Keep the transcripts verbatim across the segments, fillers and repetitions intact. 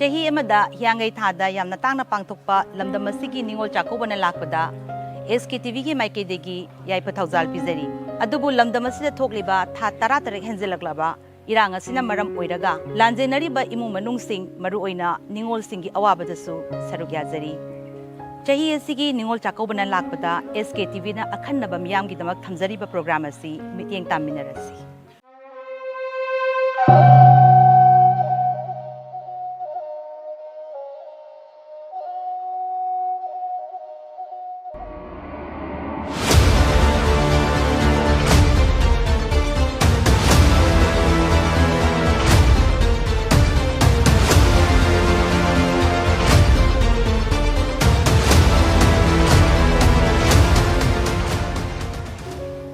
ꯆꯍꯤ ꯑꯃꯗ ꯍꯤꯌꯥꯡꯒꯩ ꯊꯥꯗ ꯌꯥꯝꯅ ꯇꯥꯡꯅ ꯄꯥꯡꯊꯣꯛꯄ ꯂꯝꯗꯝ ꯑꯁꯤꯒꯤ ꯅꯤꯉꯣꯜ ꯆꯥꯛꯀꯧꯕꯅ ꯂꯥꯛꯄꯗ ꯑꯦꯁ ꯀꯦ ꯇꯤ ꯚꯤꯒꯤ ꯃꯥꯏꯀꯩꯗꯒꯤ ꯌꯥꯏꯐ ꯊꯧꯖꯥꯜ ꯄꯤꯖꯔꯤ꯫ ꯑꯗꯨꯕꯨ ꯂꯝꯗꯝ ꯑꯁꯤꯗ ꯊꯣꯛꯂꯤꯕ ꯊꯥ ꯇꯔꯥꯇꯔꯦꯠ ꯍꯦꯟꯖꯤꯜꯂꯛꯂꯕ ꯏꯔꯥꯡ ꯑꯁꯤꯅ ꯃꯔꯝ ꯑꯣꯏꯔꯒ ꯂꯥꯟꯖꯦꯟꯅꯔꯤꯕ ꯏꯃꯨꯡ ꯃꯅꯨꯡꯁꯤꯡ, ꯃꯔꯨꯑꯣꯏꯅ ꯅꯤꯉꯣꯜꯁꯤꯡꯒꯤ ꯑꯋꯥꯕꯗꯁꯨ ꯁꯔꯨꯛ ꯌꯥꯖꯔꯤ꯫ ꯆꯍꯤ ꯑꯁꯤꯒꯤ ꯅꯤꯉꯣꯜ ꯆꯥꯛꯀꯧꯕꯅ ꯂꯥꯛꯄꯗ ꯑꯦꯁ ꯀꯦ ꯇꯤ ꯚꯤꯅ ꯑꯈꯟꯅꯕ ꯃꯤꯌꯥꯝꯒꯤꯗꯃꯛ ꯊꯝꯖꯔꯤꯕ ꯄ꯭ꯔꯣꯒ꯭ꯔꯥꯝ ꯑꯁꯤ ꯃꯤꯠꯌꯦꯡ ꯇꯥꯃꯤꯟꯅꯔꯁꯤ꯫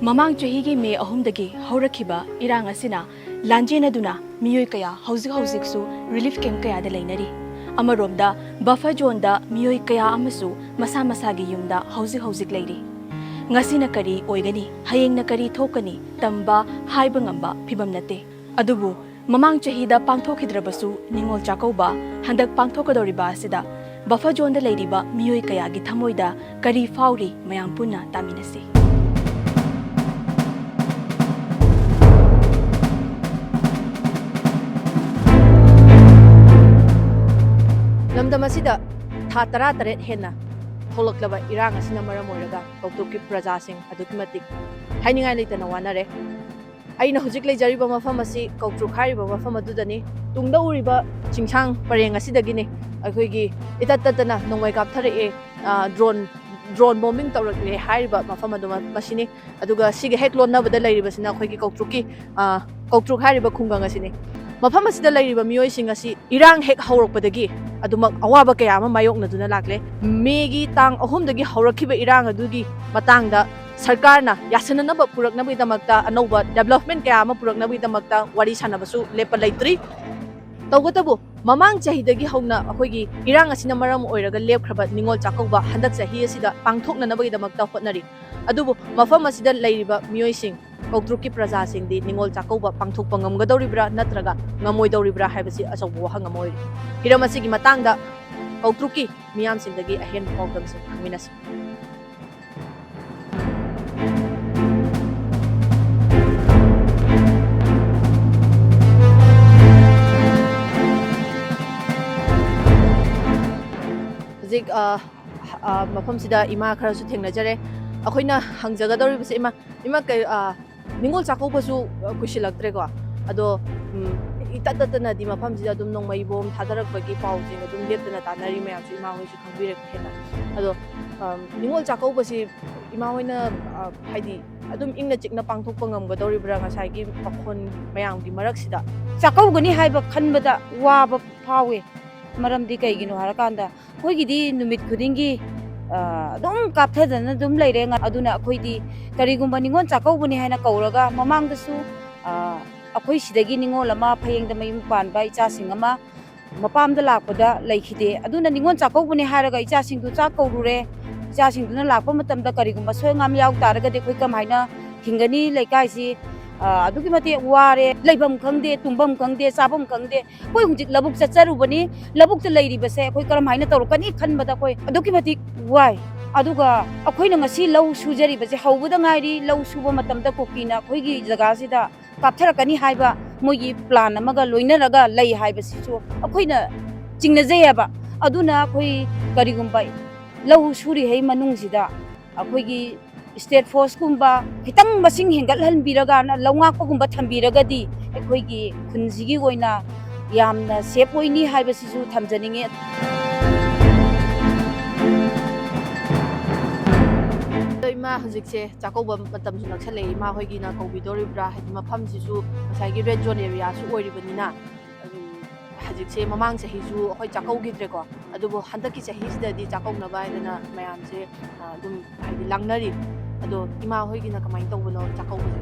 ꯃꯃꯥꯡ ꯆꯍꯤꯒꯤ ꯃꯦ ꯑꯍꯨꯝꯗꯒꯤ ꯍꯧꯔꯛꯈꯤꯕ ꯏꯔꯥꯡ ꯑꯁꯤꯅ ꯂꯥꯟꯖꯦꯟꯅꯗꯨꯅ ꯃꯤꯑꯣꯏ ꯀꯌꯥ ꯍꯧꯖꯤꯛ ꯍꯧꯖꯤꯛꯁꯨ ꯔꯤꯂꯤꯐ ꯀꯦꯝꯞ ꯀꯌꯥꯗ ꯂꯩꯅꯔꯤ꯫ ꯑꯃꯔꯣꯝꯗ ꯕꯐꯔ ꯖꯣꯟꯗ ꯃꯤꯑꯣꯏ ꯀꯌꯥ ꯑꯃꯁꯨ ꯃꯁꯥ ꯃꯁꯥꯒꯤ ꯌꯨꯝꯗ ꯍꯧꯖꯤꯛ ꯍꯧꯖꯤꯛ ꯂꯩꯔꯤ꯫ ꯉꯁꯤꯅ ꯀꯔꯤ ꯑꯣꯏꯒꯅꯤ, ꯍꯌꯦꯡꯅ ꯀꯔꯤ ꯊꯣꯛꯀꯅꯤ, ꯇꯝꯕ, ꯍꯥꯏꯕ ꯉꯝꯕ ꯐꯤꯕꯝ ꯅꯠꯇꯦ꯫ ꯑꯗꯨꯕꯨ ꯃꯃꯥꯡ ꯆꯍꯤꯗ ꯄꯥꯡꯊꯣꯛꯈꯤꯗ꯭ꯔꯕꯁꯨ ꯅꯤꯉꯣꯜ ꯆꯥꯛꯀꯧꯕ ꯍꯟꯗꯛ ꯄꯥꯡꯊꯣꯛꯀꯗꯧꯔꯤꯕ ꯑꯁꯤꯗ ꯕꯐꯔ ꯖꯣꯟꯗ ꯂꯩꯔꯤꯕ ꯃꯤꯑꯣꯏ ꯀꯌꯥꯒꯤ ꯊꯃꯣꯏꯗ ꯀꯔꯤ ꯐꯥꯎꯔꯤ, ꯃꯌꯥꯝ ꯄꯨꯟꯅ ꯇꯥꯃꯤꯟꯅꯁꯤ꯫ ꯂꯝꯗꯝ ꯑꯁꯤꯗ ꯊꯥ ꯇꯔꯥꯇꯔꯦꯠ ꯍꯦꯟꯅ ꯊꯣꯛꯂꯛꯂꯕ ꯏꯔꯥꯡ ꯑꯁꯤꯅ ꯃꯔꯝ ꯑꯣꯏꯔꯒ ꯀꯧꯇ꯭ꯔꯨꯛꯀꯤ ꯄ꯭ꯔꯖꯥꯁꯤꯡ ꯑꯗꯨꯛꯀꯤ ꯃꯇꯤꯛ ꯍꯥꯏꯅꯤꯡꯉꯥꯏ ꯂꯩꯇꯅ ꯋꯥꯅꯔꯦ꯫ ꯑꯩꯅ ꯍꯧꯖꯤꯛ ꯂꯩꯖꯔꯤꯕ ꯃꯐꯝ ꯑꯁꯤ ꯀꯧꯇ꯭ꯔꯨꯛ ꯍꯥꯏꯔꯤꯕ ꯃꯐꯝ ꯑꯗꯨꯗꯅꯤ꯫ ꯇꯨꯡꯗ ꯎꯔꯤꯕ ꯆꯤꯡꯁꯥꯡ ꯄꯔꯦꯡ ꯑꯁꯤꯗꯒꯤꯅꯤ ꯑꯩꯈꯣꯏꯒꯤ ꯏꯇꯠ ꯇꯠꯇꯅ ꯅꯣꯡꯃꯩ ꯀꯥꯞꯊꯔꯛꯑꯦ, ꯑ, ꯗ꯭ꯔꯣꯟ, ꯗ꯭ꯔꯣꯟ ꯕꯣꯝꯕꯤꯡ ꯇꯧꯔꯛꯂꯦ ꯍꯥꯏꯔꯤꯕ ꯃꯐꯝ ꯑꯗꯨ ꯃ-, ꯃꯁꯤꯅꯤ꯫ ꯑꯗꯨꯒ ꯁꯤꯒ ꯍꯦꯛ ꯂꯣꯟꯅꯕꯗ ꯂꯩꯔꯤꯕꯁꯤꯅ ꯑꯩꯈꯣꯏꯒꯤ ꯀꯧꯇ꯭ꯔꯨꯛꯀꯤ, ꯑ, ꯀꯧꯇ꯭ꯔꯨꯛ ꯍꯥꯏꯔꯤꯕ ꯈꯨꯡꯒꯪ ꯑꯁꯤꯅꯤ꯫ ꯃꯐꯝ ꯑꯁꯤꯗ ꯂꯩꯔꯤꯕ ꯃꯤꯑꯣꯏꯁꯤꯡ ꯑꯁꯤ ꯏꯔꯥꯡ ꯍꯦꯛ ꯍꯧꯔꯛꯄꯗꯒꯤ ꯑꯗꯨꯃꯛ ꯑꯋꯥꯕ ꯀꯌꯥ ꯑꯃ ꯃꯥꯌꯣꯛꯅꯗꯨꯅ ꯂꯥꯛꯂꯦ꯫ ꯃꯦꯒꯤ ꯇꯥꯡ ꯑꯍꯨꯝꯗꯒꯤ ꯍꯧꯔꯛꯈꯤꯕ ꯏꯔꯥꯡ ꯑꯗꯨꯒꯤ ꯃꯇꯥꯡꯗ ꯁꯔꯀꯥꯔꯅ ꯌꯥꯁꯤꯟꯅꯅꯕ ꯄꯨꯔꯛꯅꯕꯒꯤꯗꯃꯛꯇ ꯑꯅꯧꯕ ꯗꯦꯕꯂꯞꯃꯦꯟ ꯀꯌꯥ ꯑꯃ ꯄꯨꯔꯛꯅꯕꯒꯤꯗꯃꯛꯇ ꯋꯥꯔꯤ ꯁꯥꯟꯅꯕꯁꯨ ꯂꯦꯞꯄ ꯂꯩꯇ꯭ꯔꯤ꯫ ꯇꯧꯕꯇꯕꯨ ꯃꯃꯥꯡ ꯆꯍꯤꯗꯒꯤ ꯍꯧꯅ ꯑꯩꯈꯣꯏꯒꯤ ꯏꯔꯥꯡ ꯑꯁꯤꯅ ꯃꯔꯝ ꯑꯣꯏꯔꯒ ꯂꯦꯞꯈ꯭ꯔꯕ ꯅꯤꯉꯣꯜ ꯆꯥꯛꯀꯧꯕ ꯍꯟꯗꯛ ꯆꯍꯤ ꯑꯁꯤꯗ ꯄꯥꯡꯊꯣꯛꯅꯅꯕꯒꯤꯗꯃꯛꯇ ꯍꯣꯠꯅꯔꯤ꯫ ꯑꯗꯨꯕꯨ ꯃꯐꯝ ꯑꯁꯤꯗ ꯂꯩꯔꯤꯕ ꯃꯤꯑꯣꯏꯁꯤꯡ, ꯀꯧꯇ꯭ꯔꯨꯛꯀꯤ ꯄ꯭ꯔꯖꯥꯁꯤꯡꯗꯤ ꯅꯤꯉꯣꯜ ꯆꯥꯛꯀꯧꯕ ꯄꯥꯡꯊꯣꯛꯄ ꯉꯝꯒꯗꯧꯔꯤꯕ꯭ꯔꯥ ꯅꯠꯇ꯭ꯔꯒ ꯉꯝꯃꯣꯏꯗꯧꯔꯤꯕ꯭ꯔꯥ ꯍꯥꯏꯕꯁꯤ ꯑꯆꯧꯕ ꯋꯥꯍꯪ ꯑꯃ ꯑꯣꯏꯔꯤ꯫ ꯍꯤꯔꯝ ꯑꯁꯤꯒꯤ ꯃꯇꯥꯡꯗ ꯀꯧꯇ꯭ꯔꯨꯛꯀꯤ ꯃꯤꯌꯥꯝꯁꯤꯡꯗꯒꯤ ꯑꯍꯦꯟꯕ ꯄꯥꯎꯗꯝꯁꯤꯡ ꯈꯪꯃꯤꯟꯅꯁꯤ꯫ ꯍꯧꯖꯤꯛ, ꯑ, ꯑ, ꯃꯐꯝꯁꯤꯗ ꯏꯃꯥ ꯈꯔꯁꯨ ꯊꯦꯡꯅꯖꯔꯦ꯫ ꯑꯩꯈꯣꯏꯅ ꯍꯪꯖꯒꯗꯧꯔꯤꯕꯁꯦ, ꯏꯃꯥ, ꯏꯃꯥ, ꯀꯩ, ꯑ, ꯅꯤꯉꯣꯜ ꯆꯥꯛꯀꯧꯕꯁꯨ, ꯑ, ꯀꯨꯏꯁꯤꯜꯂꯛꯇ꯭ꯔꯦꯀꯣ꯫ ꯑꯗꯣ, ꯎꯝ, ꯏꯇꯠ ꯇꯠꯇꯅꯗꯤ ꯃꯐꯝꯁꯤꯗ ꯑꯗꯨꯝ ꯅꯣꯡꯃꯩ ꯕꯣꯝ ꯊꯥꯗꯔꯛꯄꯒꯤ ꯄꯥꯎꯁꯤꯡ ꯑꯗꯨꯝ ꯂꯦꯞꯇꯅ ꯇꯥꯟꯅꯔꯤ ꯃꯌꯥꯝꯁꯨ ꯏꯃꯥ ꯍꯣꯏꯁꯨ ꯈꯪꯕꯤꯔꯦ ꯍꯦꯟꯅ꯫ ꯑꯗꯣ, ꯑ, ꯅꯤꯉꯣꯜ ꯆꯥꯛꯀꯧꯕꯁꯤ ꯏꯃꯥ ꯍꯣꯏꯅ, ꯑ, ꯍꯥꯏꯗꯤ ꯑꯗꯨꯝ ꯏꯪꯅ ꯆꯤꯛꯅ ꯄꯥꯡꯊꯣꯛꯄ ꯉꯝꯒꯗꯧꯔꯤꯕ꯭ꯔꯥ ꯉꯁꯥꯏꯒꯤ ꯃꯈꯣꯟ ꯃꯌꯥꯝꯒꯤ ꯃꯔꯛꯁꯤꯗ? ꯆꯥꯛꯀꯧꯒꯅꯤ ꯍꯥꯏꯕ ꯈꯟꯕꯗ ꯋꯥꯕ ꯐꯥꯎꯋꯦ꯫ ꯃꯔꯝꯗꯤ ꯀꯩꯒꯤꯅꯣ ꯍꯥꯏꯔꯀꯥꯟꯗ, ꯑꯩꯈꯣꯏꯒꯤꯗꯤ ꯅꯨꯃꯤꯠ ꯈꯨꯗꯤꯡꯒꯤ, ꯑ, ꯑꯗꯨꯝ ꯀꯥꯞꯊꯗꯅ ꯑꯗꯨꯝ ꯂꯩꯔꯦ꯫ ꯑꯗꯨꯅ ꯑꯩꯈꯣꯏꯗꯤ ꯀꯔꯤꯒꯨꯝꯕ ꯅꯤꯉꯣꯜ ꯆꯥꯛꯀꯧꯕꯅꯤ ꯍꯥꯏꯅ ꯀꯧꯔꯒ, ꯃꯃꯥꯡꯗꯁꯨ, ꯑ, ꯑꯩꯈꯣꯏ ꯁꯤꯗꯒꯤ ꯅꯤꯉꯣꯜ ꯑꯃ ꯐꯌꯦꯡꯗ ꯃꯌꯨꯝ ꯄꯥꯟꯕ ꯏꯆꯥꯁꯤꯡ ꯑꯃ ꯃꯄꯥꯝꯗ ꯂꯥꯛꯄꯗ ꯂꯩꯈꯤꯗꯦ꯫ ꯑꯗꯨꯅ ꯅꯤꯉꯣꯜ ꯆꯥꯛꯀꯧꯕꯅꯤ ꯍꯥꯏꯔꯒ ꯏꯆꯥꯁꯤꯡꯗꯨ ꯆꯥꯛ ꯀꯧꯔꯨꯔꯦ꯫ ꯏꯆꯥꯁꯤꯡꯗꯨꯅ ꯂꯥꯛꯄ ꯃꯇꯝꯗ ꯀꯔꯤꯒꯨꯝꯕ ꯁꯣꯏ ꯉꯥꯝ ꯌꯥꯎ ꯇꯥꯔꯒꯗꯤ ꯑꯩꯈꯣꯏ ꯀꯃꯥꯏꯅ ꯍꯤꯡꯒꯅꯤ? ꯂꯩꯀꯥꯏꯁꯤ, ꯑ, ꯑꯗꯨꯛꯀꯤ ꯃꯇꯤꯛ ꯋꯥꯔꯦ꯫ ꯂꯩꯐꯝ ꯈꯪꯗꯦ, ꯇꯨꯝꯐꯝ ꯈꯪꯗꯦ, ꯆꯥꯐꯝ ꯈꯪꯗꯦ꯫ ꯑꯩꯈꯣꯏ ꯍꯧꯖꯤꯛ ꯂꯧꯕꯨꯛ ꯆꯠꯆꯔꯨꯕꯅꯤ꯫ ꯂꯧꯕꯨꯛꯇ ꯂꯩꯔꯤꯕꯁꯦ ꯑꯩꯈꯣꯏ ꯀꯔꯝꯍꯥꯏꯅ ꯇꯧꯔꯛꯀꯅꯤ ꯈꯟꯕꯗ ꯑꯩꯈꯣꯏ ꯑꯗꯨꯛꯀꯤ ꯃꯇꯤꯛ ꯋꯥꯏ꯫ ꯑꯗꯨꯒ ꯑꯩꯈꯣꯏꯅ ꯉꯁꯤ ꯂꯧ ꯁꯨꯖꯔꯤꯕꯁꯦ ꯍꯧꯕꯗ ꯉꯥꯏꯔꯤ꯫ ꯂꯧ ꯁꯨꯕ ꯃꯇꯝꯗ ꯀꯨꯀꯤꯅ ꯑꯩꯈꯣꯏꯒꯤ ꯖꯒꯥꯁꯤꯗ ꯀꯥꯞꯊꯔꯛꯀꯅꯤ ꯍꯥꯏꯕ ꯃꯣꯏꯒꯤ plan ꯑꯃꯒ ꯂꯣꯏꯅꯔꯒ ꯂꯩ ꯍꯥꯏꯕꯁꯤꯁꯨ ꯑꯩꯈꯣꯏꯅ ꯆꯤꯡꯅꯖꯩ ꯍꯥꯏꯕ꯫ ꯑꯗꯨꯅ ꯑꯩꯈꯣꯏ ꯀꯔꯤꯒꯨꯝꯕ ꯂꯧ ꯁꯨꯔꯤꯉꯩ ꯃꯅꯨꯡꯁꯤꯗ ꯑꯩꯈꯣꯏꯒꯤ state forceꯀꯨꯝꯕ ꯈꯤꯇꯪ ꯃꯁꯤꯡ ꯍꯦꯟꯒꯠꯍꯟꯕꯤꯔꯒ ꯂꯧ ꯉꯥꯛꯄꯒꯨꯝꯕ ꯊꯝꯕꯤꯔꯒꯗꯤ ꯑꯩꯈꯣꯏꯒꯤ ꯈꯨꯟꯁꯤꯒꯤ ꯑꯣꯏꯅ ꯌꯥꯝꯅ safe ꯑꯣꯏꯅꯤ ꯍꯥꯏꯕꯁꯤꯁꯨ ꯊꯝꯖꯅꯤꯡꯉꯤ꯫ ꯑꯗꯣ ꯏꯃꯥ, ꯍꯧꯖꯤꯛꯁꯦ ꯆꯥꯛꯀꯧꯕ ꯃꯇꯝꯁꯨ ꯅꯛꯁꯜꯂꯛꯑꯦ꯫ ꯏꯃꯥ ꯍꯣꯏꯒꯤꯅ ꯀꯧꯕꯤꯗꯣꯔꯤꯕ꯭ꯔꯥ? ꯍꯥꯏꯗꯤ ꯃꯐꯝꯁꯤꯁꯨ ꯉꯁꯥꯏꯒꯤ red zone areaꯁꯨ ꯑꯣꯏꯔꯤꯕꯅꯤꯅ, ꯑꯗꯨꯝ ꯍꯧꯖꯤꯛꯁꯦ ꯃꯃꯥꯡ ꯆꯍꯤꯁꯨ ꯑꯩꯈꯣꯏ ꯆꯥꯛꯀꯧꯈꯤꯗ꯭ꯔꯦꯀꯣ꯫ ꯑꯗꯨꯕꯨ ꯍꯟꯗꯛꯀꯤ ꯆꯍꯤꯁꯤꯗꯗꯤ ꯆꯥꯛꯀꯧꯅꯕ ꯍꯥꯏꯗꯅ ꯃꯌꯥꯝꯁꯦ, ꯑ, ꯑꯗꯨꯝ ꯍꯥꯏꯗꯤ ꯂꯥꯡꯅꯔꯤ꯫ ꯑꯗꯣ ꯏꯃꯥ ꯍꯣꯏꯒꯤꯅ ꯀꯃꯥꯏꯅ ꯇꯧꯕꯅꯣ ꯆꯥꯛꯀꯧꯕꯁꯦ?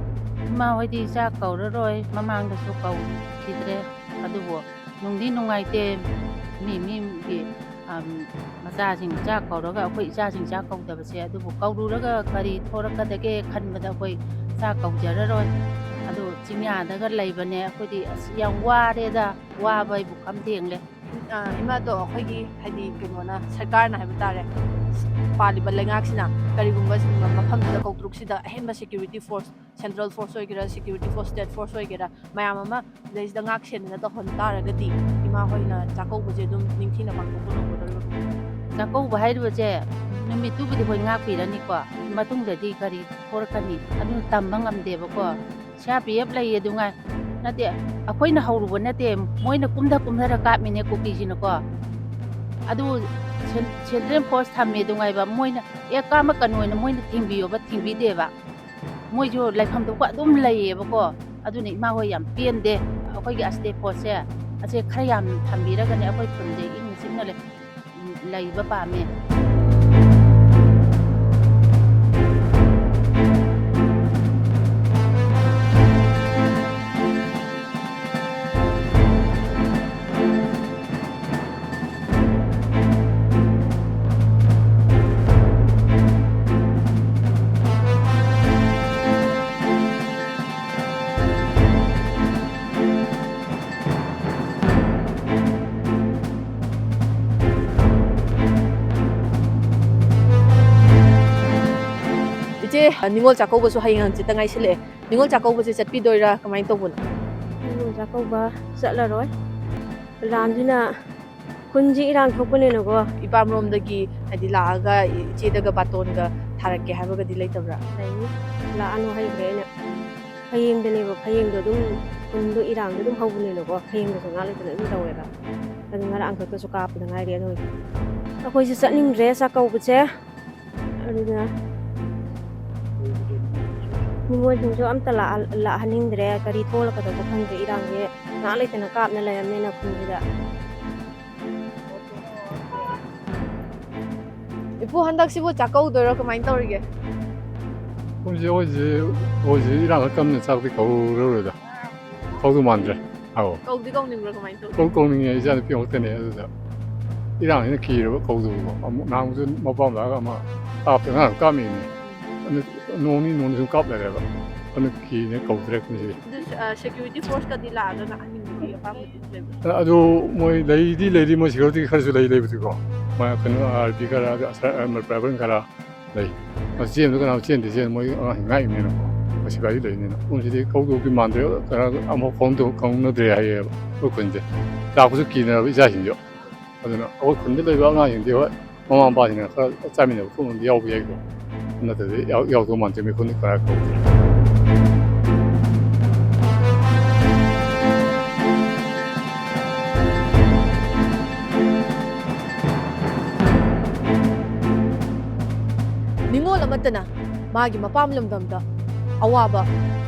ꯏꯃꯥ ꯍꯣꯏꯗꯤ ꯆꯥꯛ ꯀꯧꯔꯔꯣꯏ, ꯃꯃꯥꯡꯗꯁꯨ ꯀꯧꯈꯤꯗ꯭ꯔꯦ꯫ ꯑꯗꯨꯕꯨ ꯅꯨꯡꯗꯤ ꯅꯨꯡꯉꯥꯏꯇꯦ, ꯃꯤ ꯃꯤꯒꯤ, ꯑꯝ, ꯃꯆꯥꯁꯤꯡ ꯆꯥꯛ ꯀꯧꯔꯒ ꯑꯩꯈꯣꯏ ꯏꯆꯥꯁꯤꯡ ꯆꯥꯛ ꯀꯧꯗꯕꯁꯦ꯫ ꯑꯗꯨꯕꯨ ꯀꯧꯔꯨꯔꯒ ꯀꯔꯤ ꯊꯣꯔꯛꯀꯗꯒꯦ ꯈꯟꯕꯗ ꯑꯩꯈꯣꯏ ꯆꯥꯛ ꯀꯧꯖꯔꯔꯣꯏ꯫ ꯑꯗꯨ ꯆꯤꯡꯌꯥꯗꯒ ꯂꯩꯕꯅꯦ ꯑꯩꯈꯣꯏꯗꯤ꯫ ꯑꯁ, ꯌꯥꯝ ꯋꯥꯔꯦꯗ, ꯋꯥꯕ ꯍꯥꯏꯕꯨ ꯈꯝ ꯊꯦꯡꯂꯦ꯫ ꯑ, ꯏꯃꯥꯗꯣ ꯑꯩꯈꯣꯏꯒꯤ, ꯍꯥꯏꯗꯤ, ꯀꯩꯅꯣꯅ, ꯁꯔꯀꯥꯔꯅ ꯍꯥꯏꯕ ꯇꯥꯔꯦ, ꯄꯥꯜꯂꯤꯕ ꯂꯩꯉꯥꯛꯁꯤꯅ ꯀꯔꯤꯒꯨꯝꯕ ꯃꯐꯝꯗꯨꯗ ꯀꯧꯇ꯭ꯔꯨꯛꯁꯤꯗ ꯑꯍꯦꯟꯕ security force, central force ꯑꯣꯏꯒꯦꯔꯥ, security force, state force ꯑꯣꯏꯒꯦꯔꯥ, ꯃꯌꯥꯝ ꯑꯃ ꯁꯤꯗꯩꯁꯤꯗ ꯉꯥꯛ ꯁꯦꯟꯗꯅ ꯇꯧꯍꯟ ꯇꯥꯔꯒꯗꯤ, ꯏꯃꯥ ꯍꯣꯏꯅ ꯆꯥꯛꯀꯧꯕꯁꯦ ꯑꯗꯨꯝ ꯅꯤꯡꯊꯤꯅ ꯄꯥꯡꯊꯣꯛꯄ ꯉꯝꯒꯗꯧꯔꯤꯕ꯭ꯔꯥ? ꯆꯥꯛꯀꯧꯕ ꯍꯥꯏꯔꯤꯕꯁꯦ ꯅꯨꯃꯤꯠꯇꯨꯕꯨꯗꯤ ꯍꯣꯏ ꯉꯥꯛꯄꯤꯔꯅꯤꯀꯣ, ꯃꯇꯨꯡꯗꯗꯤ ꯀꯔꯤ ꯊꯣꯔꯛꯀꯅꯤ, ꯑꯗꯨꯅ ꯇꯝꯕ ꯉꯝꯗꯦꯕꯀꯣ꯫ ꯁꯤ ꯑꯥꯔ ꯄꯤ ꯑꯦꯐ ꯂꯩꯌꯦ ꯑꯗꯨꯉꯥꯏ, ꯅꯠꯇꯦ, ꯑꯩꯈꯣꯏꯅ ꯍꯧꯔꯨꯕ ꯅꯠꯇꯦ, ꯃꯣꯏꯅ ꯀꯨꯝꯊ ꯀꯨꯝꯊꯔ ꯀꯥꯞꯃꯤꯅꯦ ꯀꯨꯀꯤꯁꯤꯅꯀꯣ꯫ ꯑꯗꯨ ꯁꯦꯟ-, ꯁꯦꯟꯇ꯭ꯔꯦꯜ ꯐꯣꯔꯁ ꯊꯝꯃꯦ ꯑꯗꯨꯉꯥꯏꯕ, ꯃꯣꯏꯅ ꯑꯦ ꯀꯥꯞꯃꯛꯀꯅꯣꯅ ꯃꯣꯏꯅ ꯊꯤꯡꯕꯤꯌꯣꯕ, ꯊꯤꯡꯕꯤꯗꯦꯕ꯫ ꯃꯣꯏꯁꯨ ꯂꯩꯐꯝ ꯊꯣꯛꯄ ꯑꯗꯨꯝ ꯂꯩꯌꯦꯕꯀꯣ꯫ ꯑꯗꯨꯅ ꯏꯃꯥ ꯍꯣꯏ ꯌꯥꯝ ꯄꯦꯟꯗꯦ꯫ ꯑꯩꯈꯣꯏꯒꯤ ꯑꯁꯇꯦ ꯄꯣꯠꯁꯦ ꯑꯁꯦ ꯈꯔ ꯌꯥꯝ ꯊꯝꯕꯤꯔꯒꯅꯦ ꯑꯩꯈꯣꯏ ꯈꯨꯟꯁꯦ ꯏꯪꯅ ꯆꯤꯛꯅ ꯂꯩ-, ꯂꯩꯕ ꯄꯥꯝꯃꯦ꯫ ꯏꯆꯦ, ꯅꯤꯉꯣꯜ ꯆꯥꯛꯀꯧꯕꯁꯨ ꯍꯌꯦꯡ ꯍꯪꯆꯤꯠꯇ ꯉꯥꯏꯁꯤꯜꯂꯛꯑꯦ꯫ ꯅꯤꯉꯣꯜ ꯆꯥꯛꯀꯧꯕꯁꯦ ꯆꯠꯄꯤꯗꯣꯏꯔꯥ, ꯀꯃꯥꯏꯅ ꯇꯧꯕꯅꯣ? ꯅꯤꯉꯣꯜ ꯆꯥꯛꯀꯧꯕ ꯆꯠꯂꯔꯣꯏ꯫ ꯂꯥꯟꯁꯤꯅ ꯈꯨꯟꯁꯤ ꯏꯔꯥꯡ ꯊꯣꯛꯄꯅꯤꯅꯀꯣ꯫ ꯏꯄꯥꯝꯔꯣꯝꯗꯒꯤ, ꯍꯥꯏꯗꯤ, ꯂꯥꯛꯑꯒ ꯏꯆꯦꯗꯒ ꯕꯥꯇꯣꯟꯒ ꯊꯥꯔꯛꯀꯦ ꯍꯥꯏꯕꯒꯗꯤ ꯂꯩꯇꯕ꯭ꯔꯥ? ꯂꯩꯅꯤ꯫ ꯂꯥꯛꯑꯅꯨ ꯍꯥꯏꯈ꯭ꯔꯦ ꯑꯩꯅ꯫ ꯐꯌꯦꯡꯗꯅꯦꯕ, ꯐꯌꯦꯡꯗꯣ ꯑꯗꯨꯝ ꯈꯨꯟꯗꯣ ꯏꯔꯥꯡꯗꯣ ꯑꯗꯨꯝ ꯍꯧꯕꯅꯤꯅꯀꯣ, ꯐꯌꯦꯡꯗꯁꯨ ꯉꯥꯛ ꯂꯩꯇꯅ ꯑꯗꯨꯝ ꯇꯧꯋꯦꯕ꯫ ꯑꯗꯨ ꯉꯔꯥꯡ ꯈꯛꯇꯁꯨ ꯀꯥꯞꯄꯗ ꯉꯥꯏꯔꯤ꯫ ꯑꯗꯨ ꯑꯩꯈꯣꯏꯁꯨ ꯆꯠꯅꯤꯡꯗ꯭ꯔꯦ ꯆꯥꯛꯀꯧꯕꯁꯦ꯫ ꯑꯗꯨꯅ ꯅꯤꯉꯣꯜꯁꯤꯡꯁꯨ ꯑꯝꯇ ꯂꯥꯛꯍ-, ꯂꯥꯛꯍꯟꯅꯤꯡꯗ꯭ꯔꯦ꯫ ꯀꯔꯤ ꯊꯣꯛꯂꯛꯀꯗꯧꯕ ꯈꯪꯗ꯭ꯔꯦ ꯏꯔꯥꯡꯁꯦ꯫ ꯉꯥꯏꯍꯥꯛ ꯂꯩꯇꯅ ꯀꯥꯞꯅ ꯂꯩꯔꯝꯅꯤꯅ ꯈꯨꯟꯁꯤꯗ꯫ ꯏꯄꯨ, ꯍꯟꯗꯛꯁꯤꯕꯨ ꯆꯥꯛꯀꯧꯗꯣꯏꯔꯣ, ꯀꯃꯥꯏꯅ ꯇꯧꯔꯤꯒꯦ? ꯀꯨꯝꯁꯤ ꯑꯩꯈꯣꯏꯁꯤ, ꯑꯩꯈꯣꯏꯁꯤ ꯏꯔꯥꯡ ꯈꯔ ꯀꯟꯅ ꯆꯥꯛꯇꯤ ꯀꯧꯔꯔꯣꯏꯗ꯫ ꯀꯧꯗꯧ ꯃꯥꯟꯗ꯭ꯔꯦ꯫ ꯑꯧ꯫ ꯀꯧꯗꯤ ꯀꯧꯅꯤꯡꯕ꯭ꯔꯣ, ꯀꯃꯥꯏꯅ ꯇꯧꯒꯦ? ꯀꯧ-, ꯀꯧꯅꯤꯡꯉꯦ, ꯏꯆꯥ ꯅꯨꯄꯤ ꯑꯃꯈꯛꯇꯅꯦ꯫ ꯑꯗꯨꯗ ꯏꯔꯥꯡꯁꯤꯅ ꯀꯤꯔꯕ ꯀꯧꯗꯧꯕ꯫ ꯑꯃꯨꯛ ꯅꯍꯥꯟꯁꯨ ꯃꯄꯥꯝ ꯂꯥꯛꯑꯒ ꯑꯃ ꯀꯥꯞꯇ ꯉꯔꯥꯡ ꯀꯥꯞꯃꯤꯅꯤ꯫ ꯑꯗꯨ ꯅꯣꯡꯅꯤ ꯅꯣꯡꯅꯤ ꯁꯨꯝ ꯀꯥꯞ ꯂꯩꯔꯦꯕ꯫ ꯑꯗꯨꯅ ꯀꯤꯅ ꯀꯧꯗ꯭ꯔꯦ ꯀꯨꯝꯁꯤꯗꯤ꯫ ꯑꯗꯨ ꯁꯦꯀ꯭ꯌꯨꯔꯤꯇꯤ ꯐꯣꯔꯁꯀꯗꯤ ꯂꯥꯛꯑꯒ ꯅꯍꯥꯟꯒꯤ ꯑꯄꯥꯝꯕꯗꯤ ꯂꯩꯕ꯭ꯔꯥ? ꯑꯗꯨ ꯃꯣꯏ ꯂꯩꯗꯤ ꯂꯩꯔꯤ, ꯃꯣꯏ ꯁꯦꯀ꯭ꯌꯨꯔꯤꯇꯤ ꯈꯔꯁꯨ ꯂꯩ ꯂꯩꯕꯗꯤꯀꯣ꯫ ꯃꯣꯏ ꯀꯩꯅꯣ ꯑꯥꯔ ꯄꯤ ꯈꯔ, ꯑꯗꯨ ꯑꯁ-, ꯑ, ꯄ꯭ꯔꯥꯏꯚꯦꯠ ꯈꯔ ꯂꯩ꯫ ꯑꯗꯨ ꯆꯦꯟꯕꯗꯣ ꯀꯅꯥ ꯆꯦꯟꯗꯦ, ꯆꯦꯟ ꯃꯣꯏ ꯑꯉꯥꯡꯁꯤꯡ ꯉꯥꯛꯏꯕꯅꯤꯅꯀꯣ꯫ ꯃꯣꯏ ꯁꯤꯐꯥꯏꯗꯤ ꯂꯩꯕꯅꯤꯅ꯫ ꯀꯨꯝꯁꯤꯗꯤ ꯀꯧꯗꯧꯗꯤ ꯃꯥꯟꯗ꯭ꯔꯦ, ꯀꯅꯥ ꯑꯃꯐꯥꯎ ꯐꯥꯎꯅꯗ-, ꯐꯥꯎꯅꯗ꯭ꯔꯦ ꯍꯥꯏꯌꯦꯕ ꯑꯩꯈꯣꯏ ꯈꯨꯟꯁꯦ꯫ ꯂꯥꯛꯄꯁꯨ ꯀꯤꯅꯔꯕ ꯏꯆꯥꯁꯤꯡꯁꯨ꯫ ꯑꯗꯨꯅ ꯑꯩꯈꯣꯏ ꯈꯨꯟꯗ ꯂꯩꯕ ꯑꯉꯥꯡꯁꯤꯡꯗꯤ ꯍꯣꯏ ꯃꯃꯥ ꯃꯄꯥꯁꯤꯡꯅ ꯈꯔ ꯆꯥꯃꯤꯟꯅꯕ ꯈꯣꯠꯃꯤꯟꯅꯕꯗꯤ ꯌꯥꯎꯕ ꯌꯥꯏꯀꯣ꯫ ꯅꯠꯇ꯭ꯔꯗꯤ ꯌꯥꯎ-, ꯌꯥꯎꯗꯧ ꯃꯥꯟꯗꯦ, ꯃꯤꯈꯨꯟꯗꯤ ꯀꯅꯥ ꯀꯧꯗ꯭ꯔꯦ꯫ ꯅꯤꯉꯣꯜ ꯑꯃꯠꯇꯅ ꯃꯥꯒꯤ ꯃꯄꯥꯝ ꯂꯝꯗꯝꯗ ꯑꯋꯥꯕ,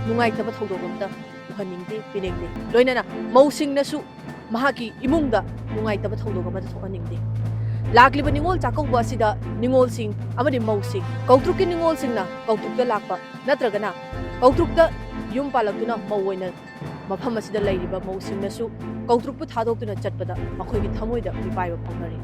ꯅꯨꯡꯉꯥꯏꯇꯕ ꯊꯧꯗꯣꯛ ꯑꯃꯠꯇ ꯎꯍꯟꯅꯤꯡꯗꯦ, ꯄꯤꯅꯤꯡꯗꯦ꯫ ꯂꯣꯏꯅꯅ ꯃꯧꯁꯤꯡꯅꯁꯨ ꯃꯍꯥꯛꯀꯤ ꯏꯃꯨꯡꯗ ꯅꯨꯡꯉꯥꯏꯇꯕ ꯊꯧꯗꯣꯛ ꯑꯃꯠꯇ ꯊꯣꯛꯍꯟꯅꯤꯡꯗꯦ꯫ ꯂꯥꯛꯂꯤꯕ ꯅꯤꯉꯣꯜ ꯆꯥꯛꯀꯧꯕ ꯑꯁꯤꯗ ꯅꯤꯉꯣꯜꯁꯤꯡ ꯑꯃꯗꯤ ꯃꯧꯁꯤꯡ, ꯀꯧꯇ꯭ꯔꯨꯛꯀꯤ ꯅꯤꯉꯣꯜꯁꯤꯡꯅ ꯀꯧꯇ꯭ꯔꯨꯛꯇ ꯂꯥꯛꯄ ꯅꯠꯇ꯭ꯔꯒꯅ ꯀꯧꯇ꯭ꯔꯨꯛꯇ ꯌꯨꯝ ꯄꯥꯜꯂꯛꯇꯨꯅ ꯃꯧ ꯑꯣꯏꯅ ꯃꯐꯝ ꯑꯁꯤꯗ ꯂꯩꯔꯤꯕ ꯃꯧꯁꯤꯡꯅꯁꯨ ꯀꯧꯇ꯭ꯔꯨꯛꯄꯨ ꯊꯥꯗꯣꯛꯇꯨꯅ ꯆꯠꯄꯗ ꯃꯈꯣꯏꯒꯤ ꯊꯃꯣꯏꯗ ꯃꯤꯄꯥꯏꯕ ꯐꯥꯎꯅꯔꯤ꯫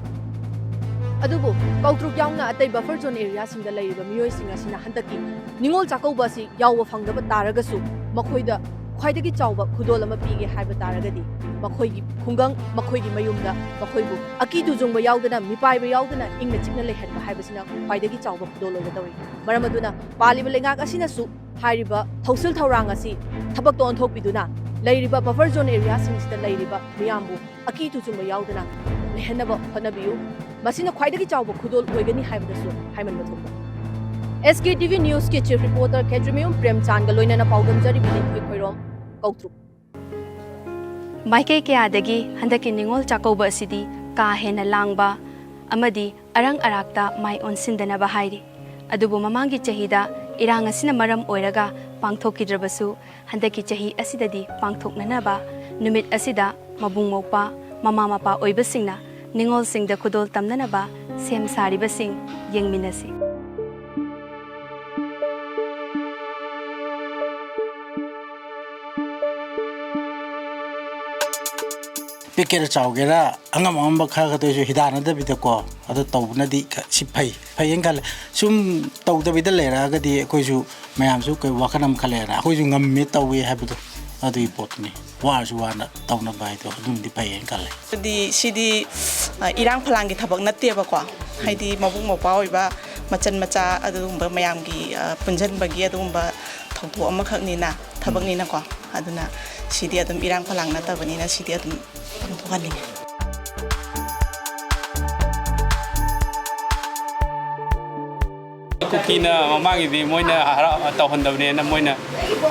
ꯑꯗꯨꯕꯨ ꯀꯧꯇ꯭ꯔꯨꯛ ꯌꯥꯎꯅ ꯑꯇꯩ ꯕꯐꯔ ꯖꯣꯟ ꯑꯦꯔꯤꯌꯥꯁꯤꯡꯗ ꯂꯩꯔꯤꯕ ꯃꯤꯑꯣꯏꯁꯤꯡ ꯑꯁꯤꯅ ꯍꯟꯗꯛꯀꯤ ꯅꯤꯉꯣꯜ ꯆꯥꯛꯀꯧꯕ ꯑꯁꯤ ꯌꯥꯎꯕ ꯐꯪꯗꯕ ꯇꯥꯔꯒꯁꯨ ꯃꯈꯣꯏꯗ ꯈ꯭ꯋꯥꯏꯗꯒꯤ ꯆꯥꯎꯕ ꯈꯨꯗꯣꯜ ꯑꯃ ꯄꯤꯒꯦ ꯍꯥꯏꯕ ꯇꯥꯔꯒꯗꯤ ꯃꯈꯣꯏꯒꯤ ꯈꯨꯡꯒꯪ, ꯃꯈꯣꯏꯒꯤ ꯃꯌꯨꯝꯗ ꯃꯈꯣꯏꯕꯨ ꯑꯀꯤ ꯇꯨꯖꯨꯡꯕ ꯌꯥꯎꯗꯅ, ꯃꯤꯄꯥꯏꯕ ꯌꯥꯎꯗꯅ ꯏꯪꯅ ꯆꯤꯛꯅ ꯂꯩꯍꯟꯕ ꯍꯥꯏꯕꯁꯤꯅ ꯈ꯭ꯋꯥꯏꯗꯒꯤ ꯆꯥꯎꯕ ꯈꯨꯗꯣꯜ ꯑꯣꯏꯒꯗꯧꯔꯤ꯫ ꯃꯔꯝ ꯑꯗꯨꯅ ꯄꯥꯜꯂꯤꯕ ꯂꯩꯉꯥꯛ ꯑꯁꯤꯅꯁꯨ ꯍꯥꯏꯔꯤꯕ ꯊꯧꯁꯤꯜ ꯊꯧꯔꯥꯡ ꯑꯁꯤ ꯊꯕꯛꯇ ꯑꯣꯟꯊꯣꯛꯄꯤꯗꯨꯅ ꯂꯩꯔꯤꯕ ꯕꯐꯔ ꯖꯣꯟ ꯑꯦꯔꯤꯌꯥꯁꯤꯡꯁꯤꯗ ꯂꯩꯔꯤꯕ ꯃꯤꯌꯥꯝꯕꯨ ꯑꯀꯤ ꯇꯨꯖꯨꯡꯕ ꯌꯥꯎꯗꯅ ꯂꯩꯍꯟꯅꯕ ꯍꯣꯠꯅꯕꯤꯌꯨ꯫ ꯃꯁꯤꯅ ꯈ꯭ꯋꯥꯏꯗꯒꯤ ꯆꯥꯎꯕ ꯈꯨꯗꯣꯜ ꯑꯣꯏꯒꯅꯤ ꯍꯥꯏꯕꯗꯁꯨ ꯍꯥꯏꯃꯟꯕ ꯊꯣꯛꯄ꯫ ꯑꯦꯁ ꯀꯦ ꯇꯤ ꯚꯤ ꯅ꯭ꯌꯨꯁꯀꯤ ꯆꯤꯐ ꯔꯤꯄꯣꯔꯇꯔ ꯈꯦꯇ꯭ꯔꯤꯃꯌꯨꯝ ꯄ꯭ꯔꯦꯝꯆꯥꯟꯒ ꯂꯣꯏꯅꯅ ꯄꯥꯎꯗꯝꯖꯔꯤꯕꯤ ꯂꯤꯟꯊꯣꯏ ꯈꯣꯏꯔꯣꯝ, ꯀꯧꯇ꯭ꯔꯨꯛ꯫ ꯃꯥꯏꯀꯩ ꯀꯌꯥꯗꯒꯤ ꯍꯟꯗꯛꯀꯤ ꯅꯤꯉꯣꯜ ꯆꯥꯛꯀꯧꯕ ꯑꯁꯤꯗꯤ ꯀꯥ ꯍꯦꯟꯅ ꯂꯥꯡꯕ ꯑꯃꯗꯤ ꯑꯔꯪ ꯑꯔꯥꯛꯇ ꯃꯥꯏ ꯑꯣꯟꯁꯤꯟꯗꯅꯕ ꯍꯥꯏꯔꯤ꯫ ꯑꯗꯨꯕꯨ ꯃꯃꯥꯡꯒꯤ ꯆꯍꯤꯗ ꯏꯔꯥꯡ ꯑꯁꯤꯅ ꯃꯔꯝ ꯑꯣꯏꯔꯒ ꯄꯥꯡꯊꯣꯛꯈꯤꯗ꯭ꯔꯕꯁꯨ, ꯍꯟꯗꯛꯀꯤ ꯆꯍꯤ ꯑꯁꯤꯗꯗꯤ ꯄꯥꯡꯊꯣꯛꯅꯅꯕ ꯅꯨꯃꯤꯠ ꯑꯁꯤꯗ ꯃꯕꯨꯡ ꯃꯧꯄ꯭ꯋꯥ, ꯃꯃꯥ ꯃꯄꯥ ꯑꯣꯏꯕꯁꯤꯡꯅ ꯅꯤꯉꯣꯜꯁꯤꯡꯗ ꯈꯨꯗꯣꯜ ꯇꯝꯅꯅꯕ ꯁꯦꯝ ꯁꯥꯔꯤꯕꯁꯤꯡ ꯌꯦꯡꯃꯤꯟꯅꯁꯤ꯫ ꯄꯤꯛꯀꯦꯔꯥ ꯆꯥꯎꯒꯦꯔꯥ, ꯑꯉꯝ ꯑꯉꯝꯕ ꯈꯔ ꯈꯛꯇ ꯑꯣꯏꯔꯁꯨ ꯍꯤꯗꯥꯟꯅꯗꯕꯤꯗꯀꯣ, ꯑꯗꯨ ꯇꯧꯕꯅꯗꯤ ꯈ-, ꯁꯤ ꯐꯩ, ꯐꯩꯌꯦꯅ ꯈꯜꯂꯦ꯫ ꯁꯨꯝ ꯇꯧꯗꯕꯤꯗ ꯂꯩꯔꯛꯑꯒꯗꯤ ꯑꯩꯈꯣꯏꯁꯨ ꯃꯌꯥꯝꯁꯨ ꯀꯩ ꯋꯥꯈꯜ ꯑꯃ ꯈꯜꯂꯦꯅ, ꯑꯩꯈꯣꯏꯁꯨ ꯉꯝꯃꯦ ꯇꯧꯋꯦ ꯍꯥꯏꯕꯗꯣ, ꯑꯗꯨꯒꯤ ꯄꯣꯠꯇꯨꯅꯤ꯫ ꯋꯥꯔꯁꯨ ꯋꯥꯅ ꯇꯧꯅꯕ ꯍꯥꯏꯗꯣ ꯑꯗꯨꯝꯗꯤ ꯐꯩꯌꯦꯅ ꯈꯜꯂꯦ꯫ ꯑꯗꯨꯗꯤ ꯁꯤꯗꯤ, ꯑ, ꯏꯔꯥꯡ ꯐꯂꯥꯡꯒꯤ ꯊꯕꯛ ꯅꯠꯇꯦꯕꯀꯣ꯫ ꯍꯥꯏꯗꯤ ꯃꯕꯨꯡ ꯃꯧꯄ꯭ꯋꯥ ꯑꯣꯏꯕ ꯃꯆꯟ ꯃꯆꯥ ꯑꯗꯨꯒꯨꯝꯕ ꯃꯌꯥꯝꯒꯤ, ꯑ, ꯄꯨꯟꯁꯤꯟꯕꯒꯤ ꯑꯗꯨꯒꯨꯝꯕ ꯊꯧꯗꯣꯛ ꯑꯃꯈꯛꯅꯤꯅ, ꯊꯕꯛꯅꯤꯅꯀꯣ꯫ ꯑꯗꯨꯅ ꯁꯤꯗꯤ ꯑꯗꯨꯝ ꯏꯔꯥꯡ ꯐꯂꯥꯡ ꯅꯠꯇꯕꯅꯤꯅ ꯁꯤꯗꯤ ꯑꯗꯨꯝ ꯄꯥꯡꯊꯣꯛꯍꯟꯅꯤꯡꯉꯤ꯫ ꯀꯨꯀꯤꯅ ꯃꯃꯥꯡꯒꯤꯗꯤ ꯃꯣꯏꯅ ꯍꯔꯥꯎ ꯇꯧꯍꯟꯗꯕꯅꯦꯅ ꯃꯣꯏꯅ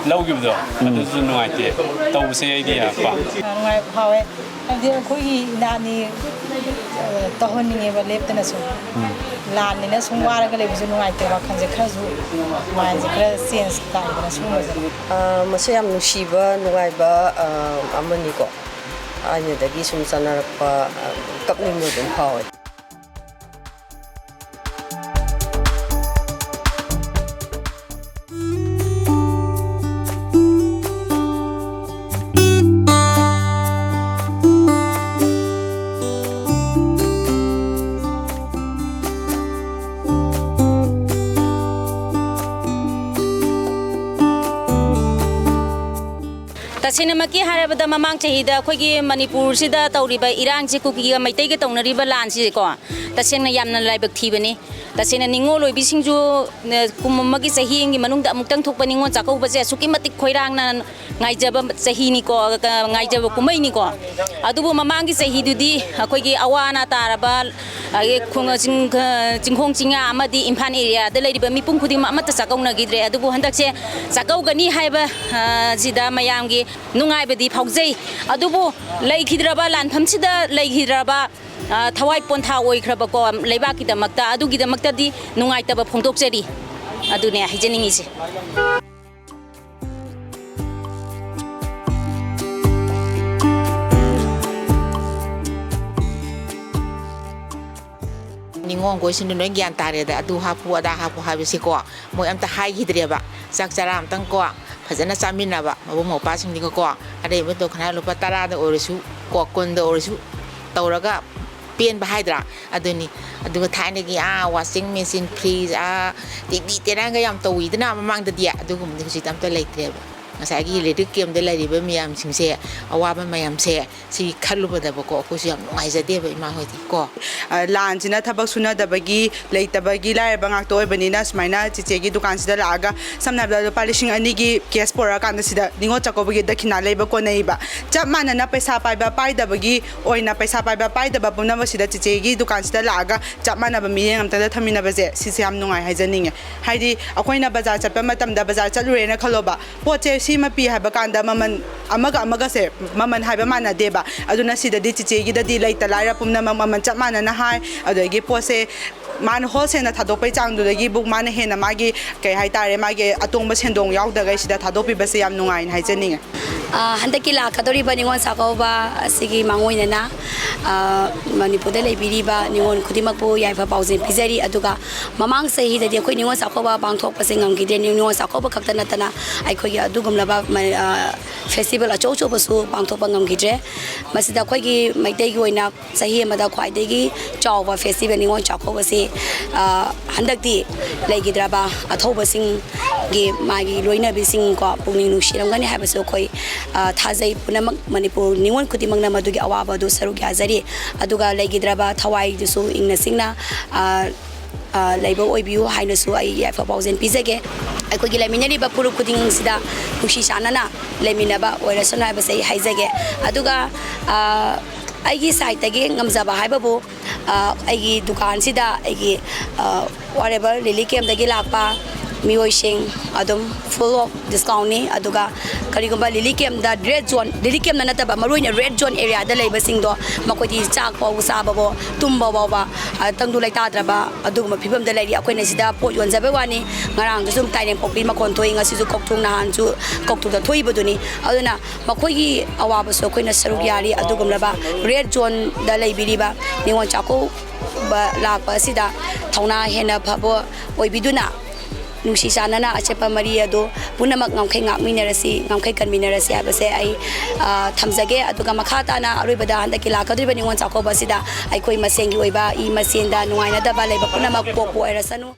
ꯂꯧꯈꯤꯕꯗꯣ, ꯎꯝ꯫ ꯑꯗꯨꯁꯨ ꯅꯨꯡꯉꯥꯏꯇꯦ꯫ ꯇꯧꯕꯁꯦ ꯑꯩꯗꯤ ꯌꯥꯝ ꯄꯥꯝ-, ꯌꯥꯝ ꯅꯨꯡꯉꯥꯏꯕ ꯐꯥꯎꯋꯦ꯫ ꯍꯥꯏꯕꯗꯤ ꯑꯩꯈꯣꯏꯒꯤ ꯏꯅꯥꯠꯅꯤ, ꯑ, ꯇꯧꯍꯟꯅꯤꯡꯉꯦꯕ ꯂꯦꯞꯇꯅꯁꯨ꯫ ꯎꯝ꯫ ꯂꯥꯟꯅꯤꯅ ꯁꯨꯝ ꯋꯥꯔꯒ ꯂꯩꯕꯁꯨ ꯅꯨꯡꯉꯥꯏꯇꯦ, ꯋꯥꯈꯜꯁꯦ ꯈꯔꯁꯨ, ꯃꯥꯏꯟꯁꯦ ꯈꯔ ꯆꯦꯟꯖ ꯂꯥꯛꯏꯗꯅ ꯁꯨꯝꯕꯁꯦ꯫ ꯑ, ꯃꯁꯤ ꯌꯥꯝ ꯅꯨꯡꯁꯤꯕ, ꯅꯨꯡꯉꯥꯏꯕ, ꯑ, ꯑꯃꯅꯤꯀꯣ꯫ ꯊꯥꯏꯅꯗꯒꯤ ꯁꯨꯝ ꯆꯠꯅꯔꯛꯄ, ꯑ, ꯀꯞꯅꯤꯡꯕ ꯑꯗꯨꯝ ꯐꯥꯎꯋꯦ꯫ ꯇꯁꯦꯡꯅꯃꯛꯀꯤ ꯍꯥꯏꯔꯕꯗ, ꯃꯃꯥꯡ ꯆꯍꯤꯗ ꯑꯩꯈꯣꯏꯒꯤ ꯃꯅꯤꯄꯨꯔꯁꯤꯗ ꯇꯧꯔꯤꯕ ꯏꯔꯥꯡꯁꯤ, ꯀꯨꯀꯤꯒ ꯃꯩꯇꯩꯒ ꯇꯧꯅꯔꯤꯕ ꯂꯥꯟꯁꯤꯀꯣ, ꯇꯁꯦꯡꯅ ꯌꯥꯝꯅ ꯂꯥꯏꯕꯛ ꯊꯤꯕꯅꯤ꯫ ꯇꯁꯦꯡꯅ ꯅꯤꯉꯣꯜ ꯑꯣꯏꯕꯤꯁꯤꯡꯁꯨ, ꯑ, ꯀꯨꯝ ꯑꯃꯒꯤ ꯆꯍꯤ ꯑꯃꯒꯤ ꯃꯅꯨꯡꯗ ꯑꯃꯨꯛꯇꯪ ꯊꯣꯛꯄ ꯅꯤꯉꯣꯜ ꯆꯥꯛꯀꯧꯕꯁꯦ ꯑꯁꯨꯛꯀꯤ ꯃꯇꯤꯛ ꯈꯣꯏꯔꯥꯡꯅ ꯉꯥꯏꯖꯕ ꯆꯍꯤꯅꯤꯀꯣ, ꯑ, ꯉꯥꯏꯖꯕ ꯀꯨꯝꯍꯩꯅꯤꯀꯣ꯫ ꯑꯗꯨꯕꯨ ꯃꯃꯥꯡꯒꯤ ꯆꯍꯤꯗꯨꯗꯤ ꯑꯩꯈꯣꯏꯒꯤ ꯑꯋꯥ ꯑꯅꯥ ꯇꯥꯔꯕ, ꯑꯗꯒꯤ ꯈꯨꯡ-, ꯆꯤꯡ-, ꯑ, ꯆꯤꯡꯈꯣꯡ ꯆꯤꯡꯌꯥ ꯑꯃꯗꯤ ꯏꯝꯐꯥꯜ ꯑꯦꯔꯤꯌꯥꯗ ꯂꯩꯔꯤꯕ ꯃꯤꯄꯨꯝ ꯈꯨꯗꯤꯡꯃꯛ ꯑꯃꯠꯇ ꯆꯥꯛꯀꯧꯅꯈꯤꯗ꯭ꯔꯦ꯫ ꯑꯗꯨꯕꯨ ꯍꯟꯗꯛꯁꯦ ꯆꯥꯛꯀꯧꯒꯅꯤ ꯍꯥꯏꯕ, ꯑ, ꯁꯤꯗ ꯃꯌꯥꯝꯒꯤ ꯅꯨꯡꯉꯥꯏꯕꯗꯤ ꯐꯥꯎꯖꯩ꯫ ꯑꯗꯨꯕꯨ ꯂꯩꯈꯤꯗ꯭ꯔꯕ, ꯂꯥꯟꯐꯝꯁꯤꯗ ꯂꯩꯈꯤꯗ꯭ꯔꯕ, ꯑ, ꯊꯋꯥꯏ ꯄꯣꯟꯊꯥ ꯑꯣꯏꯈ꯭ꯔꯕꯀꯣ, ꯂꯩꯕꯥꯛꯀꯤꯗꯃꯛꯇ, ꯑꯗꯨꯒꯤꯗꯃꯛꯇꯗꯤ ꯅꯨꯡꯉꯥꯏꯇꯕ ꯐꯣꯡꯗꯣꯛꯆꯔꯤ꯫ ꯑꯗꯨꯅꯦ ꯍꯥꯏꯖꯅꯤꯡꯉꯤꯁꯦ꯫ ꯅꯤꯉꯣꯜꯈꯣꯏꯁꯤꯡꯗꯣ ꯂꯣꯏ ꯒ꯭ꯌꯥꯟ ꯇꯥꯔꯦꯗ, ꯑꯗꯨ ꯍꯥꯞꯄꯨ ꯑꯗꯥ ꯍꯥꯞꯄꯨ ꯍꯥꯏꯕꯁꯤꯀꯣ, ꯃꯣꯏ ꯑꯝꯇ ꯍꯥꯏꯈꯤꯗ꯭ꯔꯦꯕ꯫ ꯆꯥꯛ ꯆꯔꯥ ꯑꯝꯇꯪꯀꯣ ꯐꯖꯅ ꯆꯥꯃꯤꯟꯅꯕ, ꯃꯕꯨꯡ ꯃꯧꯄ꯭ꯋꯥꯁꯤꯡꯗꯨꯒꯀꯣ, ꯑꯔꯩꯕꯗꯣ ꯈꯔ ꯂꯨꯄꯥ ꯇꯔꯥꯗ ꯑꯣꯏꯔꯁꯨ ꯀꯣ, ꯀꯨꯟꯗ ꯑꯣꯏꯔꯁꯨ ꯇꯧꯔꯒ ꯄꯦꯟꯕ ꯍꯥꯏꯗ꯭ꯔꯥ, ꯑꯗꯨꯅꯤ꯫ ꯑꯗꯨꯒ ꯊꯥꯏꯅꯒꯤ, ꯑꯥ, washing machine, fridge, ꯑꯥ, ꯇꯤ ꯚꯤ ꯇꯦꯔꯥꯡꯒ ꯌꯥꯝ ꯇꯧꯋꯤꯗꯅ ꯃꯃꯥꯡꯗꯗꯤ, ꯑꯗꯨꯒꯨꯝꯕꯗꯤ ꯍꯧꯖꯤꯛꯇꯤ ꯑꯝꯇ ꯂꯩꯇ꯭ꯔꯦꯕ꯫ ꯉꯁꯥꯏꯒꯤ relief camp ꯇ ꯂꯩꯔꯤꯕ ꯃꯌꯥꯝꯁꯤꯡꯁꯦ, ꯑꯋꯥꯕ ꯃꯌꯥꯝꯁꯦ, ꯁꯤ ꯈꯜꯂꯨꯕꯗꯕꯀꯣ ꯑꯩꯈꯣꯏꯁꯨ ꯌꯥꯝ ꯅꯨꯡꯉꯥꯏꯖꯗꯦꯕ, ꯏꯃꯥ ꯍꯣꯏꯗꯤ ꯀꯣ꯫ ꯑ, ꯂꯥꯟꯁꯤꯅ ꯊꯕꯛ ꯁꯨꯅꯗꯕꯒꯤ, ꯂꯩꯇꯕꯒꯤ ꯂꯥꯏꯔꯕ ꯉꯥꯛꯇ ꯑꯣꯏꯕꯅꯤꯅ, ꯁꯨꯃꯥꯏꯅ ꯆꯤꯆꯦꯒꯤ ꯗꯨꯀꯥꯟꯁꯤꯗ ꯂꯥꯛꯑꯒ, ꯁꯝꯅ ꯍꯥꯏꯔꯕꯗ, ꯂꯨꯄꯥ ꯂꯤꯁꯤꯡ ꯑꯅꯤꯒꯤ cash ꯄꯨꯔꯛꯑꯀꯥꯟꯗ ꯁꯤꯗ ꯅꯤꯉꯣꯜ ꯆꯥꯛꯀꯧꯕꯒꯤ ꯗꯈꯤꯅꯥ ꯂꯩꯕ ꯀꯣꯟꯅꯩꯕ꯫ ꯆꯞ ꯃꯥꯟꯅꯅ ꯄꯩꯁꯥ ꯄꯥꯏꯕ ꯄꯥꯏꯗꯕꯒꯤ ꯑꯣꯏꯅ, ꯄꯩꯁꯥ ꯄꯥꯏꯕ ꯄꯥꯏꯗꯕ ꯄꯨꯝꯅꯃꯛꯁꯤꯗ ꯆꯤꯆꯦꯒꯤ ꯗꯨꯀꯥꯟꯁꯤꯗ ꯂꯥꯛꯑꯒ ꯆꯞ ꯃꯥꯟꯅꯕ ꯃꯤꯠꯌꯦꯡ ꯑꯝꯇꯗ ꯊꯝꯃꯤꯟꯅꯕꯁꯦ, ꯁꯤꯁꯦ ꯌꯥꯝ ꯅꯨꯡꯉꯥꯏ ꯍꯥꯏꯖꯅꯤꯡꯉꯦ꯫ ꯍꯥꯏꯗꯤ ꯑꯩꯈꯣꯏꯅ ꯕꯖꯥꯔ ꯆꯠꯄ ꯃꯇꯝꯗ, ꯕꯖꯥꯔ ꯆꯠꯂꯨꯔꯦꯅ ꯈꯜꯂꯣꯕ, ꯄꯣꯠꯁꯦ ꯁꯤꯃ ꯄꯤ ꯍꯥꯏꯕ ꯀꯥꯟꯗ ꯃꯃꯜ ꯑꯃꯒ ꯑꯃꯒꯁꯦ, ꯃꯃꯜ ꯍꯥꯏꯕ ꯃꯥꯟꯅꯗꯦꯕ꯫ ꯑꯗꯨꯅ ꯁꯤꯗꯗꯤ ꯆꯤꯆꯦꯒꯤꯗꯗꯤ ꯂꯩꯇ ꯂꯥꯏꯔ ꯄꯨꯝꯅꯃꯛ ꯃꯃꯜ ꯆꯞ ꯃꯥꯟꯅꯅ ꯍꯥꯏ꯫ ꯑꯗꯨꯗꯒꯤ ꯄꯣꯠꯁꯦ ꯃꯥꯅ wholesale ꯅ ꯊꯥꯗꯣꯛꯄꯩ ꯆꯥꯡꯗꯨꯗꯒꯤꯕꯨ ꯃꯥꯅ ꯍꯦꯟꯅ ꯃꯥꯒꯤ, ꯀꯩ ꯍꯥꯏꯇꯥꯔꯦ, ꯃꯥꯒꯤ ꯑꯇꯣꯡꯕ ꯁꯦꯟꯗꯣꯡ ꯌꯥꯎꯗꯈꯩ ꯁꯤꯗ ꯊꯥꯗꯣꯛꯄꯤꯕꯁꯦ ꯌꯥꯝ ꯅꯨꯡꯉꯥꯏꯅ ꯍꯥꯏꯖꯅꯤꯡꯉꯦ꯫ ꯑ, ꯍꯟꯗꯛꯀꯤ ꯂꯥꯛꯀꯗꯧꯔꯤꯕ ꯅꯤꯉꯣꯜ ꯆꯥꯛꯀꯧꯕ ꯑꯁꯤꯒꯤ ꯃꯥꯡꯑꯣꯏꯅꯅ, ꯑ, ꯃꯅꯤꯄꯨꯔꯗ ꯂꯩꯕꯤꯔꯤꯕ ꯅꯤꯉꯣꯜ ꯈꯨꯗꯤꯡꯃꯛꯄꯨ ꯌꯥꯏꯐ ꯄꯥꯎꯖꯦꯜ ꯄꯤꯖꯔꯤ꯫ ꯑꯗꯨꯒ ꯃꯃꯥꯡ ꯆꯍꯤꯗꯗꯤ ꯑꯩꯈꯣꯏ ꯅꯤꯉꯣꯜ ꯆꯥꯛꯀꯧꯕ ꯄꯥꯡꯊꯣꯛꯄꯁꯦ ꯉꯝꯈꯤꯗ꯭ꯔꯦ꯫ ꯅꯤꯉꯣꯜ ꯆꯥꯛꯀꯧꯕ ꯈꯛꯇ ꯅꯠꯇꯅ ꯑꯩꯈꯣꯏꯒꯤ ꯑꯗꯨꯒꯨꯝꯂꯕ ꯃ-, ꯑ, festival ꯑꯆꯧ ꯑꯆꯧꯕꯁꯨ ꯄꯥꯡꯊꯣꯛꯄ ꯉꯝꯈꯤꯗ꯭ꯔꯦ꯫ ꯃꯁꯤꯗ ꯑꯩꯈꯣꯏꯒꯤ ꯃꯩꯇꯩꯒꯤ ꯑꯣꯏꯅ ꯆꯍꯤ ꯑꯃꯗ ꯈ꯭ꯋꯥꯏꯗꯒꯤ ꯆꯥꯎꯕ festival ꯅꯤꯉꯣꯜ ꯆꯥꯛꯀꯧꯕꯁꯤ, ꯑ, ꯍꯟꯗꯛꯇꯤ ꯂꯩꯈꯤꯗ꯭ꯔꯕ ꯑꯊꯧꯕꯁꯤꯡꯒꯤ ꯃꯥꯒꯤ ꯂꯣꯏꯅꯕꯤꯁꯤꯡ ꯀꯣ ꯄꯨꯛꯅꯤꯡ ꯅꯨꯡꯁꯤꯔꯝꯒꯅꯤ ꯍꯥꯏꯕꯁꯨ ꯑꯩꯈꯣꯏ, ꯑ, ꯊꯥꯖꯩ꯫ ꯄꯨꯝꯅꯃꯛ ꯃꯅꯤꯄꯨꯔ ꯅꯤꯉꯣꯜ ꯈꯨꯗꯤꯡꯃꯛꯅ ꯃꯗꯨꯒꯤ ꯑꯋꯥꯕꯗꯨ ꯁꯔꯨꯛ ꯌꯥꯖꯔꯤ꯫ ꯑꯗꯨꯒ ꯂꯩꯈꯤꯗ꯭ꯔꯕ ꯊꯋꯥꯏꯗꯨꯁꯨ ꯏꯪꯅ ꯆꯤꯡꯅ, ꯑ, ꯑ, ꯂꯩꯕ ꯑꯣꯏꯕꯤꯌꯨ ꯍꯥꯏꯅꯁꯨ ꯑꯩ ꯌꯥꯏꯐ ꯄꯥꯎꯖꯦꯜ ꯄꯤꯖꯒꯦ꯫ ꯑꯩꯈꯣꯏꯒꯤ ꯂꯩꯃꯤꯟꯅꯔꯤꯕ ꯐꯨꯔꯨꯞ ꯈꯨꯗꯤꯡꯁꯤꯗ ꯅꯨꯡꯁꯤ ꯆꯥꯟꯅꯅ ꯂꯩꯃꯤꯟꯅꯕ ꯑꯣꯏꯔꯁꯅꯨ ꯍꯥꯏꯕꯁꯦ ꯑꯩ ꯍꯥꯏꯖꯒꯦ꯫ ꯑꯗꯨꯒ, ꯑ, ꯑꯩꯒꯤ side ꯇꯒꯤ ꯉꯝꯖꯕ ꯍꯥꯏꯕꯕꯨ, ꯑ, ꯑꯩꯒꯤ ꯗꯨꯀꯥꯟꯁꯤꯗ ꯑꯩꯒꯤ, ꯑ, whatever relief camp ꯇꯒꯤ ꯂꯥꯛꯄ ꯃꯤꯑꯣꯏꯁꯤꯡ ꯑꯗꯨꯝ full of discount ꯅꯤ꯫ ꯑꯗꯨꯒ ꯀꯔꯤꯒꯨꯝꯕ relief camp ꯇ red zone, relief camp ꯇ ꯅꯠꯇꯕ ꯃꯔꯨꯑꯣꯏꯅ red zone area ꯗ ꯂꯩꯕꯁꯤꯡꯗꯣ, ꯃꯈꯣꯏꯗꯤ ꯆꯥꯛ ꯐꯥꯎꯕ ꯆꯥꯕꯕꯨ, ꯇꯨꯝꯕ ꯐꯥꯎꯕ, ꯑ, ꯇꯪꯗꯨ ꯂꯩꯇꯥꯗ꯭ꯔꯕ ꯑꯗꯨꯒꯨꯝꯕ ꯐꯤꯕꯝꯗ ꯂꯩꯔꯤ꯫ ꯑꯩꯈꯣꯏꯅ ꯁꯤꯗ ꯄꯣꯠ ꯌꯣꯟꯖꯕꯩ ꯋꯥꯅꯤ꯫ ꯉꯔꯥꯡꯗꯨꯁꯨ ꯇꯥꯏꯔꯦꯝ ꯄꯣꯛꯄꯤ ꯃꯈꯣꯟ ꯊꯣꯛꯏ, ꯉꯁꯤꯁꯨ ꯀꯧꯇ꯭ꯔꯨꯛ, ꯅꯍꯥꯟꯁꯨ ꯀꯧꯇ꯭ꯔꯨꯛꯇ ꯊꯣꯛꯏꯕꯗꯨꯅꯤ꯫ ꯑꯗꯨꯅ ꯃꯈꯣꯏꯒꯤ ꯑꯋꯥꯕꯁꯨ ꯑꯩꯈꯣꯏꯅ ꯁꯔꯨꯛ ꯌꯥꯔꯤ꯫ ꯑꯗꯨꯒꯨꯝꯂꯕ red zone ꯗ ꯂꯩꯕꯤꯔꯤꯕ ꯅꯤꯉꯣꯜ ꯆꯥꯛꯀꯧꯕ ꯂꯥꯛꯄ ꯑꯁꯤꯗ ꯊꯧꯅꯥ ꯍꯦꯟꯅ ꯐꯕ ꯑꯣꯏꯕꯤꯗꯨꯅ, ꯅꯨꯡꯁꯤ ꯆꯥꯟꯅꯅ ꯑꯆꯦꯠꯄ ꯃꯔꯤ ꯑꯗꯨ ꯄꯨꯝꯅꯃꯛ ꯉꯝꯈꯩ ꯉꯥꯛꯃꯤꯟꯅꯔꯁꯤ, ꯉꯝꯈꯩ ꯀꯟꯃꯤꯟꯅꯔꯁꯤ ꯍꯥꯏꯕꯁꯦ ꯑꯩ, ꯑ, ꯊꯝꯖꯒꯦ꯫ ꯑꯗꯨꯒ ꯃꯈꯥ ꯇꯥꯅ ꯑꯔꯣꯏꯕꯗ ꯍꯟꯗꯛꯀꯤ ꯂꯥꯛꯀꯗꯧꯔꯤꯕ ꯅꯤꯉꯣꯜ ꯆꯥꯛꯀꯧꯕ ꯑꯁꯤꯗ ꯑꯩꯈꯣꯏ ꯃꯁꯦꯟꯒꯤ ꯑꯣꯏꯕ ꯏ ꯃꯁꯦꯟꯗ ꯅꯨꯡꯉꯥꯏꯅꯗꯕ ꯂꯩꯕ ꯄꯨꯝꯅꯃꯛ ꯄꯣꯛꯄ ꯑꯣꯏꯔꯁꯅꯨ꯫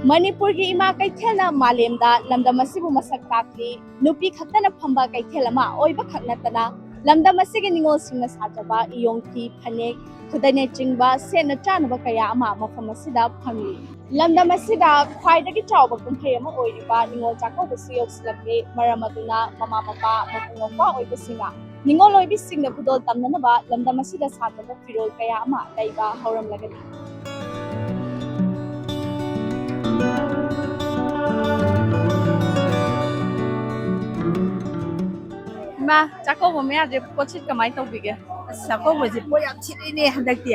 ꯃꯅꯤꯄꯨꯔꯒꯤ ꯏꯃꯥ ꯀꯩꯊꯦꯜꯅ ꯃꯥꯂꯦꯝꯗ ꯂꯝꯗꯝ ꯑꯁꯤꯕꯨ ꯃꯁꯛ ꯇꯥꯛꯂꯤ꯫ ꯅꯨꯄꯤ ꯈꯛꯇꯅ ꯐꯝꯕ ꯀꯩꯊꯦꯜ ꯑꯃ ꯑꯣꯏꯕꯈꯛ ꯅꯠꯇꯅ, ꯂꯝꯗꯝ ꯑꯁꯤꯒꯤ ꯅꯤꯉꯣꯜꯁꯤꯡꯅ ꯁꯥꯖꯕ ꯏꯌꯣꯡ ꯐꯤ, ꯐꯅꯦꯛ, ꯈꯨꯗꯩꯅꯆꯤꯡꯕ ꯁꯦꯠꯅ ꯆꯥꯅꯕ ꯀꯌꯥ ꯑꯃ ꯃꯐꯝ ꯑꯁꯤꯗ ꯐꯪꯂꯤ꯫ ꯂꯝꯗꯝ ꯑꯁꯤꯗ ꯈ꯭ꯋꯥꯏꯗꯒꯤ ꯆꯥꯎꯕ ꯀꯨꯝꯍꯩ ꯑꯃ ꯑꯣꯏꯔꯤꯕ ꯅꯤꯉꯣꯜ ꯆꯥꯛꯀꯧꯕꯁꯨ ꯌꯧꯁꯤꯜꯂꯛꯂꯦ꯫ ꯃꯔꯝ ꯑꯗꯨꯅ ꯃꯃꯥ ꯃꯄꯥ, ꯃꯄꯨꯡ ꯃꯧꯄ꯭ꯋꯥ ꯑꯣꯏꯕꯁꯤꯡꯅ ꯅꯤꯉꯣꯜ ꯑꯣꯏꯕꯤꯁꯤꯡꯅ ꯈꯨꯗꯣꯜ ꯇꯝꯅꯅꯕ ꯂꯝꯗꯝ ꯑꯁꯤꯗ ꯁꯥꯖꯕ ꯐꯤꯔꯣꯜ ꯀꯌꯥ ꯑꯃ ꯂꯩꯕ ꯍꯧꯔꯝꯂꯒꯅꯤ꯫ ꯏꯃꯥ, ꯆꯥꯛꯀꯧꯕ ꯃꯌꯥꯁꯦ ꯄꯣꯠꯁꯤꯠ ꯀꯃꯥꯏꯅ ꯇꯧꯕꯤꯒꯦ? ꯑꯁ, ꯆꯥꯛꯀꯧꯕꯁꯦ ꯄꯣꯠ ꯌꯥꯝ ꯁꯤꯠꯂꯤꯅꯦ ꯍꯟꯗꯛꯇꯤ꯫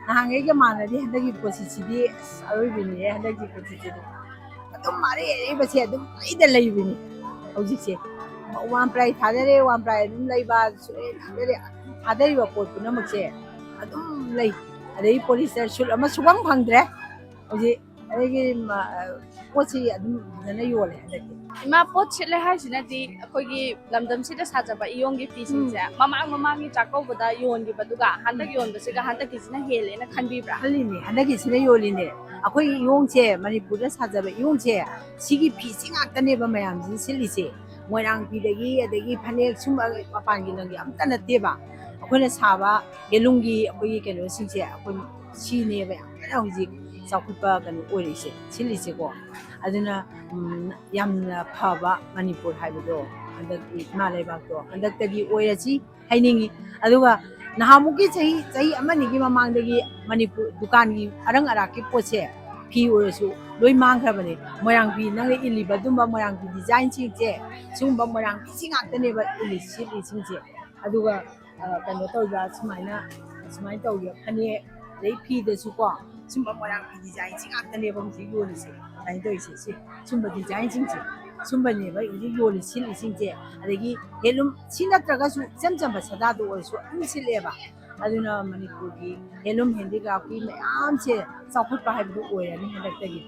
ꯅꯍꯥꯟꯈꯩꯒ ꯃꯥꯟꯅꯗꯦ, ꯍꯟꯗꯛꯀꯤ ꯄꯣꯠꯁꯤꯠꯁꯤꯗꯤ ꯑꯁ ꯑꯔꯣꯏꯕꯤꯅꯤꯍꯦ꯫ ꯍꯟꯗꯛꯀꯤ ꯄꯣꯠꯁꯤꯠꯁꯤꯗꯤ ꯑꯗꯨꯝ ꯑꯔꯩ ꯑꯔꯩꯕꯁꯦ ꯑꯗꯨꯝ ꯂꯩꯗ ꯂꯩꯕꯅꯤ ꯍꯧꯖꯤꯛꯁꯦ꯫ ꯋꯥꯟ ꯄ꯭ꯂꯥꯏ ꯊꯥꯗꯔꯦ, ꯋꯥꯟ ꯄ꯭ꯂꯥꯏ ꯑꯗꯨꯝ ꯂꯩꯕ, ꯁꯨꯠ ꯊꯥꯗꯔꯦ, ꯊꯥꯗꯔꯤꯕ ꯄꯣꯠ ꯄꯨꯝꯅꯃꯛꯁꯦ ꯑꯗꯨꯝ ꯂꯩ꯫ ꯑꯗꯩ ꯄꯣꯂꯤꯁꯇꯔ ꯁꯨꯠ ꯑꯃ ꯁꯨꯐꯪ ꯐꯪꯗ꯭ꯔꯦ ꯍꯧꯖꯤꯛ꯫ ꯑꯗꯒꯤ ꯃ-, ꯄꯣꯠꯁꯤ ꯑꯗꯨꯝ ꯐꯖꯅ ꯌꯣꯜꯂꯦ ꯍꯟꯗꯛꯇꯤ꯫ ꯏꯃꯥ, ꯄꯣꯠ ꯁꯤꯠꯂꯦ ꯍꯥꯏꯁꯤꯅꯗꯤ ꯑꯩꯈꯣꯏꯒꯤ ꯂꯝꯗꯝꯁꯤꯗ ꯁꯥꯖꯕ ꯏꯌꯣꯡꯒꯤ ꯐꯤꯁꯤꯡꯁꯦ ꯎꯝ꯫ ꯃꯃꯥꯡ ꯃꯃꯥꯡꯒꯤ ꯆꯥꯛꯀꯧꯕꯗ ꯌꯣꯟꯈꯤꯕꯗꯨꯒ ꯍꯟꯗꯛ ꯎꯝ꯫ ꯌꯣꯟꯕꯁꯤꯒ ꯍꯟꯗꯛꯀꯤꯁꯤꯅ ꯍꯦꯜꯂꯦꯅ ꯈꯟꯕꯤꯕ꯭ꯔꯥ? ꯈꯜꯂꯤꯅꯦ, ꯍꯟꯗꯛꯀꯤꯁꯤꯅ ꯌꯣꯜꯂꯤꯅꯦ꯫ ꯑꯩꯈꯣꯏꯒꯤ ꯏꯌꯣꯡꯁꯦ, ꯃꯅꯤꯄꯨꯔꯗ ꯁꯥꯖꯕ ꯏꯌꯣꯡꯁꯦ, ꯁꯤꯒꯤ ꯐꯤꯁꯤ ꯉꯥꯛꯇꯅꯦꯕ ꯃꯌꯥꯝꯁꯤꯅ ꯁꯤꯠꯂꯤꯁꯦ꯫ ꯃꯣꯏꯔꯥꯡ ꯐꯤꯗꯒꯤ, ꯑꯗꯒꯤ ꯐꯅꯦꯛ, ꯁꯨꯝꯕ ꯃꯄꯥꯟꯒꯤ ꯂꯝꯒꯤ ꯑꯝꯇ ꯅꯠꯇꯦꯕ꯫ ꯑꯩꯈꯣꯏꯅ ꯁꯥꯕ ꯍꯦꯂꯨꯝꯒꯤ ꯑꯩꯈꯣꯏꯒꯤ ꯀꯩꯅꯣꯁꯤꯡꯁꯦ, ꯑꯩꯈꯣꯏ ꯁꯤꯅꯦꯕ ꯌꯥꯝ ꯀꯟꯅ ꯍꯧꯖꯤꯛ ꯆꯥꯎꯈꯠꯄ ꯀꯩꯅꯣ ꯑꯣꯏꯔꯛꯏꯁꯦ, ꯁꯤꯠꯂꯤꯁꯦꯀꯣ꯫ ꯑꯗꯨꯅ, ꯎꯝ, ꯌꯥꯝꯅ ꯐꯕ ꯃꯅꯤꯄꯨꯔ ꯍꯥꯏꯕꯗꯣ ꯍꯟꯗꯛꯀꯤ ꯏꯃꯥ ꯂꯩꯕꯥꯛꯇꯣ ꯍꯟꯗꯛꯇꯒꯤ ꯑꯣꯏꯔꯁꯤ ꯍꯥꯏꯅꯤꯡꯉꯤ꯫ ꯑꯗꯨꯒ ꯅꯍꯥꯟꯃꯨꯛꯀꯤ ꯆꯍꯤ, ꯆꯍꯤ ꯑꯃꯅꯤꯒꯤ ꯃꯃꯥꯡꯗꯒꯤ ꯃꯅꯤꯄꯨꯔ ꯗꯨꯀꯥꯟꯒꯤ ꯑꯔꯪ ꯑꯔꯥꯛꯀꯤ ꯄꯣꯠꯁꯦ, ꯐꯤ ꯑꯣꯏꯔꯁꯨ ꯂꯣꯏ ꯃꯥꯡꯈ꯭ꯔꯕꯅꯦ꯫ ꯃꯣꯏꯔꯥꯡ ꯐꯤ, ꯅꯪꯅ ꯏꯜꯂꯤꯕ ꯑꯗꯨꯝꯕ ꯃꯣꯏꯔꯥꯡ ꯐꯤ ꯗꯤꯖꯥꯏꯟꯁꯤꯡꯁꯦ, ꯁꯤꯒꯨꯝꯕ ꯃꯣꯏꯔꯥꯡ ꯐꯤꯁꯤ ꯉꯥꯛꯇꯅꯦꯕ ꯏꯜꯂꯤ, ꯁꯦꯠꯂꯤꯁꯤꯡꯁꯦ꯫ ꯑꯗꯨꯒ, ꯑ, ꯀꯩꯅꯣ ꯇꯧꯕ ꯁꯨꯃꯥꯏꯅ, ꯁꯨꯃꯥꯏꯅ ꯇꯧꯕ ꯐꯅꯦꯛ, ꯑꯗꯩ ꯐꯤꯗꯁꯨꯀꯣ, ꯁꯨꯝꯕ ꯃꯣꯏꯔꯥꯡ ꯐꯤ ꯗꯤꯖꯥꯏꯟꯁꯤ ꯉꯥꯛꯇꯅꯦꯕ ꯍꯧꯖꯤꯛ ꯌꯣꯜꯂꯤꯁꯦ꯫ ꯀꯃꯥꯏꯅ ꯇꯧꯔꯤꯁꯦ? ꯁꯤ ꯁꯨꯝꯕ ꯗꯤꯖꯥꯏꯟꯁꯤꯡꯁꯦ, ꯁꯨꯝꯕꯅꯦꯕ ꯑꯩ ꯍꯧꯖꯤꯛ ꯌꯣꯜꯂꯤ, ꯁꯤꯠꯂꯤꯁꯤꯡꯁꯦ꯫ ꯑꯗꯒꯤ ꯍꯦꯟꯂꯨꯝ, ꯁꯤ ꯅꯠꯇ꯭ꯔꯒꯁꯨ ꯏꯆꯝ ꯆꯝꯕ ꯁꯗꯥꯗ ꯑꯣꯏꯔꯁꯨ ꯑꯗꯨꯝ ꯁꯤꯠꯂꯦꯕ꯫ ꯑꯗꯨꯅ ꯃꯅꯤꯄꯨꯔꯒꯤ ꯍꯦꯟꯂꯨꯝ ꯍꯦꯟꯗꯤꯀ꯭ꯔꯥꯐꯀꯤ ꯃꯌꯥꯝꯁꯦ ꯆꯥꯎꯈꯠꯄ ꯍꯥꯏꯕꯗꯨ ꯑꯣꯏꯔꯅꯤ ꯍꯟꯗꯛꯇꯒꯤ꯫